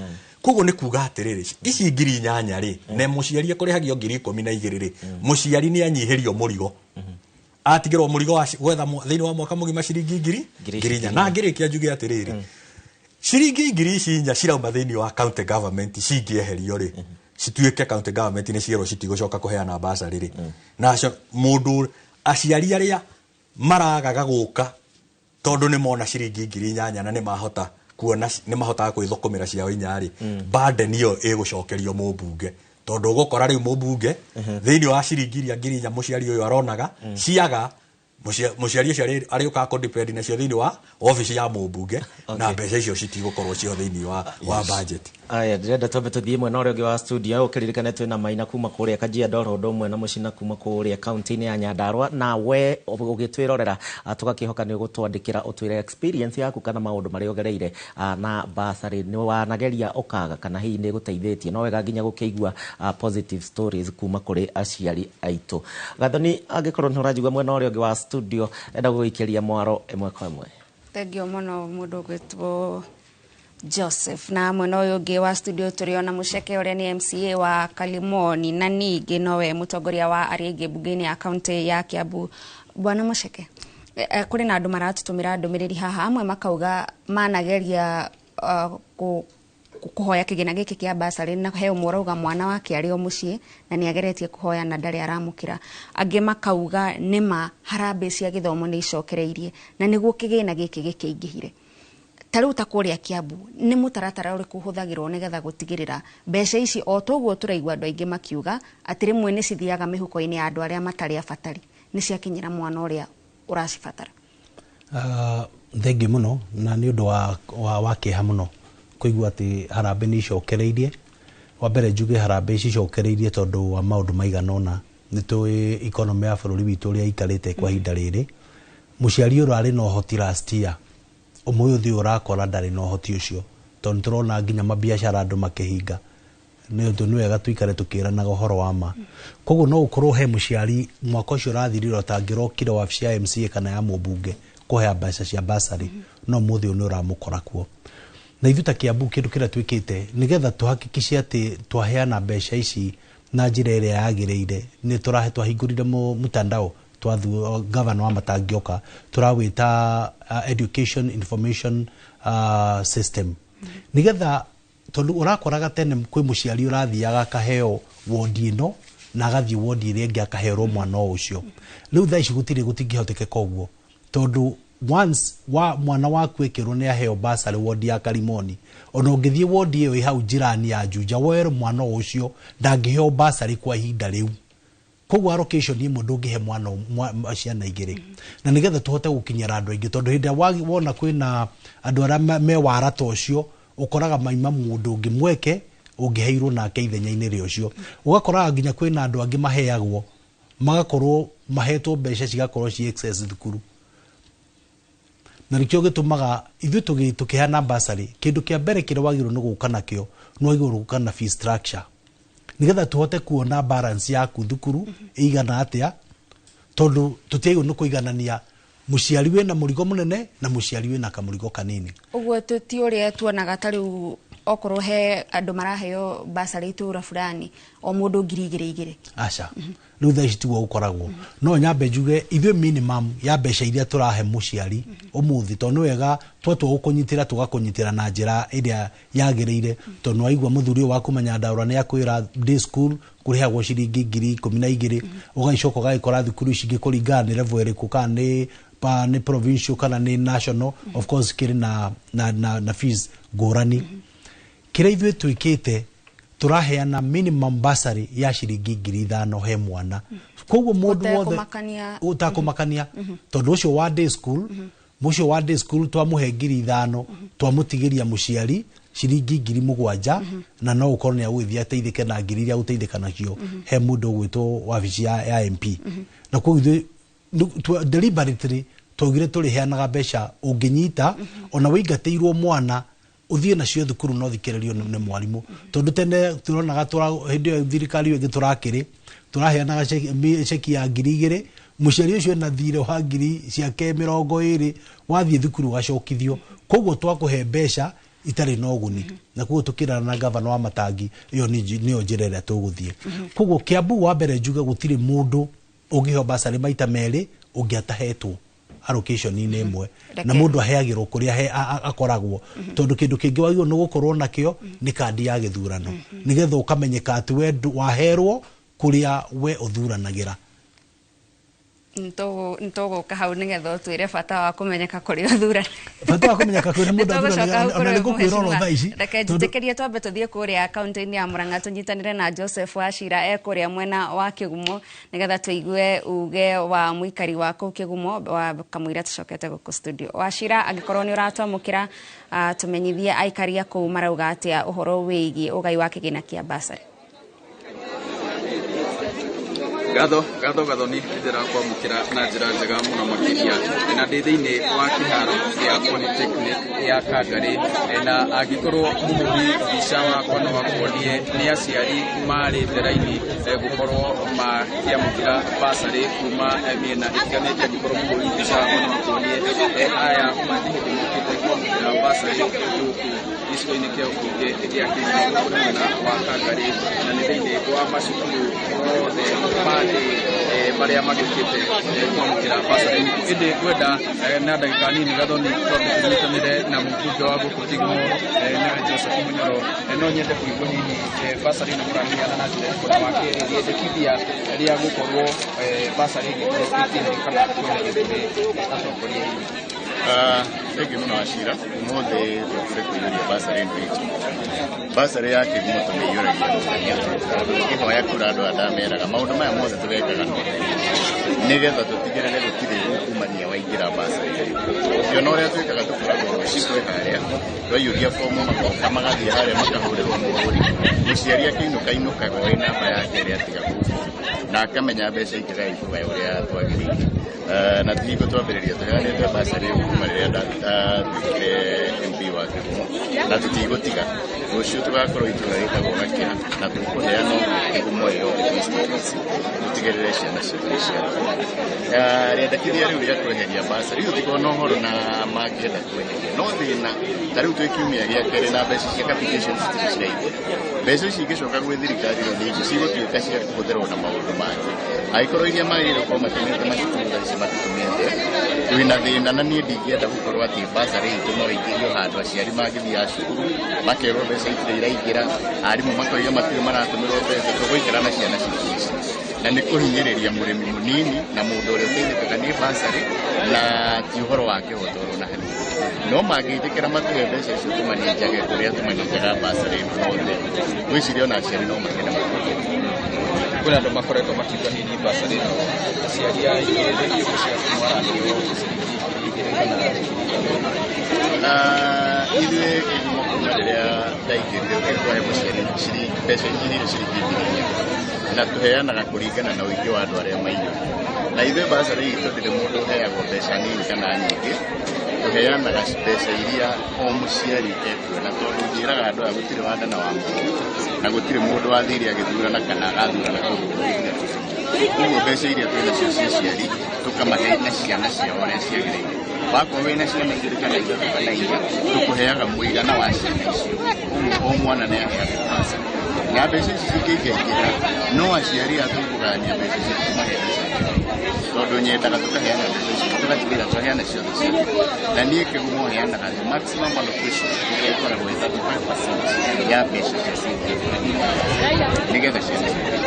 Koguo nĩ kuga atĩrĩrĩ, ici 8,000 rĩ, na mũciari ekũrĩhagio 12,000 rĩ, mũciari nĩ anyihĩrio mũrigo, atigĩrwo mũrigo wa gwetha thĩinĩ wa mwaka mũgima ciringi 4,000. Na ngĩrĩkia njuge atĩrĩrĩ, ciringi 4,000 cirauma thĩinĩ wa county government cingĩeherio rĩ, cituĩke county government nĩ cierwo citigũcoka kũheana bursary rĩ, nacio mũndũ aciari arĩa maragaga gũka tondũ nĩ mona ciringi 8,000 na nĩ mahota kuona nĩ mahotaga kwĩthũkũmĩra ciao inya rĩ, burden ĩyo ĩgũcokerio mũmbunge, tondũ ũgũkora rĩu mũmbunge thĩinĩ wa ciringi iria 4,000 mũciari ũyũ aronaga ciaga, mũciari ũcio arĩũkaga kũ-depend nacio thĩinĩ wa obici ya mũmbunge, na mbeca icio citigũkorwo cio thĩinĩ wa budget. Aya, ndĩrenda twambe tũthiĩ mwena ũrĩa ũngĩ wa studio. Ũkĩririkane twĩna Maina kuma kũrĩa Kajiado, oro ũndũ ũmwe na Mũcina kuma kũrĩa kaunti-inĩ ya Nyandarua. Na we ũgĩtwĩrorera, tũgakĩhoka nĩ ũgũtwandĩkĩra ũtwĩre experience yaku kana maũndũ marĩa ũgereire na bursary, nĩ wanageria ũkaga kana hihi nĩ ĩgũteithĩtie. No wega nginya gũkĩigua positive stories kuma kũrĩ aciari aitũ. Gathoni, angĩkorwo nĩ ũranjigua mwena ũrĩa ũngĩ wa studio, enda gũgũikĩria mwaro ĩmwe kwa ĩmwe. Thengiũ mũno mũndũ ũgwĩtwo Joseph. Na mwena ũyũ ũngĩ wa studio tũrĩ ona Mũceke ũrĩa nĩ MCA wa Kalimoni na ningĩ nowe mũtongoria wa arĩa aingĩ mbunge-inĩ ya kaunti ya Kiambu. Bwana Mũceke, kũrĩ na andũ maratũtũmĩra ndũmĩrĩri haha, amwe makauga manageria kũhoya kĩgĩna gĩkĩ kĩa bursary, na he ũmwe ũrauga mwana wake arĩ o mũciĩ na nĩ ageretie kũhoya na ndarĩ aramũkĩra. Angĩ makauga nĩma harambee cia gĩthomo nĩ icokereirie na nĩguo kĩgĩna gĩkĩ gĩkĩingĩhire. Ta rĩu ta kũrĩa Kiambu nĩ mũtaratara ũrĩkũ ũhũthagĩrwo nĩgetha gũtigĩrĩra mbeca ici, o toguo tũraigua andũ aingĩ makiuga atĩ rĩmwe nĩ cithiaga mĩhuko-inĩ ya andũ arĩa matarĩ abatari, nĩ ciakinyĩra mwana ũrĩa ũracibatara? Thengiũ mũno, na nĩ ũndũ wa kĩeha mũno kũigua atĩ harambee nĩ icokereirie. Wa mbere njuge harambee ici icokereirie tondũ wa maũndũ maigana ũna. Nĩ tũĩ economy ya bũrũri witũ ũrĩa ĩikarĩte kwa ihinda rĩrĩ. Mũciari ũrarĩ na ũhoti last year, ũmũthĩ ũyũ ũrakora ndarĩ na ũhoti ũcio, tondũ nĩ tũrona nginya mabiacara andũ makĩhinga. Nĩ ũndũ nĩ wega tũikare tũkĩranaga ũhoro wa ma. Koguo no ũkorwo he mũciari mwaka ũcio ũrathirire ũtangĩrokire wabici ya MCA kana ya mũmbunge kũhea mbeca cia bursary, no ũmũthĩ ũyũ nĩ ũramũkora kuo. Na ithuĩ ta Kiambu kĩndũ kĩrĩa twĩkĩte nĩgetha tũhakikice atĩ twaheana mbeca ici na njĩra ĩrĩa yagĩrĩire, nĩ twahingũrire mtandao twathu governor wa matangĩoka, tũrawĩta education information system, nĩgetha tondũ ũrakoraga tene kwĩ mũciari ũrathiaga akaheo wondi ĩno na agathiĩ wondi ĩrĩa ĩngĩ akaherwo mwana o ũcio. Rĩu thaa ici gũtirĩ, gũtingĩhotekeka ũguo, tondũ once wa mwana waku ĩkĩrwo nĩ aheo bursary wondi ya Karimoni, ona ũngĩthiĩ wondi ĩyo ĩ hau jirani ya Juja woere mwana o ũcio, ndangĩheo bursary kwa ihinda rĩu. Koguo allocation ĩmwe ndũngĩhe mwana ciana igĩrĩ, na nĩgetha tũhote gũkinyĩra andũ aingĩ, tondũ hĩndĩ ĩrĩa wona kwĩna andũ arĩa me wara ta ũcio, ũkoraga maima mũndũ ũngĩ mweke ũngĩheirwo nake ithenya-inĩ rĩa ũcio. Ũgakoraga nginya kwĩna andũ angĩ maheagwo, magakorwo mahetwo mbeca cigakorwo ci excess thukuru. Na nĩkĩo gĩtũmaga ithuĩ tũkĩheana bursary, kĩndũ kĩa mbere kĩrĩa wagĩrĩirwo nĩ gũka nakĩo nĩ wagĩrĩirwo gũka na fee structure, nĩgetha tũhote kuona balance yaku thukuru ĩigana atĩa, tondũ tũtiagĩrĩirwo nĩ kũiganania mũciari wĩna mũrigo mũnene na mũciari wĩna kamũrigo kanini. Ũguo ti ũrĩa tuonaga ta rĩu okorwo he andũ maraheo bursary itũra fulani o mũndũ 2,000 2,000. Aca, rĩu thaa ici tiguo gũkoragwo. No nyambe njuge ithuĩ minimum ya mbeca iria tũrahe mũciari ũmũthĩ, tondũ nĩ wega twatua gũkũnyitĩra tũgakũnyitĩra na njĩra ĩrĩa yagĩrĩire, tondũ nĩ waigua mũthuri ũyũ wa kuma Nyandarua nĩ akwĩra day school kũrĩhagwo ciringi 12,000, ũgagĩcoka ũgagĩkora thukuru ici ingĩ kũringana nĩ level ĩrĩkũ, kana nĩ nĩ provincial kana nĩ national, of course kĩrĩ na fees ngũrani. Kĩrĩa ithuĩ twĩkĩte, Tũraheana minimum bursary ya ciringi 5,000 he mwana. Koguo mũndũ wothe ũtakũmakania, tondũ ũcio wa day school, mũcio wa day school twamũhe 5,000, twamũtigĩria mũciari ciringi 7,000, na no ũkorwo nĩ agũgĩthiĩ ateithĩke na ngiri iria agũteithĩka nacio he mũndũ ũgwĩtwo wabici ya MP. Na koguo ithuĩ deliberately twaugire tũrĩheanaga mbeca ũngĩnyita, ona wĩingatĩirwo mwana ũthiĩ nacio thukuru no thikĩrĩrio nĩ mwarimũ. Tondũ tene turonaga hĩndĩ ĩyo thirikari ĩyo ĩngĩ tũrakĩrĩ tũraheanaga ceki ya 2,000, mũciari ũcio ena thirĩ wa ngiri ciake 20, wathiĩ thukuru ũgacokithio. Koguo twakũhe mbeca itarĩ na ũguni. Na koguo tũkĩrana na gavana wa Matangi, ĩyo nĩyo njĩra ĩrĩa tũgũthiĩ. Koguo Kiambu wa mbere njuge gũtirĩ mũndũ ũngĩheo basarĩ maita merĩ ũngĩ atahetwo allocation-inĩ ĩmwe, na mũndũ aheagĩrwo kũrĩa akoragwo, tondũ kĩndũ kĩngĩ wagĩrĩirwo nĩ gũkorwo nakĩo nĩ kandi ya gĩthurano, nĩgetha ũkamenyeka atĩ we waherwo kũrĩa we ũthuranagĩra. Ntũgũka hau nĩgetha ũtwĩre bata wa kũmenyeka kũrĩa ũthurana. Bata wa kũmenyeka kũrĩa mũndũ athuranagĩra, ona nĩ ngũkwĩra oro thaa ici. Reke njĩtĩkĩrie twambe tũthiĩ kũrĩa kaunti-inĩ ya Murang'a tũnyitanĩre na Joseph Wachira e kũrĩa mwena wa Kĩgumo, nĩgetha tũigue uge wa mũikari wa kũu Kĩgumo wa kamũira tũcokete gũkũ studio. Wachira, angĩkorwo nĩ ũratwamũkĩra, tũmenyithie aikari a kũu marauga atĩa ũhoro wĩgiĩ ũgai wa kĩgĩna kĩa basarĩ. Gatho gatho gathoni ndĩrakwamũkĩra na njĩra njega mũno makĩria, na ndĩ thĩinĩ wa kĩharo gĩa Polytechnic ya Kangarĩ, na angĩkorwo mũhũri mbica wakwa no akuonie nĩ aciari marĩte raini gũkorwo makĩamũkĩra basarĩ kuma mĩena ĩtiganĩte. Angĩkorwo mũhũri mbica wakwa no akuonie aya nĩ hĩndĩ mokĩte kwamũkĩra basarĩ gũkũ gĩcigo-inĩ kĩa ũmbunge gĩa Kĩgumo mwena wa Kangarĩ, na nĩ thĩinĩ wa macukuru mothe marĩa magĩũkĩte kwamũkĩra basarĩ. Ĩndĩ ngwenda na ndagĩka nini Gathoni twambe tũnyitanĩre na mũmbunge wa gũkũ Kĩgumo nĩwe Joseph Munyoro. No nyende kũigua hihi basarĩ ĩno mũraheana na njĩra ĩrĩkũ, na wa kerĩ rĩendekithia rĩa gũkorwo basarĩ ĩgĩkorwo ĩkĩherekana kweherio kũrĩ atongoria hihi. Thengiũ mũno Wachira, ũmũthĩ tũkire kũiyũria basarĩ ĩno itũ. Basarĩ ya Kĩgumo tũmĩiyũragia mũthenya, tondũ ngĩhoya kura andũ aya ndameraga maũndũ maya mothe tũrekaga na ũtheri, nĩgetha tũtigĩrĩre gũtirĩ gũkumania waingĩra basarĩ. Ũngĩona ũrĩa twĩkaga, tũkoragwo rũciũ twĩ harĩa, twaiyũria bomu magoka magathiĩ harĩa makahũrĩrwo mũhũri. Mũciari akĩinũka inũkaga oĩ namba yake ĩrĩa atiga kũu na akamenya mbeca ikĩgaya ikũgaya ũrĩa twagĩrĩire. Na ti hingo twambĩrĩria, tũheanĩte basarĩ kuma rĩrĩa ndatuĩkire MP wa Kĩgumo, na tũtigũtiga. Rũciũ tũgakorwo itũra rĩtagwo Gakĩra, na tũkũheana Kĩgumo yothe constituency, tũtigĩrĩre ciana citũ nĩ ciathoma. Rĩendekithia rĩu rĩa kweheria basarĩ, ithuĩ tũtikoragwo na ũhoro na mangĩenda kweheria, no thĩna ta rĩu twĩ kiumia gĩa kerĩ na mbeca cia capitation citirĩ ciraingĩra. Mbeca ici ingĩcoka gwĩ thirikari rĩu nĩ cigũtuĩka cia kũhũthĩrwo na maũndũ mangĩ. Angĩkorwo iria magĩrĩirwo gũkorwo matũmĩte macukuru thaa ici matitũmĩte, twĩna thĩna, na niĩ ndingĩenda gũkorwo atĩ basarĩ itũ no ĩingĩrio handũ aciari mangĩthiaga cukuru makerwo mbeca itirĩ iraingĩra, arimũ makoiga matirĩ maratũmĩrwo mbeca, tũgũikara na ciana citũ ici. Na nĩ kũhinyĩrĩria mũrĩmi mũnini na mũndũ ũrĩa ũteithĩkaga nĩ basarĩ, na ti ũhoro wa kĩhoto oro na hanini. No mangĩtĩkĩra matũhe mbeca icio tũmanenjage kũrĩa tũmanenjaga basarĩ ĩno na ũtheri, ngwĩciria ona aciari no makene makĩria. Kwĩna andũ makoretwo makiuga hihi basarĩ ĩno aciari aingĩ thĩinĩ cia maraheo ciringi 2,000 kana 3,000. Ithuĩ Kĩgumo kuma rĩrĩa ndaingĩrire tũhe mũciari mbeca inyihĩire ciringi 4,000, na tũheanaga kũringana na ũingĩ wa andũ arĩa maiyũria. Na ithuĩ basarĩ itũ ndĩrĩ mũndũ ũheagwo mbeca nini kana nyingĩ, tũheanaga mbeca iria o mũciari ekuona, tondũ njĩraga andũ aya gũtirĩ wa nda na wa mũhuko, na gũtirĩ mũndũ wathire agĩthurana kana agathurana kũgũrũ. Koguo mbeca iria twĩ nacio cia aciari tũkamahe na ciana ciao ũrĩa ciagĩrĩire. Wakorwo wĩna ciana igĩrĩ kana ithatũ kana inya, tũkũheaga mũigana wa ciana icio. Koguo o mwana nĩ aheagwo basarĩ. Na mbeca ici cingĩingaingĩha, no aciari aya tũkũgayania mbeca icio tũmahe mbeca nyingĩ. Tondũ nyendaga tũkaheana ndeto icio, tũgatigĩrĩra twaheana ciothe ciothe. Na niĩ Kĩgumo heanaga the maximum allocation ĩrĩa ĩkoragwo ĩ 35% ya mbeca iria CDF nĩgetha ciana ciothe.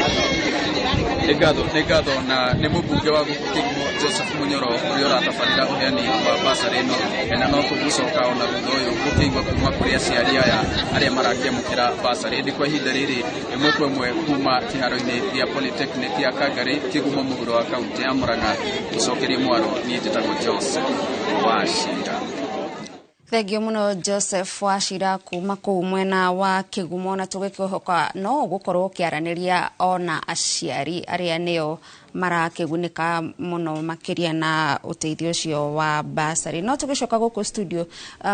Nĩ ngatho, nĩ ngatho. Na nĩ mũmbunge wa gũkũ Kĩgumo Joseph Munyoro ũrĩa ũratabarĩra ũheani wa basarĩ ĩno. Na no tũgũcoka ona thutha ũyũ gũkĩigua kuma kũrĩ aciari aya arĩa marakĩamũkĩra basarĩ. Ĩndĩ kwa ihinda rĩrĩ, ĩmwe kwa ĩmwe kuma kĩharo-inĩ gĩa Polytechnic ya Kangarĩ, Kĩgumo, mũhuro wa kaunti ya Murang'a, gũcokeria mwaro, niĩ njĩtagwo Joseph Wachira. Thengio muno, Joseph Wachira, kuma kũu mwena wa Kĩgumo, na tũgĩkĩhoka no ũgũkorwo ũkĩaranĩria ona aciari arĩa nĩo marakĩgunĩka mũno makĩria na ũteithio ũcio wa basarĩ. No tũgĩcoka gũkũ studio,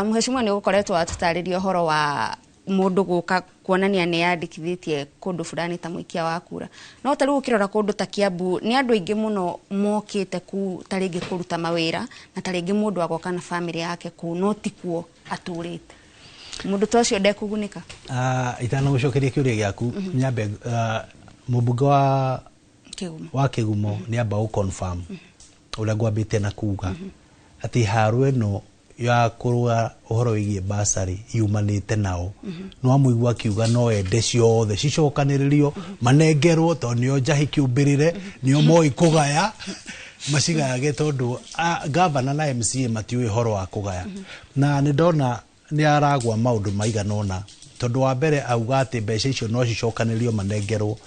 mheshimiwa, nĩ ũgũkoretwo watũtarĩria ũhoro wa mũndũ gũka kuonania nĩ yandĩkithĩtie kũndũ fulani ta mũikia wa kura, no ta rĩu ũkĩrora kũndũ ta Kiambu nĩ andũ aingĩ mũno mokĩte ku ta rĩngĩ kũruta mawĩra, na ta rĩngĩ mũndũ agoka na bamĩrĩ yake kũu no ti kuo atũrĩte. Mũndũ ta ũcio ndekũgunĩka? Itanagũcokeria kĩũria gĩaku, nyambe mũmbunge wa Kĩgumo. Wa Kĩgumo nĩ amba gũ confirm ũrĩa ngwambĩte na kuga atĩ haro ĩno ya kũrũa ũhoro wĩgiĩ basarĩ yumanĩte nao. No amũigua akiuga no ende ciothe cicokanĩrĩrio manengerwo, tondũ nĩo njahĩ kĩũmbĩrĩre, nĩo moĩ kũgaya, macigayage, tondũ gavana na MCA matiũĩ ũhoro wa kũgaya. Na nĩ ndona nĩ aragwa maũndũ maigana ũna, tondũ wa mbere auga atĩ mbeca icio no cicokanĩrĩrio manengerwo.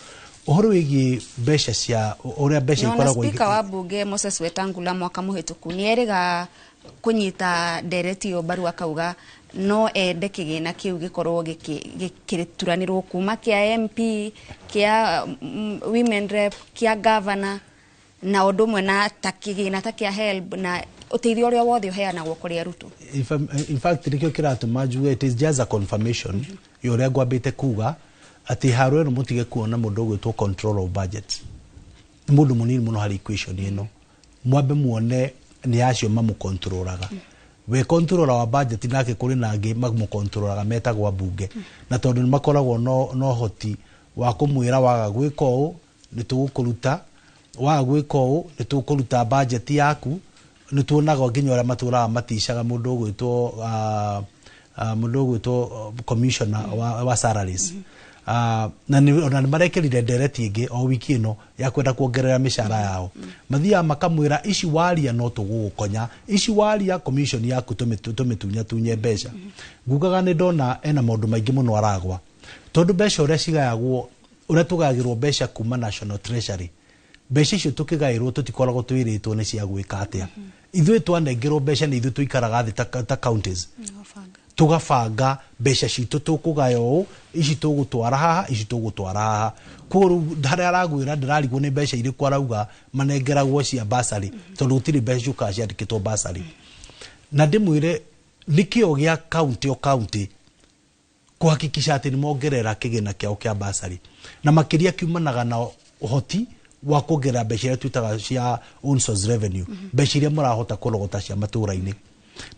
Ũhoro wĩgiĩ mbeca cia ũrĩa mbeca No na ikoragwo speaker wa bunge Moses Wetangula mwaka mũhĩtũku nĩ erĩga kũnyita ndereti ĩyo mbaru, akauga no ende kĩgĩna kĩu gĩkorwo gĩkĩturanĩrwo kuma kĩa MP, kĩa women rep, kĩa governor, na ũndũ ũmwe na ta kĩgĩna ta kĩa HELB na ũteithio ũrĩa wothe ũheanagwo kũrĩ arutwo. In fact, nĩkĩo kĩratũma njuge it is just a confirmation ya ũrĩa ngwambĩte kuga atĩ haro ĩno mũtige kuona mũndũ ũgwĩtwo control of budget nĩ mũndũ mũnini mũno harĩ equation ĩno. Mwambe muone nĩ acio mamũkontrolaga. We controller wa budget nake kũrĩ na angĩ mamũkontrolaga metagwo ambunge, na tondũ nĩ makoragwo no ũhoti wa kũmwĩra waga gwĩka ũũ nĩ tũgũkũruta, waga gwĩka ũũ nĩ tũkũruta budget yaku. Nĩ tuonaga nginya ũrĩa matũraga maticaga mũndũ ũgwĩtwo mũndũ ũgwĩtwo commissioner wa salaries. Na ona nĩ marekĩrire ndereti ĩngĩ o wiki ĩno ya kwenda kuongerera mĩcara yao. Mathiaga makamwĩra ici waria no tũgũgũkonya, ici waria commission yaku tũmĩtunya tunye mbeca. Ngugaga nĩ ndona ena maũndũ maingĩ mũno aragwa, tondũ mbeca ũrĩa cigayagwo, ũrĩa tũgayagĩrwo mbeca kuma National Treasury, mbeca icio tũkĩgaĩrwo tũtikoragwo twĩrĩtwo nĩ cia gwĩka atĩa. Ithuĩ twanengerwo mbeca nĩ ithuĩ tũikaraga thĩ ta counties tũgabanga mbeca citũ, tũkũgaya ũũ, ici tũgũtwara haha, ici tũgũtwara haha. Koguo rĩu harĩa aragwĩra ndĩrarigwo nĩ mbeca irĩkũ arauga manengeragwo cia basarĩ, tondũ gũtirĩ mbeca ciũkaga ciandĩkĩtwo basarĩ. Na ndĩmwĩre nĩ kĩo gĩa county o county kuhakikisha atĩ nĩ mongerera kĩgĩna kĩao kĩa basarĩ, na makĩria kiumanaga na ũhoti wa kuongerera mbeca iria twĩtaga cia own source revenue, mbeca iria mũrahota kũrogota cia matũra-inĩ.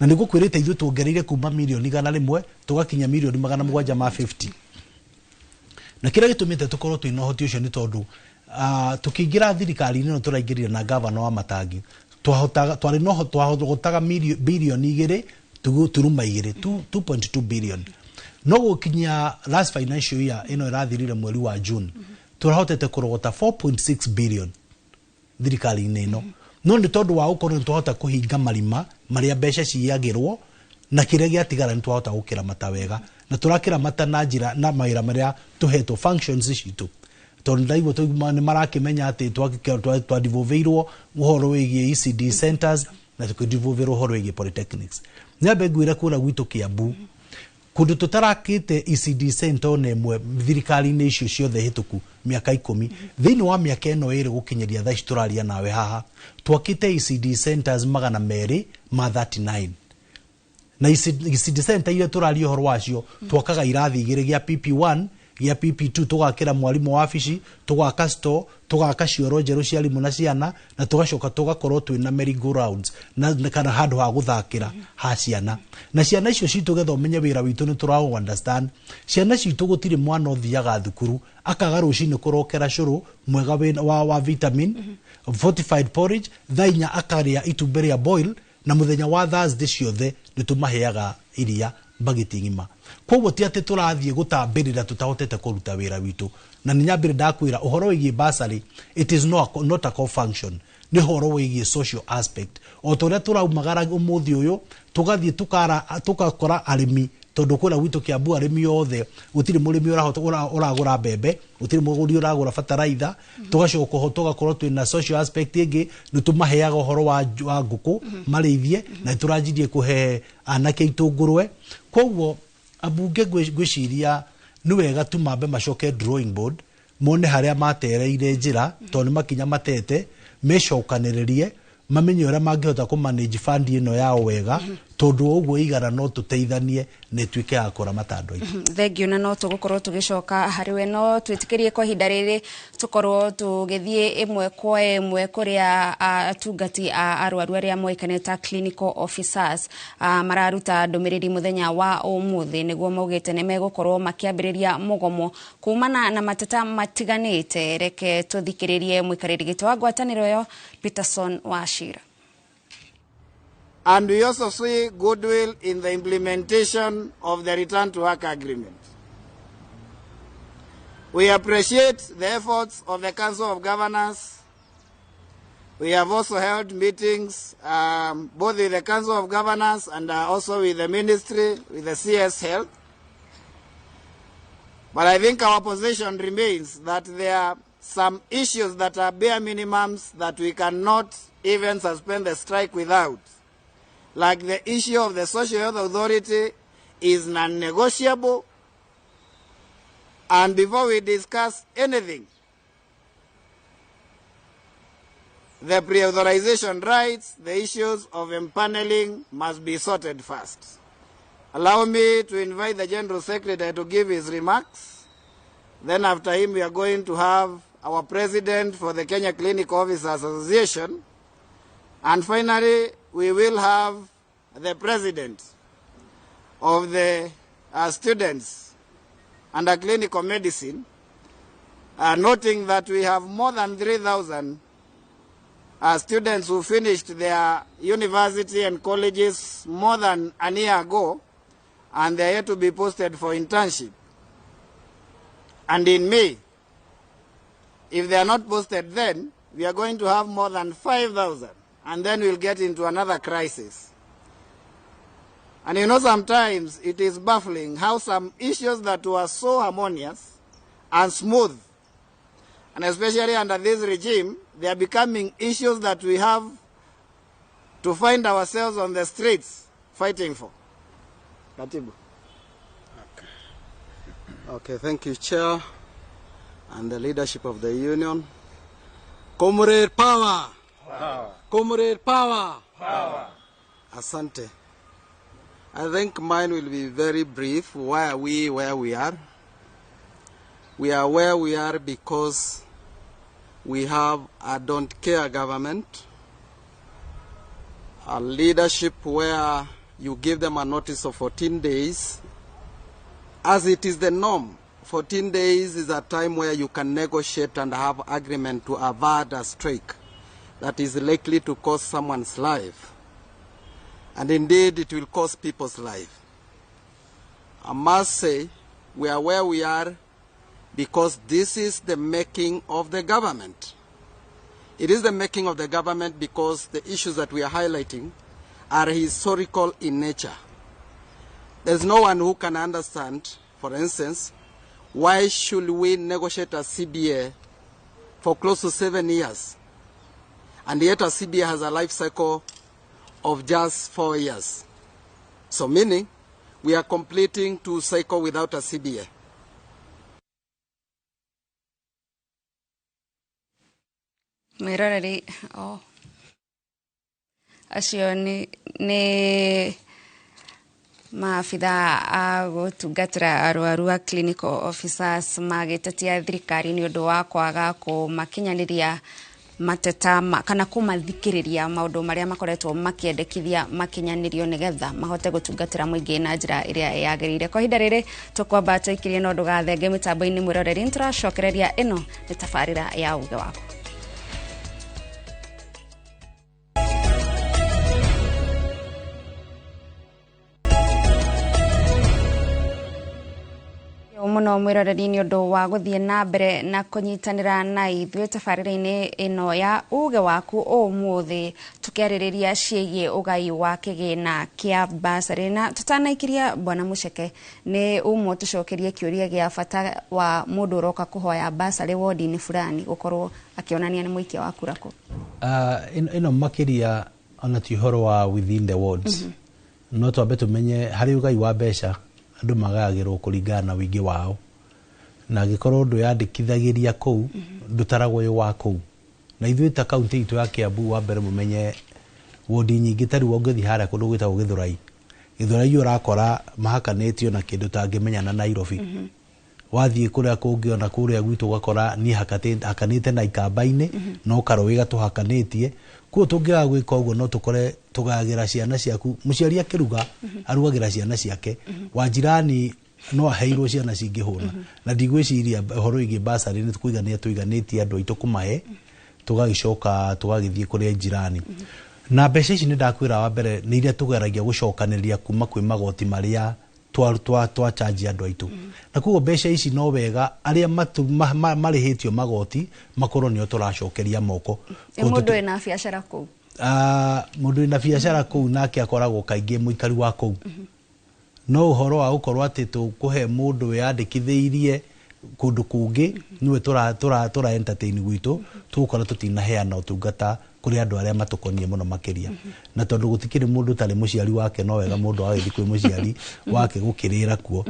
Na nĩ ngũkwĩrĩte ithuĩ tuongereire kuma mirioni 100 tũgakinya mirioni 750, na kĩrĩa gĩtũmĩte tũkorwo twĩna ũhoti ũcio nĩ tondũ tũkĩingĩra thirikari-inĩ ĩno tũraingĩrire na gavana wa Matangi, twahotaga twarĩ no twahotaga 2.2 birioni 2.2 billion, no gũkinyia last financial year ĩno ĩrathirire mweri wa June tũrahotete kũrogota 4.6 billion thirikari-inĩ ĩno. No nĩ tondũ wa gũkorwo nĩ twahota kũhinga marima marĩa mbeca ciyagĩrwo, na kĩrĩa gĩatigara nĩ twahota gũkĩramata wega, na tũrakĩramata na njĩra na mawĩra marĩa tũhetwo, functions citũ, tondũ ndaigua nĩ marakĩmenya atĩ twadevolveirwo ũhoro wĩgiĩ ECD centers na tũkĩdevolverwo ũhoro wĩgiĩ polytechnics. Nyambe ngwĩre kũrĩa gwitũ Kiambu, kũndũ tũtarakĩte ECD center ona ĩmwe thirikari-inĩ icio ciothe hĩtũku mĩaka 10, thĩinĩ wa mĩaka ĩno 2 gũkinyĩria thaa ici tũraria nawe haha, twakĩte ECD centers 239. Na ECD center iria tũraria ũhoro wacio, twakaga irathi igĩrĩ, gĩa PP1 Gĩa PP2 tũgakĩra mwarimũ wabici, tũgaka store, tũgaka cioro njerũ cia arimũ na ciana, na tũgacoka tũgakorwo twĩna merry go rounds na kana handũ ha gũthakĩra ha ciana. Na ciana icio citũ, getha ũmenye wĩra witũ nĩ tũra understand, ciana citũ gũtirĩ mwana ũthiaga thukuru akaga rũcinĩ kũrokera cũrũ mwega wa vitamin fortified porridge, thaa 4 akarĩa itumbĩ rĩa boil, na mũthenya wa Thursday ciothe nĩ tũmaheaga iria mbagiti ng'ima. Koguo ti atĩ tũrathiĩ gũtambĩrĩra tũtahotete kũruta wĩra witũ. Na nĩ nyambĩrĩ ndakwĩra ũhoro wĩgiĩ bursary, it is not a core function, nĩ ũhoro wĩgiĩ social aspect. O ta ũrĩa tũraumagara ũmũthĩ ũyũ tũgathiĩ tũgakora arĩmi, tondũ kũrĩa gwitũ Kiambu arĩmi othe gũtirĩ mũrĩmi ũrahota ũragũra mbembe, gũtirĩ mũgũri ũragũra bataraitha. Tũgacoka ho tũgakorwo twĩna social aspect ĩngĩ, nĩ tũmaheaga ũhoro wa ngũkũ marĩithie, na nĩ tũranjirie kũhe anake aitũ ngũrwe. Koguo ambunge ngwĩciria nĩ wega tu mambe macoke drawing board, mone harĩa matereire njĩra, tondũ nĩ makinya matete, mecokanĩrĩrie, mamenye ũrĩa mangĩhota kũ manage fund ĩno yao wega, tondũ ũguo igana no tũteithanie na ĩtuĩke ya kũramata andũ aitũ. Thengio, na no tũgũkorwo tũgĩcoka harĩ we, no twĩtĩkĩrie kwa ihinda rĩrĩ tũkorwo tũgĩthiĩ ĩmwe kwa ĩmwe kũrĩa atungati a arwaru arĩa moĩkaine ta clinical officers mararuta ndũmĩrĩri mũthenya wa ũmũthĩ, nĩguo maugĩte nĩ megũkorwo makĩambĩrĩria mũgomo kumana na mateta matiganĩte. Reke tũthikĩrĩrie mũikarĩri gĩtĩ wa ngwatanĩro ĩyo, Peterson Wachira. And we also see goodwill in the implementation of the return to work agreement. We appreciate the efforts of the Council of Governors. We have also held meetings both with the Council of Governors and also with the ministry, with the CS Health. But I think our position remains that there are some issues that are bare minimums that we cannot even suspend the strike without. Like the issue of the Social Health Authority is non-negotiable. And before we discuss anything, the pre-authorization rights, the issues of empaneling must be sorted first. Allow me to invite the General Secretary to give his remarks. Then after him, we are going to have our president for the Kenya Clinical Officers Association. And finally, we will have the president of the students under clinical medicine, noting that we have more than 3,000 students who finished their university and colleges more than a year ago, and they are yet to be posted for internship. And in May, if they are not posted then, we are going to have more than 5,000, and then we'll get into another crisis. And you know, sometimes it is baffling how some issues that were so harmonious and smooth, and especially under this regime, they are becoming issues that we have to find ourselves on the streets fighting for. Katibu. Okay, thank you, Chair, and the leadership of the union. Comrade power! Power. Comrade power! Power! Asante. I think mine will be very brief. Why are we where we are? We are where we are because we have a don't care government, a leadership where you give them a notice of 14 days, as it is the norm. 14 days is a time where you can negotiate and have agreement to avert a strike that is likely to cost someone's life. And indeed, it will cost people's life. I must say, we are where we are because this is the making of the government. It is the making of the government because the issues that we are highlighting are historical in nature. There's no one who can understand, for instance, why should we negotiate a CBA for close to 7 years? And yet a CBA has a life cycle of just 4 years. So meaning, we are completing 2 cycles without a CBA. Mwĩroreri, oh, acio nĩ Maabitha a gũtungatĩra arwaru a clinical officers magĩtetia thirikari nĩ ũndũ wa kwaga kũmakinyanĩria mateta kana kũmathikĩrĩria maũndũ marĩa makoretwo makĩendekithia makinyanĩrio nĩgetha mahote gũtungatĩra mũingĩ na njĩra ĩrĩa yagĩrĩire. Kwa ihinda rĩrĩ tũkwamba tũikirie no ndũgathenge mĩtambo-inĩ mwĩroreri, nĩtũracokereria ĩno nĩ tabarĩra ya uge waku. Muno mwiroreri nĩ ũndũ wa gũthiĩ na mbere na kũnyitanĩra na ithuĩ tabarĩra-inĩ ĩno ya uge waku ũmũthĩ tũkĩarĩrĩria ciĩgiĩ ũgai wa kĩgĩna kĩa basarĩ. Na tũtanaikiria Bwana Mucheke, nĩ ũmwe tũcokerie kĩũria gĩa bata wa mũndũ ũroka kũhoya basarĩ wodi-inĩ fulani gũkorwo akĩonania nĩ mũikia wa kura kũ. Ĩno makĩria ona ti ũhoro wa within the wards. No twambe tũmenye harĩ ũgai wa mbeca andũ magayagĩrwo kũringana na ũingĩ wao, na angĩkorwo ndwĩyandĩkithagĩria kũu ndũtaragwo wĩ wa kũu. Na ithuĩ ta kaunti itũ ya Kiambu, wa mbere mũmenye wodi nyingĩ ta rĩu ũngĩthiĩ harĩa kũndũ gwĩtagwo Gĩthũrai, Gĩthũrai ũrakora mahakanĩtio na kĩndũ tangĩmenya na Nairobi. Wathiĩ kũrĩa kũngĩ ona kũrĩa gwitũ ũgakora niĩ hakanĩte na Ikamba-inĩ no karũĩ gatũhakanĩtie. Koguo tũngĩaga gwĩka ũguo no tũkore tũgayagĩra ciana ciaku, mũciari akĩruga arugagĩra ciana ciake, wa jirani no aheirwo ciana cingĩhũna. Na ndigwĩciria ũhoro wĩgiĩ basarĩ nĩ tũkũigania tũiganĩtie andũ aitũ kũmahe, tũgagĩcoka tũgagĩthiĩ kũrĩa jirani. Na mbeca ici nĩ ndakwĩra wa mbere nĩ iria tũgeragia gũcokanĩrĩria kuma kwĩ magoti marĩa twa charge andũ aitũ. Na koguo mbeca ici no wega arĩa marĩhĩtio magoti makorwo nĩo tũracokeria moko. Mũndũ wĩna biacara kũu? Mũndũ wĩna biacara kũu nake akoragwo kaingĩ mũikari wa kũu. No ũhoro wa gũkorwo atĩ tũkũhe mũndũ wĩyandĩkithĩirie kũndũ kũngĩ nĩwe tũra entertain gwitũ, tũgũkora tũtinaheana ũtungata kũrĩ andũ arĩa matũkoniĩ mũno makĩria. Na tondũ gũtikĩrĩ mũndũ ũtarĩ mũciari wake, no wega mũndũ agagĩthiĩ kwĩ mũciari wake gũkĩrĩra kuo.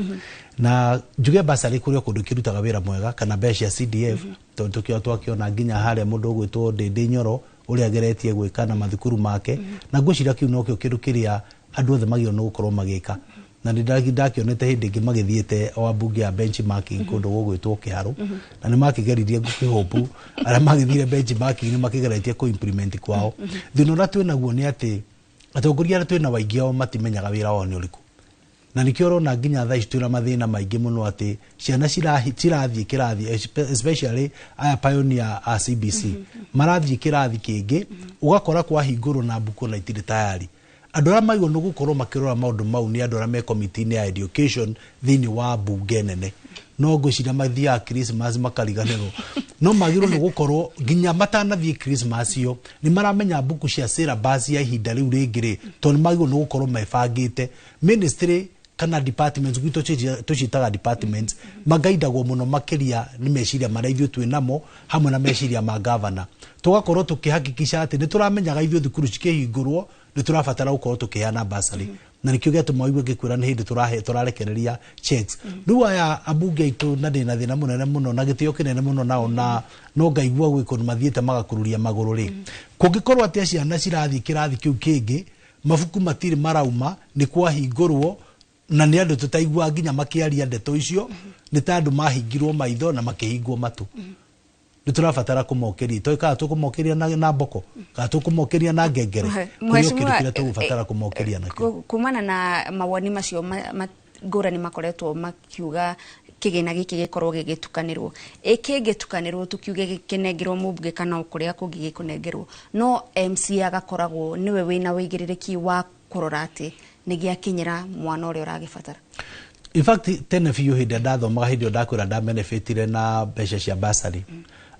Na njuge basarĩ kũrĩ o kũndũ kĩrutaga wĩra mwega kana mbeca cia CDF, tondũ tũkĩo twakĩona nginya harĩa mũndũ ũgwĩtwo Ndĩndĩ Nyoro ũrĩa ageretie gwĩka na mathukuru make. Na ngwĩciria kĩu nokĩo kĩndũ kĩrĩa andũ othe magĩrĩirwo nĩ gũkorwo magĩka. Na nĩ ndakĩonete hĩndĩ ĩngĩ magĩthiĩte o ambunge ya benchmarking kũndũ gũgwĩtwo Kĩharũ, na nĩ makĩgeririe ngũkĩhũmbu arĩa magĩthire benchmarking nĩ makĩgeretie kũ implement kwao. Thĩna ũrĩa twĩnaguo nĩ atĩ atongoria arĩa twĩna aingĩ ao matimenyaga wĩra wao nĩ ũrĩkũ. Na nĩkĩo ũrona nginya thaa ici twĩna mathĩna maingĩ mũno atĩ ciana cirathiĩ kĩrathi, especially aya pioneer a CBC marathiĩ kĩrathi kĩngĩ, ũgakora kwahingũrwo na mbuku na itirĩ tayari. Andũ arĩa magĩrĩirwo nĩ gũkorwo makĩrora maũndũ mau nĩ andũ arĩa me committee-inĩ ya education thĩinĩ wa mbunge nene. No ngwĩciria mathiaga Christmas makariganĩrwo. No magĩrĩirwo nĩ gũkorwo nginya matanathiĩ Christmas ĩyo nĩ maramenya mbuku cia syllabus ya ihinda rĩu rĩngĩ rĩ, tondũ nĩ magĩrĩirwo nĩ gũkorwo mebangĩte. Ministry kana departments gwitũ tũciĩtaga departments magaindagwo mũno makĩria nĩ meciria marĩa ithuĩ twĩ namo hamwe na meciria ma governor. Tũgakorwo tũkĩhakikisha atĩ nĩ tũramenyaga ithuĩ thukuru cikĩhingũrwo nĩ tũrabatara gũkorwo tũkĩheana bursary. Na nĩkĩo gĩatũma ũigue ngĩkwĩra nĩ hĩndĩ tũrarekereria checks. Rĩu aya ambunge aitũ na ndĩna thĩna mũnene mũno na gĩtĩo kĩnene mũno nao, na no ngaigua gwĩ kũndũ mathiĩte magakururia magũrũ rĩ. Kũngĩkorwo atĩ ciana cirathiĩ kĩrathi kĩu kĩngĩ, mabuku matirĩ marauma, nĩ kwahingũrwo na nĩ andũ tũtaiguaga nginya makĩaria ndeto icio, nĩ ta andũ mahingirwo maitho na makĩhingwo matũ. Nĩ tũrabatara kũmokĩria, tũĩ kana tũkũmokĩria na mboko, kana tũkũmokĩria na ngengere, kũrĩ o kĩndũ kĩrĩa tũgũbatara kũmokĩria nakĩo. Kumana na mawoni macio ngũrani makoretwo makiuga kĩgĩna gĩkĩ gĩkorwo gĩgĩtukanĩrwo, ĩkĩngĩtukanĩrwo tukiuge gĩkĩnengerwo mũmbunge kana o kũrĩa kũngĩ gĩkũnengerwo, no MC agakoragwo nĩwe wĩna wĩigĩrĩrĩki wa kũrora atĩ nĩ gĩakinyĩra mwana ũrĩa ũragĩbatara. In fact tene biũ hĩndĩ ĩrĩa ndathomaga, hĩndĩ ĩyo ndakwĩra ndabenefitire na mbeca cia basarĩ,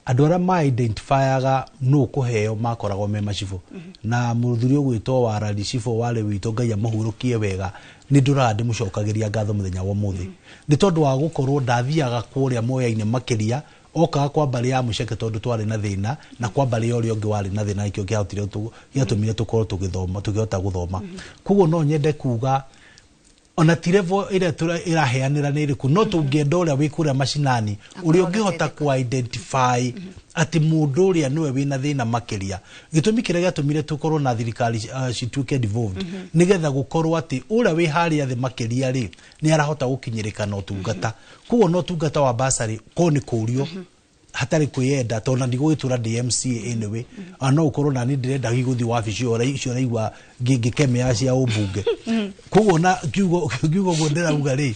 andũ arĩa ma-identifyaga nũ kũheo makoragwo me macibũ. Na mũthuri ũgwĩtwo Warari cibũ warĩ witũ, Ngai amũhurũkie wega, nĩ ndũraga ndĩmũcokagĩria ngatho mũthenya wa ũmũthĩ. Nĩ tondũ wa gũkorwo ndathiaga kũrĩa Mwea-inĩ makĩria, okaga kwa mbarĩ ya Mũceke tondũ twarĩ na thĩna, na kwa mbarĩ ya ũrĩa ũngĩ warĩ na thĩna, nĩkĩo kĩahotire gĩatũmire tũkorwo tũgĩthoma, tũkĩhota gũthoma. Koguo no nyende kuga Ona ti level ĩrĩa ĩraheanĩra nĩ ĩrĩkũ, no tũngĩenda ũrĩa wĩ kũrĩa macinani, ũrĩa ũngĩhota ku identify atĩ mũndũ ũrĩa nĩwe wĩna thĩna makĩria. Gĩtũmi kĩrĩa gĩatũmire tũkorwo na thirikari cituĩke devolved, nĩgetha gũkorwo atĩ ũrĩa wĩ harĩa thĩ makĩria rĩ, nĩ arahota gũkinyĩrĩka na ũtungata. Koguo na ũtungata wa basarĩ korwo nĩ kũrio hatarĩ kwĩyenda, tondũ na ndigũgĩtũra ndĩ MCA anyway, no ũkorwo nani ndĩrenda gũthiĩ wabici icio ũraigua ngĩkemea cia ũmbunge. Koguo na kiugo kiugo ũguo ndĩrauga rĩ,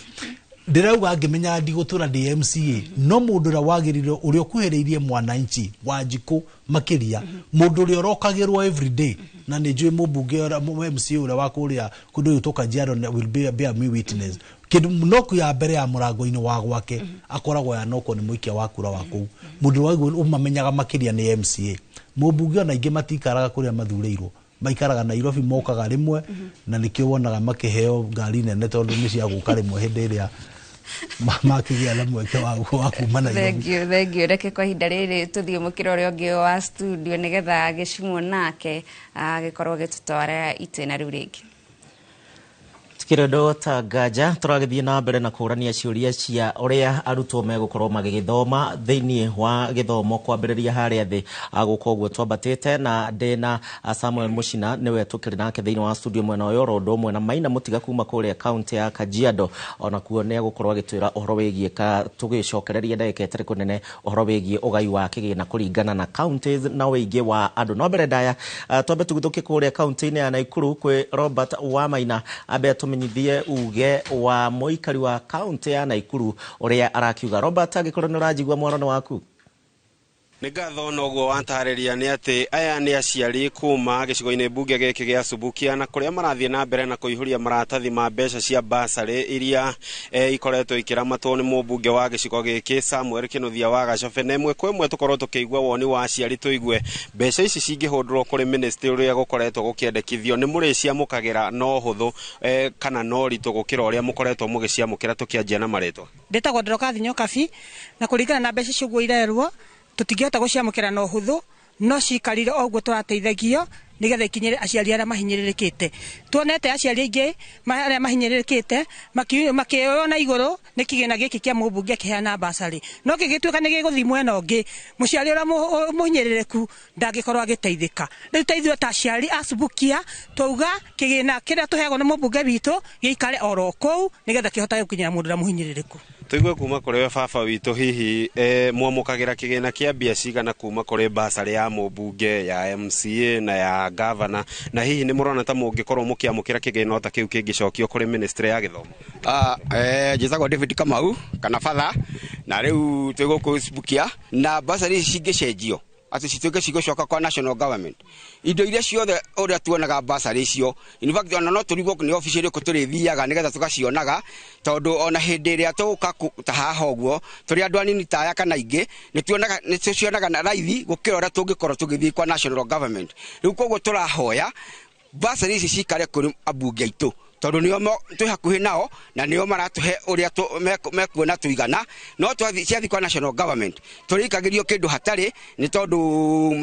ndĩrauga ngĩmenyaga ndigũtũra ndĩ MCA, no mũndũ ũrĩa wagĩrĩire, ũrĩa ũkuhĩrĩirie mwananchi Wanjikũ makĩria, mũndũ ũrĩa ũrokagĩrwo everyday, na nĩ njũĩ mũmbunge MCA ũrĩa wa kũrĩa kũndũ gwĩtwo Kajiado will bear me witness, kĩndũ noku ya mbere ya mũrango-inĩ wa gwake akoragwo yanokwo nĩ mũikia wa kura wa kũu. Mũndũ ũrĩa ũmamenyaga makĩria nĩ MCA. Mũmbunge ona aingĩ matikaraga kũrĩa mathurĩirwo, maikaraga Nairobi, mokaga rĩmwe, na nĩkĩo wonaga makĩheo ngari nene, tondũ nĩ cia gũka rĩmwe hĩndĩ ĩrĩa makĩgĩa na mweke wa kuma Nairobi. Thank you, thank you. Reke kwa ihinda rĩrĩ tũthiĩ mũkĩra ũrĩa ũngĩ wa studio, nĩgetha gĩcimwo nake agĩkorwo agĩtũtwara itĩna rĩu rĩngĩ. Tukĩrendo ta nganja tũragĩthiĩ na mbere na kũrania ciũria cia ũrĩa arutwo megũkorwo magĩgĩthoma thĩinĩ wa gĩthomo kwambĩrĩria harĩa thĩ gũkũ ũguo twambatĩte, na ndĩna Samuel Muchina nĩwe tũkĩrĩ nake thĩinĩ wa studio mwena ũyũ, oro ũndũ ũmwe na Maina Mũtiga kuma kũrĩa kaunti ya Kajiado, onakuo nĩ egũkorwo agĩtwĩra ũhoro wĩgiĩ ka tũgĩcokereria ndagĩka ĩtarĩ kũnene ũhoro wĩgiĩ ũgai wa kĩgĩna kũringana na counties na ũingĩ wa andũ. No mbere ndaya, twambe tũgĩthũkie kũrĩa kaunti-inĩ ya Nakuru kwĩ Robert Wamaina, ambe atũmenyithie uge wa mũikari wa kaunti ya Nakuru ũrĩa arakiuga. Robert, angĩkorwo nĩ ũranjigua, mwaro nĩ waku. Nĩ ngatho. Noguo watarĩria nĩ atĩ aya nĩ aciari kuma gĩcigo-inĩ mbunge gĩkĩ gĩa Subukia, na kũrĩa marathiĩ na mbere na kũihũria maratathi ma mbeca cia basarĩ iria ikoretwo ikĩramatwo nĩ mũmbunge wa gĩcigo gĩkĩ Samuel Kĩnuthia wa Gacobe. Na ĩmwe kwa ĩmwe tũkorwo tũkĩigua woni wa aciari, tũigue mbeca ici cingĩhũndũrwo kũrĩ ministry ũrĩa gũkoretwo gũkĩendekithio, nĩ mũrĩciamũkagĩra no hũthũ kana no ritũ gũkĩra ũrĩa mũkoretwo mũgĩciamũkĩra? Tũkĩanjia na marĩtwa. Ndĩtagwo Ndorokathi Nyokabi, na kũringana na mbeca icio ũguo irerwo, tũtingĩhota gũciamũkĩra na ũhũthũ, no cikarire o ũguo tũrateithagio nĩgetha ikinyĩre aciari arĩa mahinyĩrĩrĩkĩte. Tuonete aciari aingĩ arĩa mahinyĩrĩrĩkĩte makĩoywo na igũrũ nĩ kĩgĩna gĩkĩ kĩa mũmbunge akĩheana basarĩ, no gĩgĩtuĩka nĩ gĩgũthiĩ mwena ũngĩ, mũciari ũrĩa mũhinyĩrĩrĩku ndangĩkorwo agĩteithĩka. Rĩu ta ithuĩ ta aciari a Subukia twauga kĩgĩna kĩrĩa tũheagwo nĩ mũmbunge witũ gĩikare oro kũu, nĩgetha kĩhotage gũkinyĩra mũndũ ũrĩa mũhinyĩrĩrĩku. Tũigue kuma kũrĩ we baba witũ, hihi mwamũkagĩra kĩgĩna kĩa mbia cigana kuma kũrĩ basarĩ ya mũmbunge, ya MCA na ya gavana, na hihi nĩ mũrona ta mũngĩkorwo mũkĩamũkĩra kĩgĩna ta kĩu kĩngĩcokio kũrĩ ministry ya gĩthomo? Njĩtagwo David Kamau kana Father, na rĩu twĩ gũkũ Subukia, na basarĩ ici cingĩcenjio atĩ cituĩke cigũcoka kwa national government, indo iria ciothe ũrĩa tuonaga basarĩ icio, in fact ona no tũrigwo nĩ obici ĩrĩkũ tũrĩthiaga nĩgetha tũgacionaga, tondũ ona hĩndĩ ĩrĩa tũgũka ta haha ũguo tũrĩ andũ anini ta aya kana aingĩ, nĩ tũcionaga na raithi gũkĩra ũrĩa tũngĩkorwo tũgĩthiĩ kwa national government. Rĩu koguo tũrahoya basarĩ ici cikare kũrĩ ambunge aitũ, tondũ nĩo twĩ hakuhĩ nao na nĩo maratũhe ũrĩa mekuona tũigana. No ciathiĩ kwa national government tũrĩikagĩrio kĩndũ hatarĩ, nĩ tondũ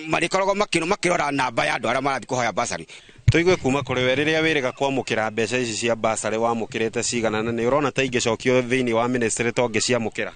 marĩkoragwo makĩrora namba ya andũ arĩa marathiĩ kũhoya basarĩ. Tũigue kuma kũrĩ we, rĩrĩa wĩrĩga kwamũkĩra mbeca ici cia basarĩ wamũkĩrĩte cigana, na nĩ ũrona ta ingĩcokio thĩinĩ wa ministry to ũngĩciamũkĩra?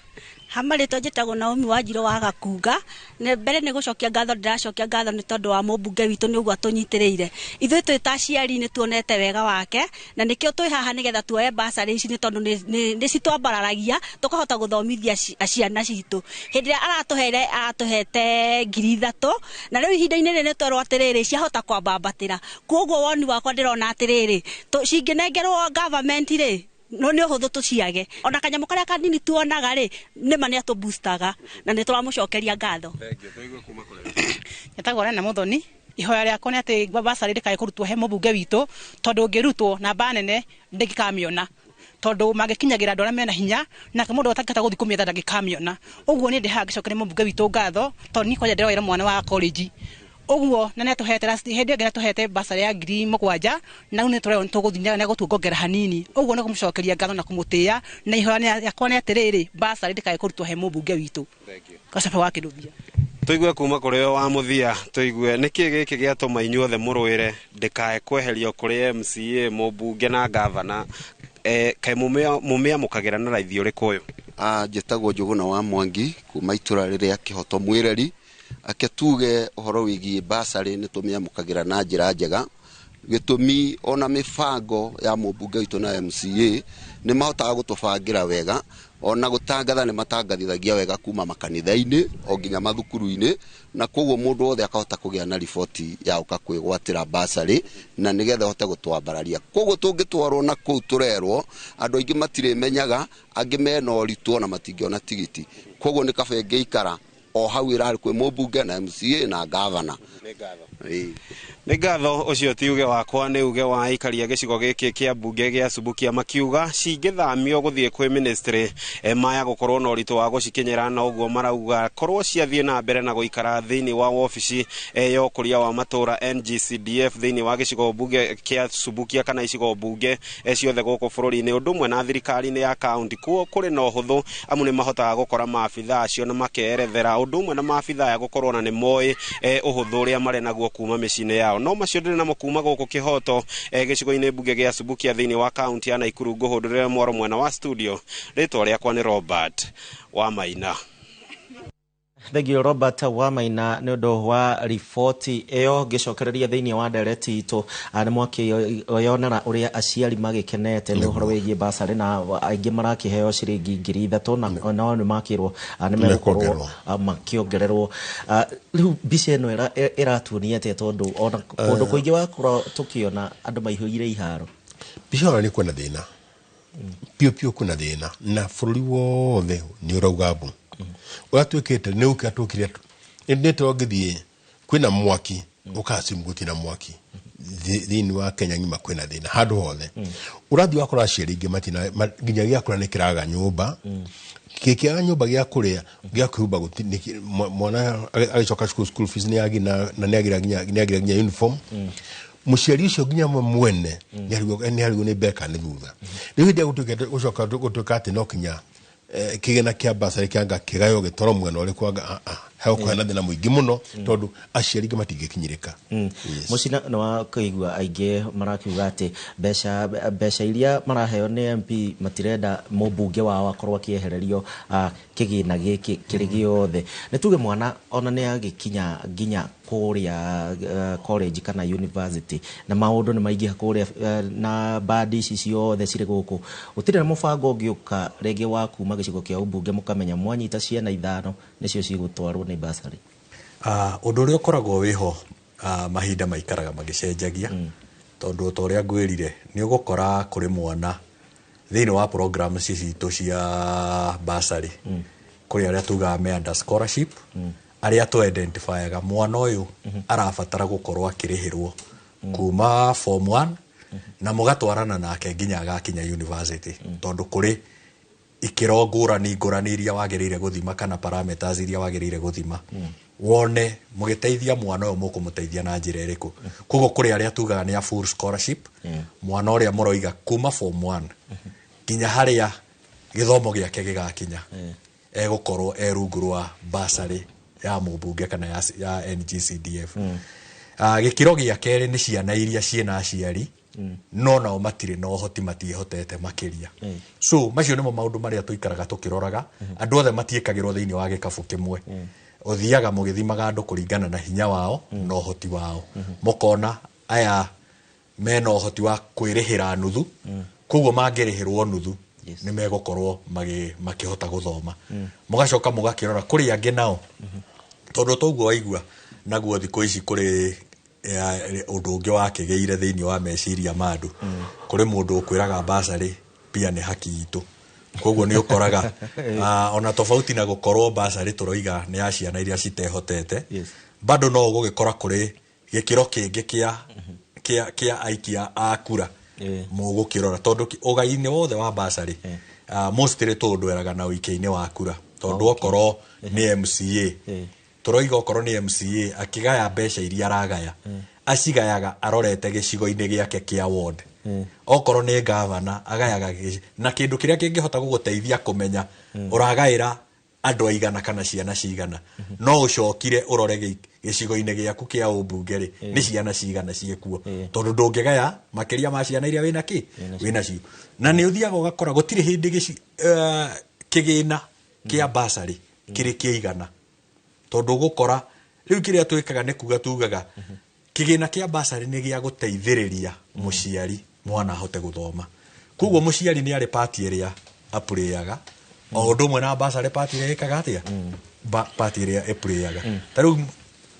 Hamarĩtwa njĩtagwo Naomi Wanjirũ wa Gakunga. Mbere nĩ gũcokia ngatho, ndĩracokia ngatho nĩ tondũ wa mũmbunge witũ nĩ ũguo atũnyitĩrĩire. Ithuĩ twĩ ta aciari nĩ tuonete wega wake, na nĩkĩo twĩ haha nĩgetha tuoye basarĩ ici, nĩ tondũ nĩ citwambararagia tũkahota gũthomithia ciana citũ. Hĩndĩ ĩrĩa aratũheire aratũhete 3,000, na rĩu ihinda-inĩ rĩrĩ nĩ twerwo atĩrĩrĩ ciahota kwambambatĩra. Koguo woni wakwa ndĩrona atĩrĩrĩ, cingĩnengerwo government rĩ, no nĩ ũhũthũ tũciage. Ona kanyamũ karĩa kanini tuonaga rĩ, nĩma nĩ atũboostaga na nĩ tũramũcokeria ngatho. Njĩtagwo Lena Muthoni. Ihoya rĩakwa nĩ atĩ basarĩ ndĩkae kũrutwo he mũmbunge witũ, tondũ ũngĩrutwo namba nene ndĩngĩkamĩona, tondũ mangĩkinyagĩra andũ arĩa mena hinya, nake mũndũ ũtangĩhota gũthiĩ kũmĩetha ndangĩkamĩona. Ũguo niĩ ndĩ haha ngĩcokeria mũmbunge witũ ngatho, tondũ niĩ kwanja ndĩroera mwana wa college ũguo, na nĩatũhete hĩndĩ ĩngĩ nĩatũhete basarĩ ya 7,000, na rĩu nĩtũrerwo nĩtũgũthiĩ na gũtuongera hanini. Ũguo nĩ kũmũcokeria ngatho na kũmũtĩĩa, na ihoya rĩakwa nĩ atĩrĩrĩ, basarĩ ndĩkae kũrutwo he mũmbunge witũ Gacobe wa Kĩnuthia. Tũigue kuma kũrĩ we wa mũthia, tũigue nĩkĩ gĩkĩ gĩatũma inyuothe mũrũĩre ndĩkae kweherio kũrĩ MCA, mũmbunge na gavana. Kaĩ mũmĩamũkagĩra na raithi ũrĩkũ ũyũ? Njĩtagwo Njũgũna wa Mwangi kuma itũra rĩrĩa Kĩhoto Mwĩreri. Ake tuge ũhoro wĩgiĩ basarĩ nĩ tũmĩamũkagĩra na njĩra njega, gĩtũmi ona mĩbango ya mũmbunge witũ na MCA nĩ mahotaga gũtũbangĩra wega, ona gũtangatha nĩ matangathithagia wega kuma makanitha-inĩ o nginya mathukuru-inĩ, na koguo mũndũ wothe akahota kũgĩa na riboti ya ũka kwĩgwatĩra basarĩ na nĩgetha ũhote gũtwambararia. Koguo tũngĩtwarwo na kũu tũrerwo, andũ aingĩ matirĩmenyaga, angĩ mena ũritũ ona matingĩona tigiti. Koguo nĩ kaba ĩngĩikara o hau ĩrarĩ kwĩ mũmbunge na MCA na gavana. Nĩ ngatho. Ũcio ti uge wakwa, nĩ uge wa aikaria gĩcigo gĩkĩ kĩa mbunge gĩa Subukia, makiuga cingĩthamio gũthiĩ kwĩ ministry maya gũkorwo na ũritũ wa gũcikinyĩra, na ũguo marauga korwo ciathiĩ na mbere na gũikara thĩinĩ wa wabici ya ũkũria wa matũra NGCDF thĩinĩ wa gĩcigo mbunge kĩa Subukia kana icigo mbunge ciothe gũkũ bũrũri-inĩ, ũndũ ũmwe na thirikari-inĩ ya kaunti, kuo kũrĩ na ũhũthũ amu nĩ mahotaga gũkora maabitha acio na makerethera, ũndũ ũmwe na maabitha aya gũkorwo na nĩ moĩ ũhũthũ ũrĩa marĩ naguo kuma mĩciĩ-inĩ yao. No macio ndĩrĩ namo kuma gũkũ Kĩhoto, gĩcigo-inĩ mbunge gĩa Subukia thĩinĩ wa kaunti ya Naikuru. Ngũhũndũrĩre mwaro mwena wa studio, rĩtwa rĩakwa nĩ Robert Wamaina. Thank you Robert Wamaina nĩ ũndũ wa riboti ĩyo. Ngĩcokereria thĩinĩ wa ndereti itũ, nĩ mwakĩyonera ũrĩa aciari magĩkenete nĩ ũhoro wĩgiĩ basarĩ, na aingĩ marakĩheo ciringi 3,000 na nao nĩ makĩrwo nĩ megũkorwo makĩongererwo. Rĩu mbica ĩno ĩratuonia atĩa, tondũ ona kũndũ kũingĩ wakorwo tũkĩona andũ maihũire iharo? Mbica ĩno nĩ kwĩna thĩna piũ piũ, kwĩna thĩna na bũrũri wothe nĩ ũrauga mbu. Ũrĩa twĩkĩte nĩ ũkĩra tũkire nĩ tũngĩthiĩ kwĩna mwaki ũkacimu gũtirĩ mwaki thĩinĩ wa Kenya ng'ima, kwĩna thĩna handũ hothe. Ũrathiĩ wakora aciari aingĩ matina nginya gĩa kũrĩa nĩ kĩraga nyũmba, gĩkĩaga nyũmba gĩa kũrĩa, gĩa kwĩhumba, mwana agĩcoka cukuru school fees nĩ yagi na nĩ agira nginya uniform. Mũciari ũcio nginya mwene nĩ arigwo nĩ mbere kana nĩ thutha. Rĩu hĩndĩ ya gũtuĩka gũcoka gũtuĩka atĩ no kinya kĩgĩna kĩa basarĩ kĩanga kĩgaywo gĩtwarwo mwena ũrĩkũ, anga hegũkorwo na thĩna mũingĩ mũno tondũ aciari aingĩ matingĩkinyĩrĩka. Mũcina nĩ wa kũigua aingĩ marakiuga atĩ mbeca iria maraheo nĩ MP matirenda mũmbunge wao akorwo akĩehererio kĩgĩna gĩkĩ kĩrĩ gĩothe. Nĩ tuge mwana ona nĩ agĩkinya nginya kũrĩa college kana university na maũndũ nĩ maingĩha kũrĩa na bandi ici ciothe cirĩ gũkũ, gũtirĩ na mũbango ũngĩũka rĩngĩ wa kuma gĩcigo kĩa ũmbunge mũkamenya mwanyita ciana 5 nĩcio cigũtwarwo nĩ basarĩ? Ũndũ ũrĩa ũkoragwo wĩho, mahinda maikaraga magĩcenjagia, tondũ ta ũrĩa ngwĩrire nĩ ũgũkora kũrĩ mwana thĩinĩ wa program ici citũ cia basarĩ, kũrĩ arĩa tugaga me under scholarship, arĩa tũ identifyaga mwana ũyũ arabatara gũkorwo akĩrĩhĩrwo kuma form 1 na mũgatwarana nake nginya agakinya university, tondũ kũrĩ ikĩro ngũrani ngũrani iria wagĩrĩire gũthima kana parameters iria wagĩrĩire gũthima wone mũgĩteithia mwana ũyũ mũkũmũteithia na njĩra ĩrĩkũ. Koguo kũrĩ arĩa tugaga nĩ a full scholarship, mwana ũrĩa mũroiga kuma form 1 nginya harĩa gĩthomo gĩake gĩgakinya egũkorwo e rungu rwa basarĩ ya mũmbunge kana ya NGCDF. Gĩkĩro gĩa kerĩ nĩ ciana iria ciĩna aciari no nao matirĩ na ũhoti, matiĩhotete makĩria. So macio nĩmo maũndũ marĩa tũikaraga tũkĩroraga. Andũ othe matiĩkagĩrwo thĩinĩ wa gĩkabũ kĩmwe, ũthiaga mũgĩthimaga andũ kũringana na hinya wao na ũhoti wao, mũkona aya mena ũhoti wa kwĩrĩhĩra nuthu, koguo mangĩrĩhĩrwo nuthu nĩ megũkorwo makĩhota gũthoma. Mũgacoka mũgakĩrora kũrĩ angĩ nao, tondũ toguo waigua naguo thikũ ici kũrĩ ũndũ ũngĩ wakĩgĩire thĩinĩ wa meciria ma andũ, kũrĩ mũndũ ũkwĩraga basarĩ pia nĩ haki itũ. Koguo nĩ ũkoraga ona tofauti na gũkorwo basarĩ tũroiga nĩ ya ciana iria citehotete, bado no ũgũgĩkora kũrĩ gĩkĩro kĩngĩ kĩa aikia a kura mũgũkĩrora, tondũ ũgai-inĩ wothe wa basarĩ mostly tũndweraga na ũikia-inĩ wa kura, tondũ okorwo nĩ MCA tũroiga okorwo nĩ MCA akĩgaya mbeca iria aragaya acigayaga arorete gĩcigo-inĩ gĩake kĩa ward, okorwo nĩ gavana agayaga na kĩndũ kĩrĩa kĩngĩhota gũgũteithia kũmenya ũragaĩra andũ aigana kana ciana cigana no ũcokire ũrore gĩcigo-inĩ gĩaku kĩa ũmbunge rĩ nĩ ciana cigana ciĩkuo tondũ ndũngĩgaya makĩria ma ciana iria wĩna kĩ wĩna cio. Na nĩ ũthiaga ũgakora gũtirĩ hĩndĩ kĩgĩna kĩa basarĩ kĩrĩ kĩigana tondũ ũgũkora rĩu kĩrĩa twĩkaga nĩ kuga tugaga kĩgĩna kĩa basarĩ nĩ gĩa gũteithĩrĩria mũciari mwana ahote gũthoma. Koguo mũciari nĩ arĩ pati ĩrĩa apũrĩaga o ũndũ ũmwe na basarĩ pati ĩrĩa ĩkaga atĩa pati ĩrĩa ĩpũrĩaga. Ta rĩu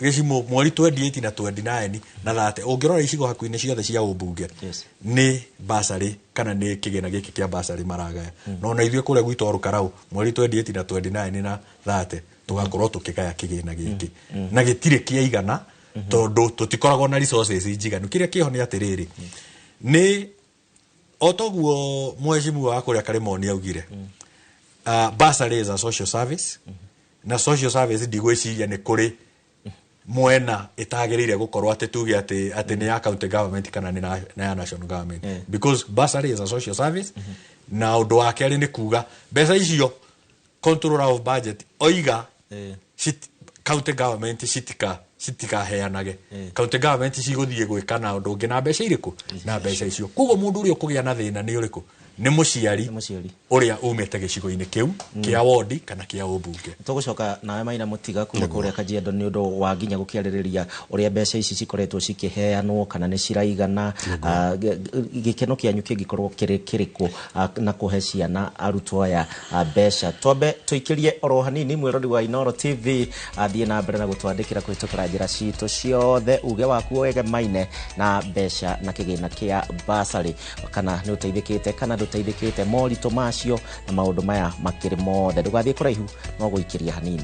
gĩcimo mweri 28 na 29 na 30 ũngĩrora icigo hakuhĩ ciothe cia ũmbunge nĩ basarĩ kana nĩ kĩgĩna gĩkĩ kĩa basarĩ maragaya. No na ithuĩ kũrĩa gwitũ Olkalou mweri 28 na 29 na 30 tũgakorwo tũkĩgaya kĩgĩna gĩkĩ na gĩtirĩ kĩaigana tondũ tũtikoragwo na resources njiganu. Kĩrĩa kĩho nĩ atĩrĩrĩ nĩ o toguo mheshimiwa wa kũrĩa Karimoni augire bursary is a social service na social service ndigwĩciria nĩ kũrĩ mwena itagĩrĩire gũkorwo atĩ tuge atĩ nĩ ya county government kana nĩ ya national government because bursary is a social service. Na ũndũ wa kerĩ nĩ kuga mbeca icio controller of budget oiga county government citikaheanage county government cigũthiĩ gwĩka na ũndũ ũngĩ na mbeca irĩkũ na mbeca icio. Koguo mũndũ ũrĩa ũkũgĩa na thĩna nĩ ũrĩkũ? Nĩ mũciari ũrĩa umĩte gĩcigo-inĩ kĩu kĩa wodi kana kĩa ũmbunge. Tũgũcoka nawe Maina Mũtiga kuma kũrĩa Kajiado nĩ ũndũ wa nginya gũkĩarĩrĩria ũrĩa mbeca ici cikoretwo cikĩheanwo kana nĩ ciraigana, gĩkeno kĩanyu kĩngĩkorwo kĩrĩ kĩrĩkũ na kũhe ciana arutwo aya mbeca. Twambe tũikĩrie oro hanini mwĩrori wa Inooro TV athiĩ na mbere na gũtwandĩkĩra kũhĩtũkĩra njĩra citũ ciothe uge waku wegemaine na mbeca na kĩgĩna kĩa bursary kana nĩ ũteithĩkĩte kana ndũteithĩkĩte moritũ macio na maũndũ maya makĩrĩ mothe. Ndũgathiĩ kũraihu no gũikĩria hanini.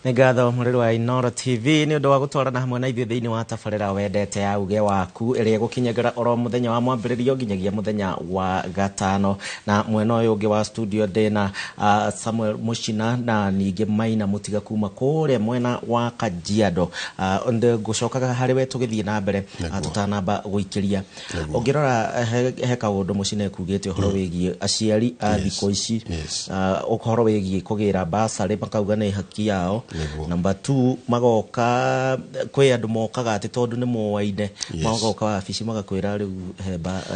Nĩ ngatho mũrĩri wa Inooro TV nĩ ũndũ wa gũtwarana hamwe na ithuĩ thĩinĩ wa tabarĩra wendete ya uge waku ĩrĩa ĩgũkinyagĩra oro mũthenya wa mwambĩrĩrio nginyagia mũthenya wa gatano. Na mwena ũyũ ũngĩ wa studio ndĩna Samuel Muchina na ningĩ Maina Mũtiga kuma kũrĩa mwena wa Kajiado. Ngũcokaga harĩ we tũgĩthiĩ na mbere tũtanamba gũikĩria. Ũngĩrora he kaũndũ Muchina ekugĩte ũhoro wĩgiĩ aciari a thikũ ici, ũhoro wĩgiĩ kũgĩra bursary makauga nĩ haki yao. Number 2 magoka kwĩ andũ mokaga atĩ tondũ nĩ moaine magoka wabici magakwĩra rĩu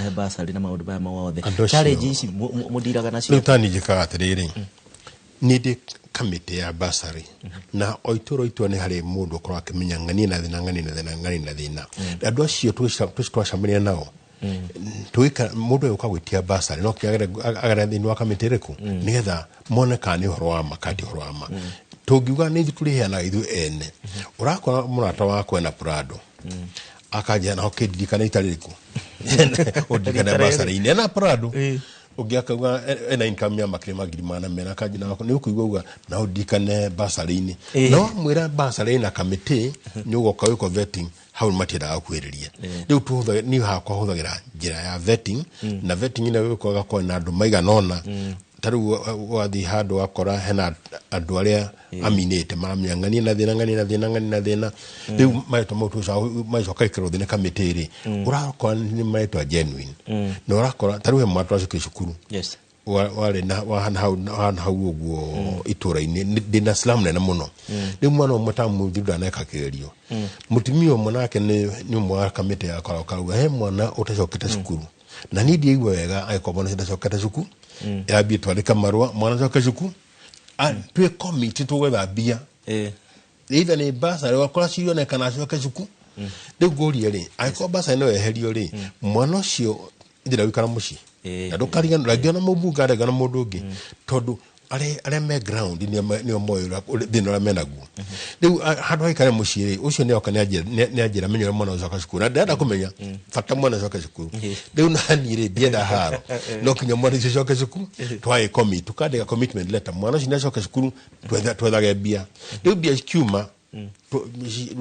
he bursary na maũndũ maya mothe. Challenge ici mũndiraga nacio? Rĩu tani njĩkaga atĩrĩrĩ, niĩ ndĩ kamĩtĩ ya bursary na o itũra itua nĩ harĩ mũndũ ũkorwo akĩmenya ng'ania na thĩna ng'ania na thĩna ng'ania na thĩna. Andũ acio twacemania nao tuika mũndũ ũyũ ũka gwĩtia bursary no agere thĩinĩ wa kamĩtĩ ĩrĩkũ nĩgetha mone kana nĩ ũhoro wa ma kana ti ũhoro wa ma. Tũngiuga nĩ ithuĩ tũrĩheanaga ithuĩ ene, ũrakora mũrata wakwa ena Prado akanjĩra naho kĩndirikana itarĩ rĩkũ ũndirikane bursary-inĩ ena Prado ũngĩ akauga ena income ya makĩria ma 400,000 akanjĩra nako nĩ ũkũigua uga na ũndirikane bursary-inĩ. No mwĩra bursary na kamĩtĩ nĩ ũgoka wĩko vetting hau matiendaga gũkuhĩrĩria. Rĩu tũhũthagĩra niĩ hakwa hũthagĩra njĩra ya vetting na vetting ĩno ĩgũkorwo ĩgakorwo na andũ maigana ũna. Ta rĩu wathiĩ handũ wakora hena andũ arĩa aminĩte maramenya ng'ania na thĩna ng'ania na thĩna ng'ania na thĩna. Rĩu marĩtwa mau tũcoka ĩkĩrwo thĩ nĩ kamĩtĩ rĩ ũrakora nĩ marĩtwa genuine na ũrakora ta rĩu he mwana tũracokire cukuru warĩ na hau ũguo itũra-inĩ ndĩna slum nene mũno. Rĩu mwana ũmwe ta mũthiru ndaneka kĩgerio mũtumia ũmwe nake nĩ ũmwe wa kamĩtĩ yakwa akauga he mwana ũtacokete cukuru na niĩ ndiaigua wega angĩkorwo mwana ũcio ndacokete cukuru yambie twandĩka marũa mwana acoke cukuru twĩ komiti tũgwetha mbia either nĩ bursary wakora cirionekana acoke cukuru. Rĩu ngũrie rĩ angĩkorwo bursary no yeherio rĩ mwana ũcio njĩra gũikara mũciĩ na ndũkariganĩrwo ndangĩona mũmbunge ndangĩona mũndũ ũngĩ tondũ arĩa me ground nĩo moĩ thĩna ũrĩa menaguo. Rĩu handũ haikare mũciĩ rĩ ũcio nĩoka nĩanjĩra menya ũrĩa mwana ũcoka cukuru na ndĩrenda kũmenya bata mwana ũcoke cukuru. Rĩu naniĩ rĩ ndienda haro no kinya mwana ũcio acoke cukuru twagĩ commit tukandĩka commitment letter mwana ũcio nĩacoke cukuru twethage mbia. Rĩu mbia cikiuma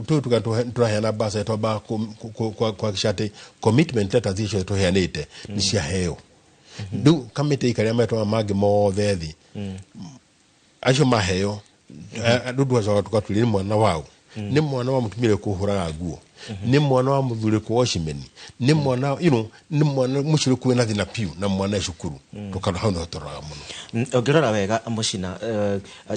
tuga tũraheana bursary twambaga kuhakikisha atĩ commitment letters icio tũheanĩte nĩ ciaheo. Rĩu kamĩtĩ ĩkarĩa marĩtwa mangĩ mothe thĩ acio maheo rĩu tũgacoka tũgatuĩria nĩ mwana wao nĩ mwana wa mũtumia ũrĩa ũkũhũraga nguo. Nĩ mwana wa mũthuri kũ Osimhen, nĩ mwana nĩ mwana mũciĩ kwĩna thĩna piũ na mwana e cukuru. Tũkarora hau nĩho tũroraga mũno. Ũngĩrora wega mũcina,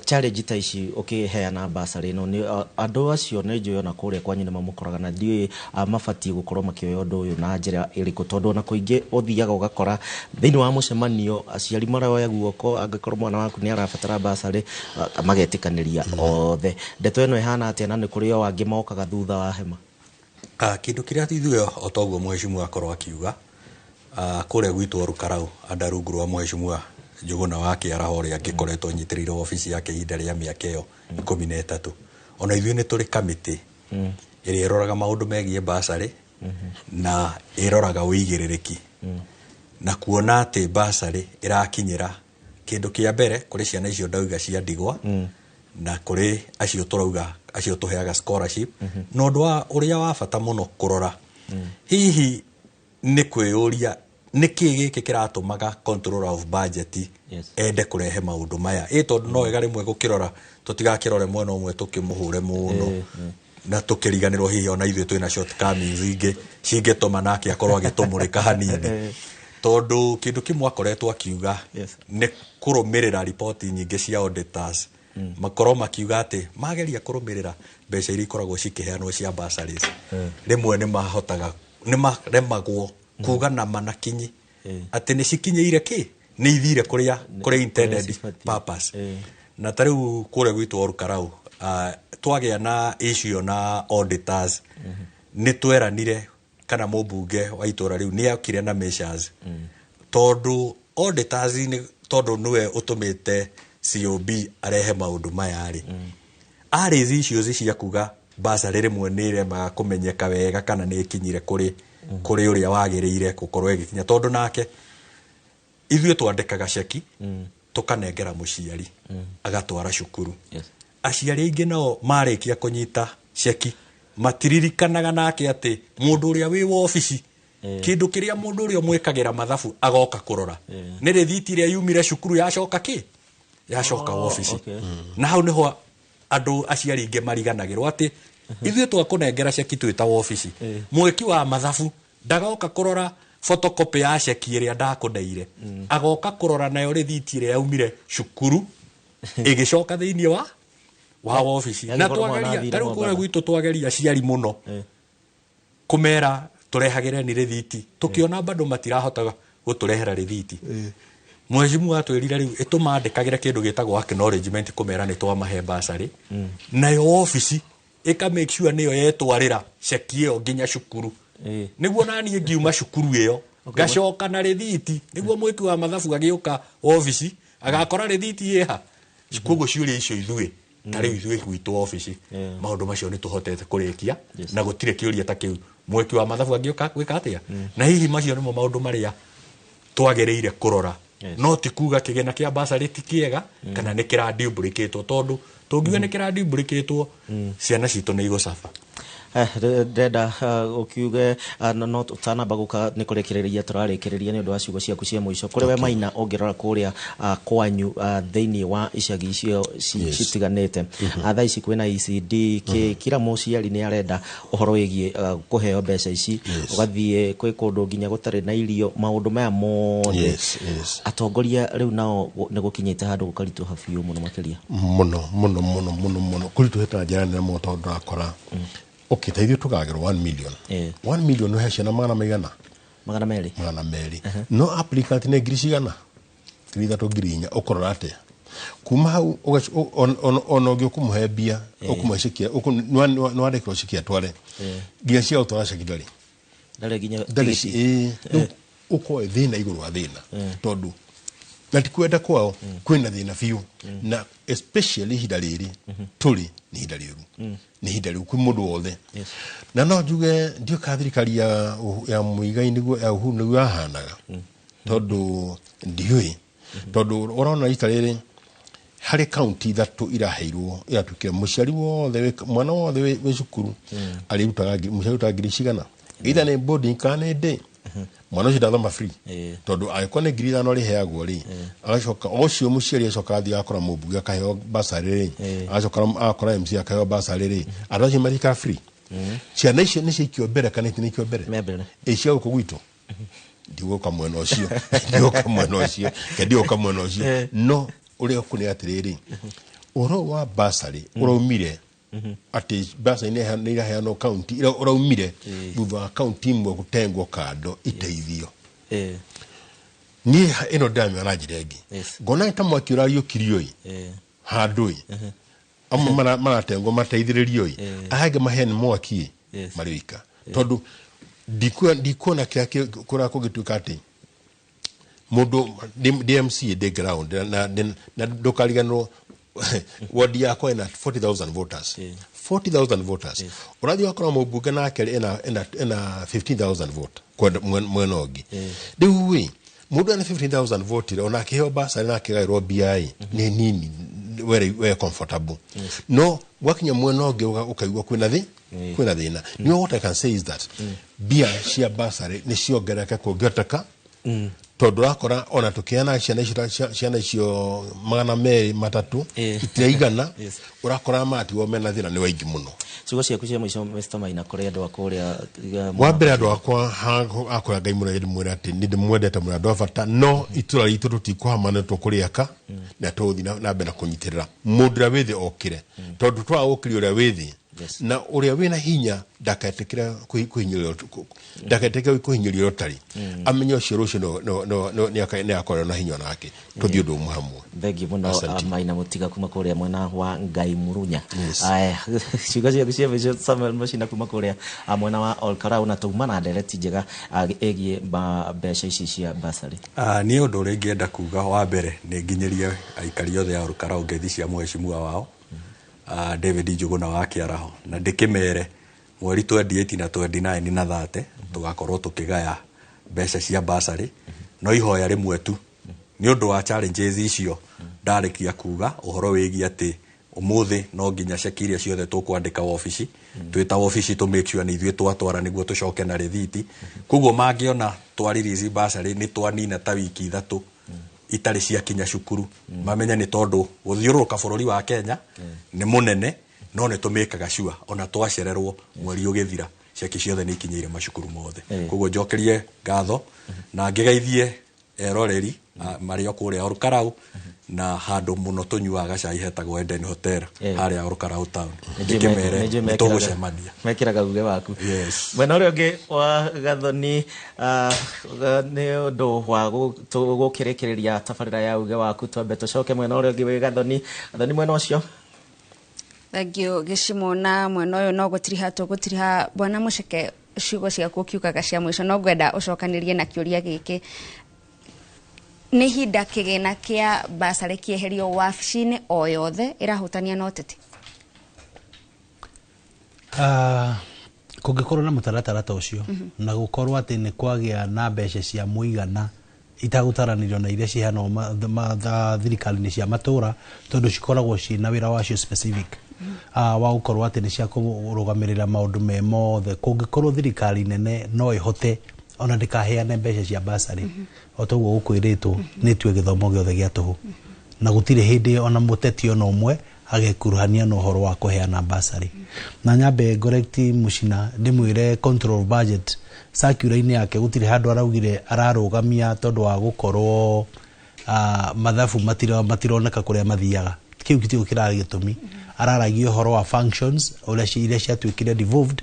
challenge ta ici ũkĩheana basarĩ ĩno nĩ andũ acio nĩ njũĩ ona kũrĩa kwanyu nĩ mamũkoraga, na ndiũĩ mabatiĩ gũkorwo makĩoya ũndũ ũyũ na njĩra ĩrĩkũ, tondũ ona kũingĩ ũthiaga ũgakora thĩinĩ wa mũcemanio aciari maroya guoko, angĩkorwo mwana waku nĩ arabatara basarĩ, magetĩkanĩria othe. Ndeto ĩno ĩhana atĩa, na nĩ kũrĩ o angĩ mokaga thutha wa hema? Kĩndũ kĩrĩa ithuĩ o toguo mheshimiwa akorwo akiuga, kũrĩa gwitũ Orukarau anda rungu rwa mheshimiwa Njuguna wa Kĩaraho ũrĩa angĩkoretwo anyitĩrĩire wabici yake ihinda rĩa mĩaka ĩyo 13, ona ithuĩ nĩ tũrĩ kamĩtĩ ĩrĩa ĩroraga maũndũ megiĩ basarĩ na ĩroraga ũigĩrĩrĩki na kuona atĩ basarĩ ĩrakinyĩra kĩndũ kĩa mbere kũrĩ ciana icio ndauga cia ndigwa na kũrĩ acio tũrauga acio tũheaga scholarship. Na ũndũ wa ũrĩa wa bata mũno kũrora hihi nĩ kwĩyũria nĩkĩ gĩkĩ kĩratũmaga controller of budget ende kũrehe maũndũ maya, ĩ tondũ no wega rĩmwe gũkĩrora tũtigakĩrore mwena ũmwe tũkĩmũhũre mũno na tũkĩriganĩrwo hihi ona ithuĩ twĩna shortcomings ingĩ cingĩtũma nake akorwo agĩtũmũrĩka hanini, tondũ kĩndũ kĩmwe akoretwo akiuga nĩ kũrũmĩrĩra riboti nyingĩ cia auditors, makorwo makiuga atĩ mageria kũrũmĩrĩra mbeca iria ikoragwo cikĩheanwo cia bursaries, rĩmwe nĩ mahotaga nĩ maremagwo kuga na manakinyi atĩ nĩ cikinyĩire kĩ nĩ ithire kũrĩa kũrĩ intended purpose. Na ta rĩu kũrĩa gwitũ Orukarau, twagĩa na issue na auditors, nĩ tweranire kana mũmbunge wa itũra rĩu nĩ okire na measures, tondũ auditors nĩ tondũ nĩwe ũtũmĩte COB arehe maũndũ maya rĩ, arĩ issues cia kuga basarĩ rĩmwe nĩ ĩremaga kũmenyeka wega kana nĩ ĩkinyire kũrĩ kũrĩ ũrĩa wagĩrĩire gũkorwo ĩgĩkinya, tondũ nake ithuĩ twandĩkaga ceki tũkanengera mũciari agatwara cukuru. Aciari aingĩ nao marĩkia kũnyita ceki matiririkanaga nake atĩ mũndũ ũrĩa wĩ wabici kĩndũ kĩrĩa mũndũ ũrĩa ũmwĩkagĩra mathabu agoka kũrora nĩ rĩthiti ĩrĩa yumire cukuru yacoka kĩ yacoka wabici. Na hau nĩho andũ aciari aingĩ mariganagĩrwo atĩ ithuĩ twakũnengera ceki twĩ ta wabici, mwĩki wa mathabu ndagoka kũrora photocopy ya ceki ĩrĩa ndakũneire, agoka kũrora nayo rĩthiti ĩrĩa yaumire cukuru ĩgĩcoka thĩinĩ wa wabici. Na twageria ta rĩu kũrĩa gwitũ twageria aciari mũno kũmera tũrehagĩre ni rĩthiti, tũkĩona bado matirahota gũtũrehera rĩthiti. Mheshimiwa atwĩrire rĩu ĩtũmandĩkagĩre kĩndũ gĩtagwo acknowledgement kũmera nĩ twamahe basarĩ, nayo wabici ĩka make sure nĩyo yetwarĩra ceki ĩyo nginya cukuru, nĩguo naniĩ ngiuma cukuru ĩyo ngacoka na rĩthiti, nĩguo mwĩki wa mathabu agĩũka wabici agakora rĩthiti ĩha. Koguo ciũria icio ithuĩ ta rĩu ithuĩ gwitũ wabici maũndũ macio nĩ tũhotete kũrĩkia na gũtirĩ kĩũria ta kĩu mwĩki wa mathabu angĩũka gwĩka atĩa. Na hihi macio nĩmo maũndũ marĩa twagĩrĩire kũrora, no ti kuga kĩgĩna kĩa basarĩ ti kĩega kana nĩ kĩrandiumbũrĩkĩtwo, tondũ tũngiuga nĩ kĩrandiumbũrĩkĩtwo ciana citũ nĩ igũcaba. Ndĩrenda ũkiuge no ũtanamba gũka nĩ kũrĩkĩrĩria tũrarĩkĩrĩria nĩ ũndũ wa ciugo ciaku cia mũico kũrĩ we Maina, ũngĩrora kũrĩa kwanyu thĩinĩ wa icagi icio citiganĩte, thaa ici kwĩna ECD, kila mũciari nĩ arenda ũhoro wĩgiĩ kũheo mbeca ici, ũgathiĩ kwĩ kũndũ nginya gũtarĩ na irio, maũndũ maya mothe atongoria rĩu nao nĩ gũkinyĩte handũ gũkaritũha biũ mũno makĩria mũno mũno mũno mũno mũno kũritũhĩte na njĩra nene mũno, tondũ ndũrakora okay, ta ithuĩ tũgagĩrwo 1 million 1 million ũhe ciana magana maigana 200 200, no applicant nĩ ngiri cigana 3,000 4,000 ũkũrora atĩa kuma hau ona ũngĩ ũkũmũhe mbia ũkũmũhe ceki nĩwandĩkĩrwo ceki atware nginya cia gũtwara ceki ndarĩ nginya rĩu ũkorwo thĩna igũrũ wa thĩna, tondũ na ti kwenda kwao kwĩna thĩna biũ, na especially ihinda rĩrĩ tũrĩ nĩ ihinda rĩũru, nĩ ihinda rĩũru kwĩ mũndũ wothe. Na no njuge ndiũĩ kana thirikari ya Muigai nĩguo ya Uhuru nĩguo yahanaga, tondũ ndiũĩ, tondũ ũrona rita rĩrĩ harĩ kaunti 3 iraheirwo iratuĩkire mũciari wothe mwana wothe wĩ cukuru arĩrutaga mũciari arutaga ngiri cigana, either nĩ boarding kana nĩ day, mwana ũcio ndathoma free, tondũ angĩkorwo nĩ 5,000 arĩheagwo rĩ, agacoka ũcio mũciari acoka athiĩ agakora mũmbunge akaheo basarĩ rĩ, agacoka agakora MC akaheo basarĩ rĩ, andũ acio matikara free. Ciana icio nĩ ciaikio mbere kana itinaikio mbere? Ĩ cia gũkũ gwitũ ndigũka mwena ũcio, ndigũka mwena ũcio, ke ndigũka mwena ũcio. No ũrĩa kũrĩ atĩrĩrĩ, ũhoro wa basarĩ ũraumire atĩ basarĩ nĩ iraheanwo kaunti, ũraumire thutha wa kaunti imwe gũtengwo kando iteithio. Niĩ ĩno ndĩramĩona na njĩra ĩngĩ, ngona ta mwaki ũrariũkirio ĩ handũ ĩ, amwe maratengwo mateithĩrĩrio ĩ, aya angĩ maheane mwaki ĩ marĩ oika, tondũ ndikuona kĩrĩa kũrĩa kũngĩtuĩka atĩ mũndũ ndĩ MCA ndĩ ground na ndũkariganĩrwo ward yakwa ĩna 40,000 voters, 40,000 voters. Ũrathiĩ ũgakora mũmbunge nake ena 15,000 vote mwena ũngĩ. Rĩu ĩ mũndũ ena 15,000 vote ona akĩheo basarĩ na akĩgaĩrwo mbia ĩ nĩ nini, we comfortable. No gwakinya mwena ũngĩ ũkaigua kwĩna kwĩna thĩna. No what I can say is that mbia cia basarĩ nĩ ciongerereke kũngĩhoteka, tondũ ũrakora ona tũkĩheana ciana icio 203 itiraigana, ũrakora matigwo mena thĩna nĩ waingĩ mũno. Ciugo ciaku cia mũico Mr. Maina kũrĩ andũ a kũrĩa? Wa mbere andũ akwa akũrĩa Ngai mũno ndĩmwĩre atĩ nĩ ndĩmwendete mũno, andũ a bata, no itũra ritũ tũtikũhama nĩ tũkũrĩaka na tũgũthiĩ na mbere na kũnyitĩrĩra mũndũ ũrĩa wĩ thĩ okĩre, tondũ twaga gũkĩria ũrĩa wĩ thĩ na ũrĩa wĩna hinya ndaketĩkĩra kũhinyĩrĩrio, ndaketĩkĩra kũhinyĩrĩrio ũtarĩ, amenye ũcio rũciũ nĩ akorwo na hinya nake, tũthiĩ ũndũ ũmwe hamwe. Thengiũ mũno Maina Mũtiga kuma kũrĩa mwena wa Ngai Murunya. Ciugo ciaku cia mũico Samuel Mũcina kuma kũrĩa mwena wa Olkarau, na tũma na ndereti njega ĩgiĩ mbeca ici cia basarĩ. Niĩ ũndũ ũrĩa ingĩenda kuga wa mbere nĩ nginyĩrie aikari othe a Olkarau ngeithi cia mheshimiwa wao David Njuguna wa Kĩaraho, na ndĩkĩmere mweri 28 na 29 na 30 tũgakorwo tũkĩgaya mbeca cia basarĩ, no ihoya rĩmwe tu nĩ ũndũ wa challenges icio ndarĩkia kuga ũhoro wĩgiĩ atĩ ũmũthĩ no nginya ceki iria ciothe tũkwandĩka wabici twĩta wabici tũ make sure nĩ ithuĩ twatwara nĩguo tũcoke na rĩthiti. Koguo mangĩona twa release basarĩ nĩ twanina ta wiki 3 itarĩ ciakinya cukuru, mamenye nĩ tondũ gũthiũrũrũka bũrũri wa Kenya nĩ mũnene, no nĩ tũmĩkaga sure ona twacererwo mweri ũgĩthira ceki ciothe nĩ ikinyĩire macukuru mothe. Koguo njokerie ngatho na ngĩgeithie eroreri marĩ o kũrĩa Olkarau na handũ mũno tũnyuaga cai hetagwo Eden Hotel harĩa Olkarau town. Ndĩkĩmere nĩ tũgũcemania. Mekĩraga uge waku. Mwena ũrĩa ũngĩ wa Gathoni, nĩ ũndũ wa gũkĩrĩkĩrĩria tabarĩra ya uge waku, twambe tũcoke mwena ũrĩa ũngĩ wĩ Gathoni. Gathoni mwena ũcio. Thank you Gĩcimo. Na mwena ũyũ no gũtiriha tũgũtiriha. Bwana Mũceke, ciugo ciaku ũkiugaga cia mũico, no ngwenda ũcokanĩrie na kĩũria gĩkĩ: nĩ ihinda kĩgĩna kĩa basarĩ kĩeherio wabici-inĩ o yothe ĩrahutania na ũteti? Kũngĩkorwo na mũtaratara ta ũcio na gũkorwo atĩ nĩ kwagĩa na mbeca cia mũigana itagũtaranĩrio na iria ciheanagwo thirikari-inĩ cia matũra, tondũ cikoragwo ciĩna wĩra wacio specific wa gũkorwo atĩ nĩ cia kũrũgamĩrĩra maũndũ me mothe, kũngĩkorwo thirikari nene no ĩhote ona ndĩkaheane mbeca cia basarĩ o toguo gũkwĩrĩtwo, nĩ ĩtue gĩthomo gĩothe gĩa tũhũ na gũtirĩ hĩndĩ ona mũteti ona ũmwe agekuruhania na ũhoro wa kũheana basarĩ. Na nyambe ngorect Mũcina, ndĩmwĩre control of budget circular-inĩ yake gũtirĩ handũ araugire ararũgamia tondũ wa gũkorwo mathabu matironeka kũrĩa mathiaga. Kĩu gĩtio kĩrarĩ gĩtũmi. Araragia ũhoro wa functions ũrĩa iria ciatuĩkire devolved,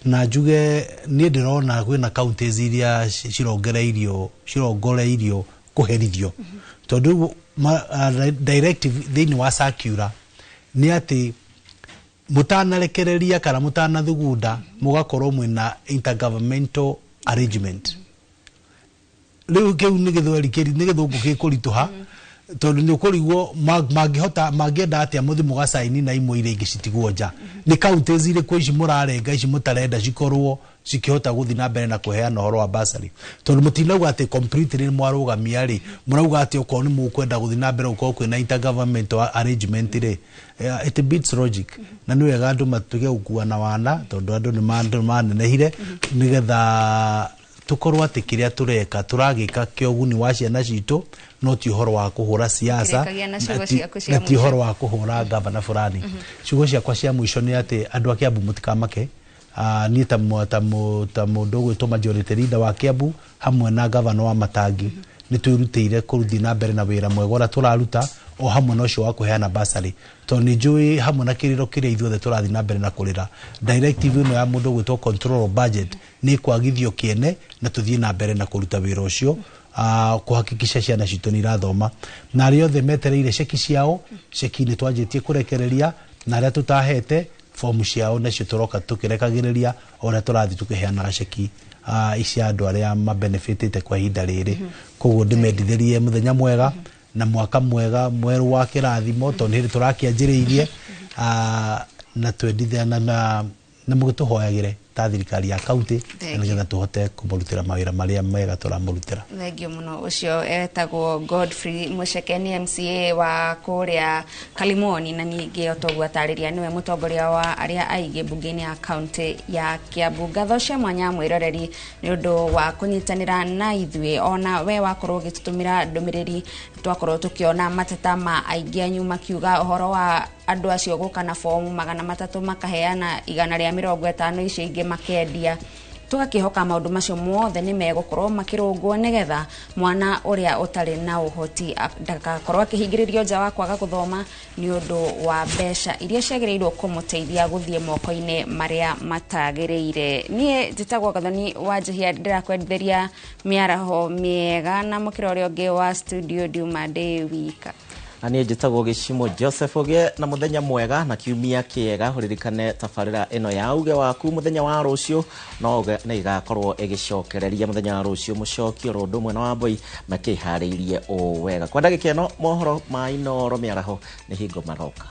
na njuge niĩ ndĩrona kwĩna counties iria cirongoreirio kũherithio, tondũ directive thĩinĩ wa circular nĩ atĩ mũtanarekereria kana mũtanathugunda mũgakorwo mwĩna intergovernmental arrangement. Rĩu kĩu nĩ gĩthweri nĩ gĩthũngũ gĩkũritũha, tondũ nĩ ũkũrigwo mangĩhota mangĩenda atĩa mũthi mũgacaini na imwe iria ingĩ citigwo nja. Nĩ counties irĩkũ ici mũrarenga, ici mũtarenda cikorwo cikĩhota gũthiĩ na mbere na kũheana ũhoro wa basarĩ? Tondũ mũtinauga atĩ completely nĩ mwarũgamia rĩ, mũrauga atĩ okorwo nĩ mũkwenda gũthiĩ na mbere gũkorwo kwĩna intergovernmental arrangement rĩ, it beats logic. Na nĩ wega andũ matuĩke gũkuana wana, tondũ andũ nĩ manenehire, nĩgetha tũkorwo atĩ kĩrĩa tũreka tũragĩka kĩa ũguni wa ciana citũ, no ti ũhoro wa kũhũra siasa, na ti ũhoro wa kũhũra gavana fulani. Ciugo ciakwa cia mũico nĩ atĩ andũ a Kiambu mũtikamake, Niĩ ta mũndũ ũgwĩtwo majority leader wa Kiambu hamwe na gavana wa Matangi nĩ twĩrutĩire kũruthiĩ na mbere na wĩra mwega ũrĩa tũraruta o hamwe na ũcio wa kũheana basarĩ, tondũ nĩ njũĩ hamwe na kĩrĩro kĩrĩa ithuothe tũrathiĩ na mbere na kũrĩra, directive ĩno ya mũndũ ũgwĩtwo control of budget nĩ ĩkwagithio kĩene na tũthiĩ na mbere na kũruta wĩra ũcio, kũhakikisha ciana citũ nĩ irathoma. Na arĩa othe metereire ceki ciao, ceki nĩ twanjĩtie kũrekereria, na arĩa tũtahete fomu ciao nacio tũroka tũkĩrekagĩrĩria o ũrĩa tũrathiĩ tũkĩheanaga ceki cia andũ arĩa mabenefitĩte kwa ihinda rĩrĩ. Koguo ndĩmendithĩrie mũthenya mwega na mwaka mwega mwerũ wa kĩrathimo, tondũ nĩ hĩndĩ tũrakĩanjĩrĩirie, na twendithia na mũgĩtũhoyagĩre ta thirikari ya kaunti na nĩgetha tũhote kũmũrutĩra mawĩra marĩa mega tũramũrutĩra. Thengio mũno. Ũcio etagwo Godfrey Mucheke, nĩ MCA wa kũrĩa Kalimoni, na ningĩ o toguo atarĩria nĩwe mũtongoria wa arĩa aingĩ mbunge-inĩ ya kaunti ya Kiambu. Ngatho cia mwanya mwĩroreri nĩ ũndũ wa kũnyitanĩra na ithuĩ, ona we wakorwo ũgĩtũtũmĩra ndũmĩrĩri twakorwo tũkĩona mateta ma aingĩ anyu makiuga ũhoro wa andũ acio gũka na fomu 300 makaheana 150 icio ingĩ makendia. Tũgakĩhoka maũndũ macio mothe nĩ megũkorwo makĩrũngwo nĩgetha mwana ũrĩa ũtarĩ na ũhoti ndagakorwo akĩhingĩrĩrio nja wa kwaga gũthoma nĩ ũndũ wa mbeca iria ciagĩrĩirwo kũmũteithia gũthiĩ moko-inĩ marĩa matagĩrĩire. Niĩ njĩtagwo Gathoni wa Njihia, ndĩrakwendithĩria mĩaraho mĩega na mũkĩra ũrĩa ũngĩ wa studio ndiuma ndĩ wika. Na niĩ njĩtagwo Gĩcimo Joseph. Ũgĩe na mũthenya mwega na kiumia kĩega. Ũririkane tabarĩra ĩno ya uge waku mũthenya wa rũciũ no nĩ ĩgakorwo ĩgĩcokereria mũthenya wa rũciũ. Mũcokio ro ũndũ ũmwe na Wambui makĩharĩirie o wega. Kwa ndagĩka ĩno mohoro ma Inooro mĩaraho nĩ hingo maroka.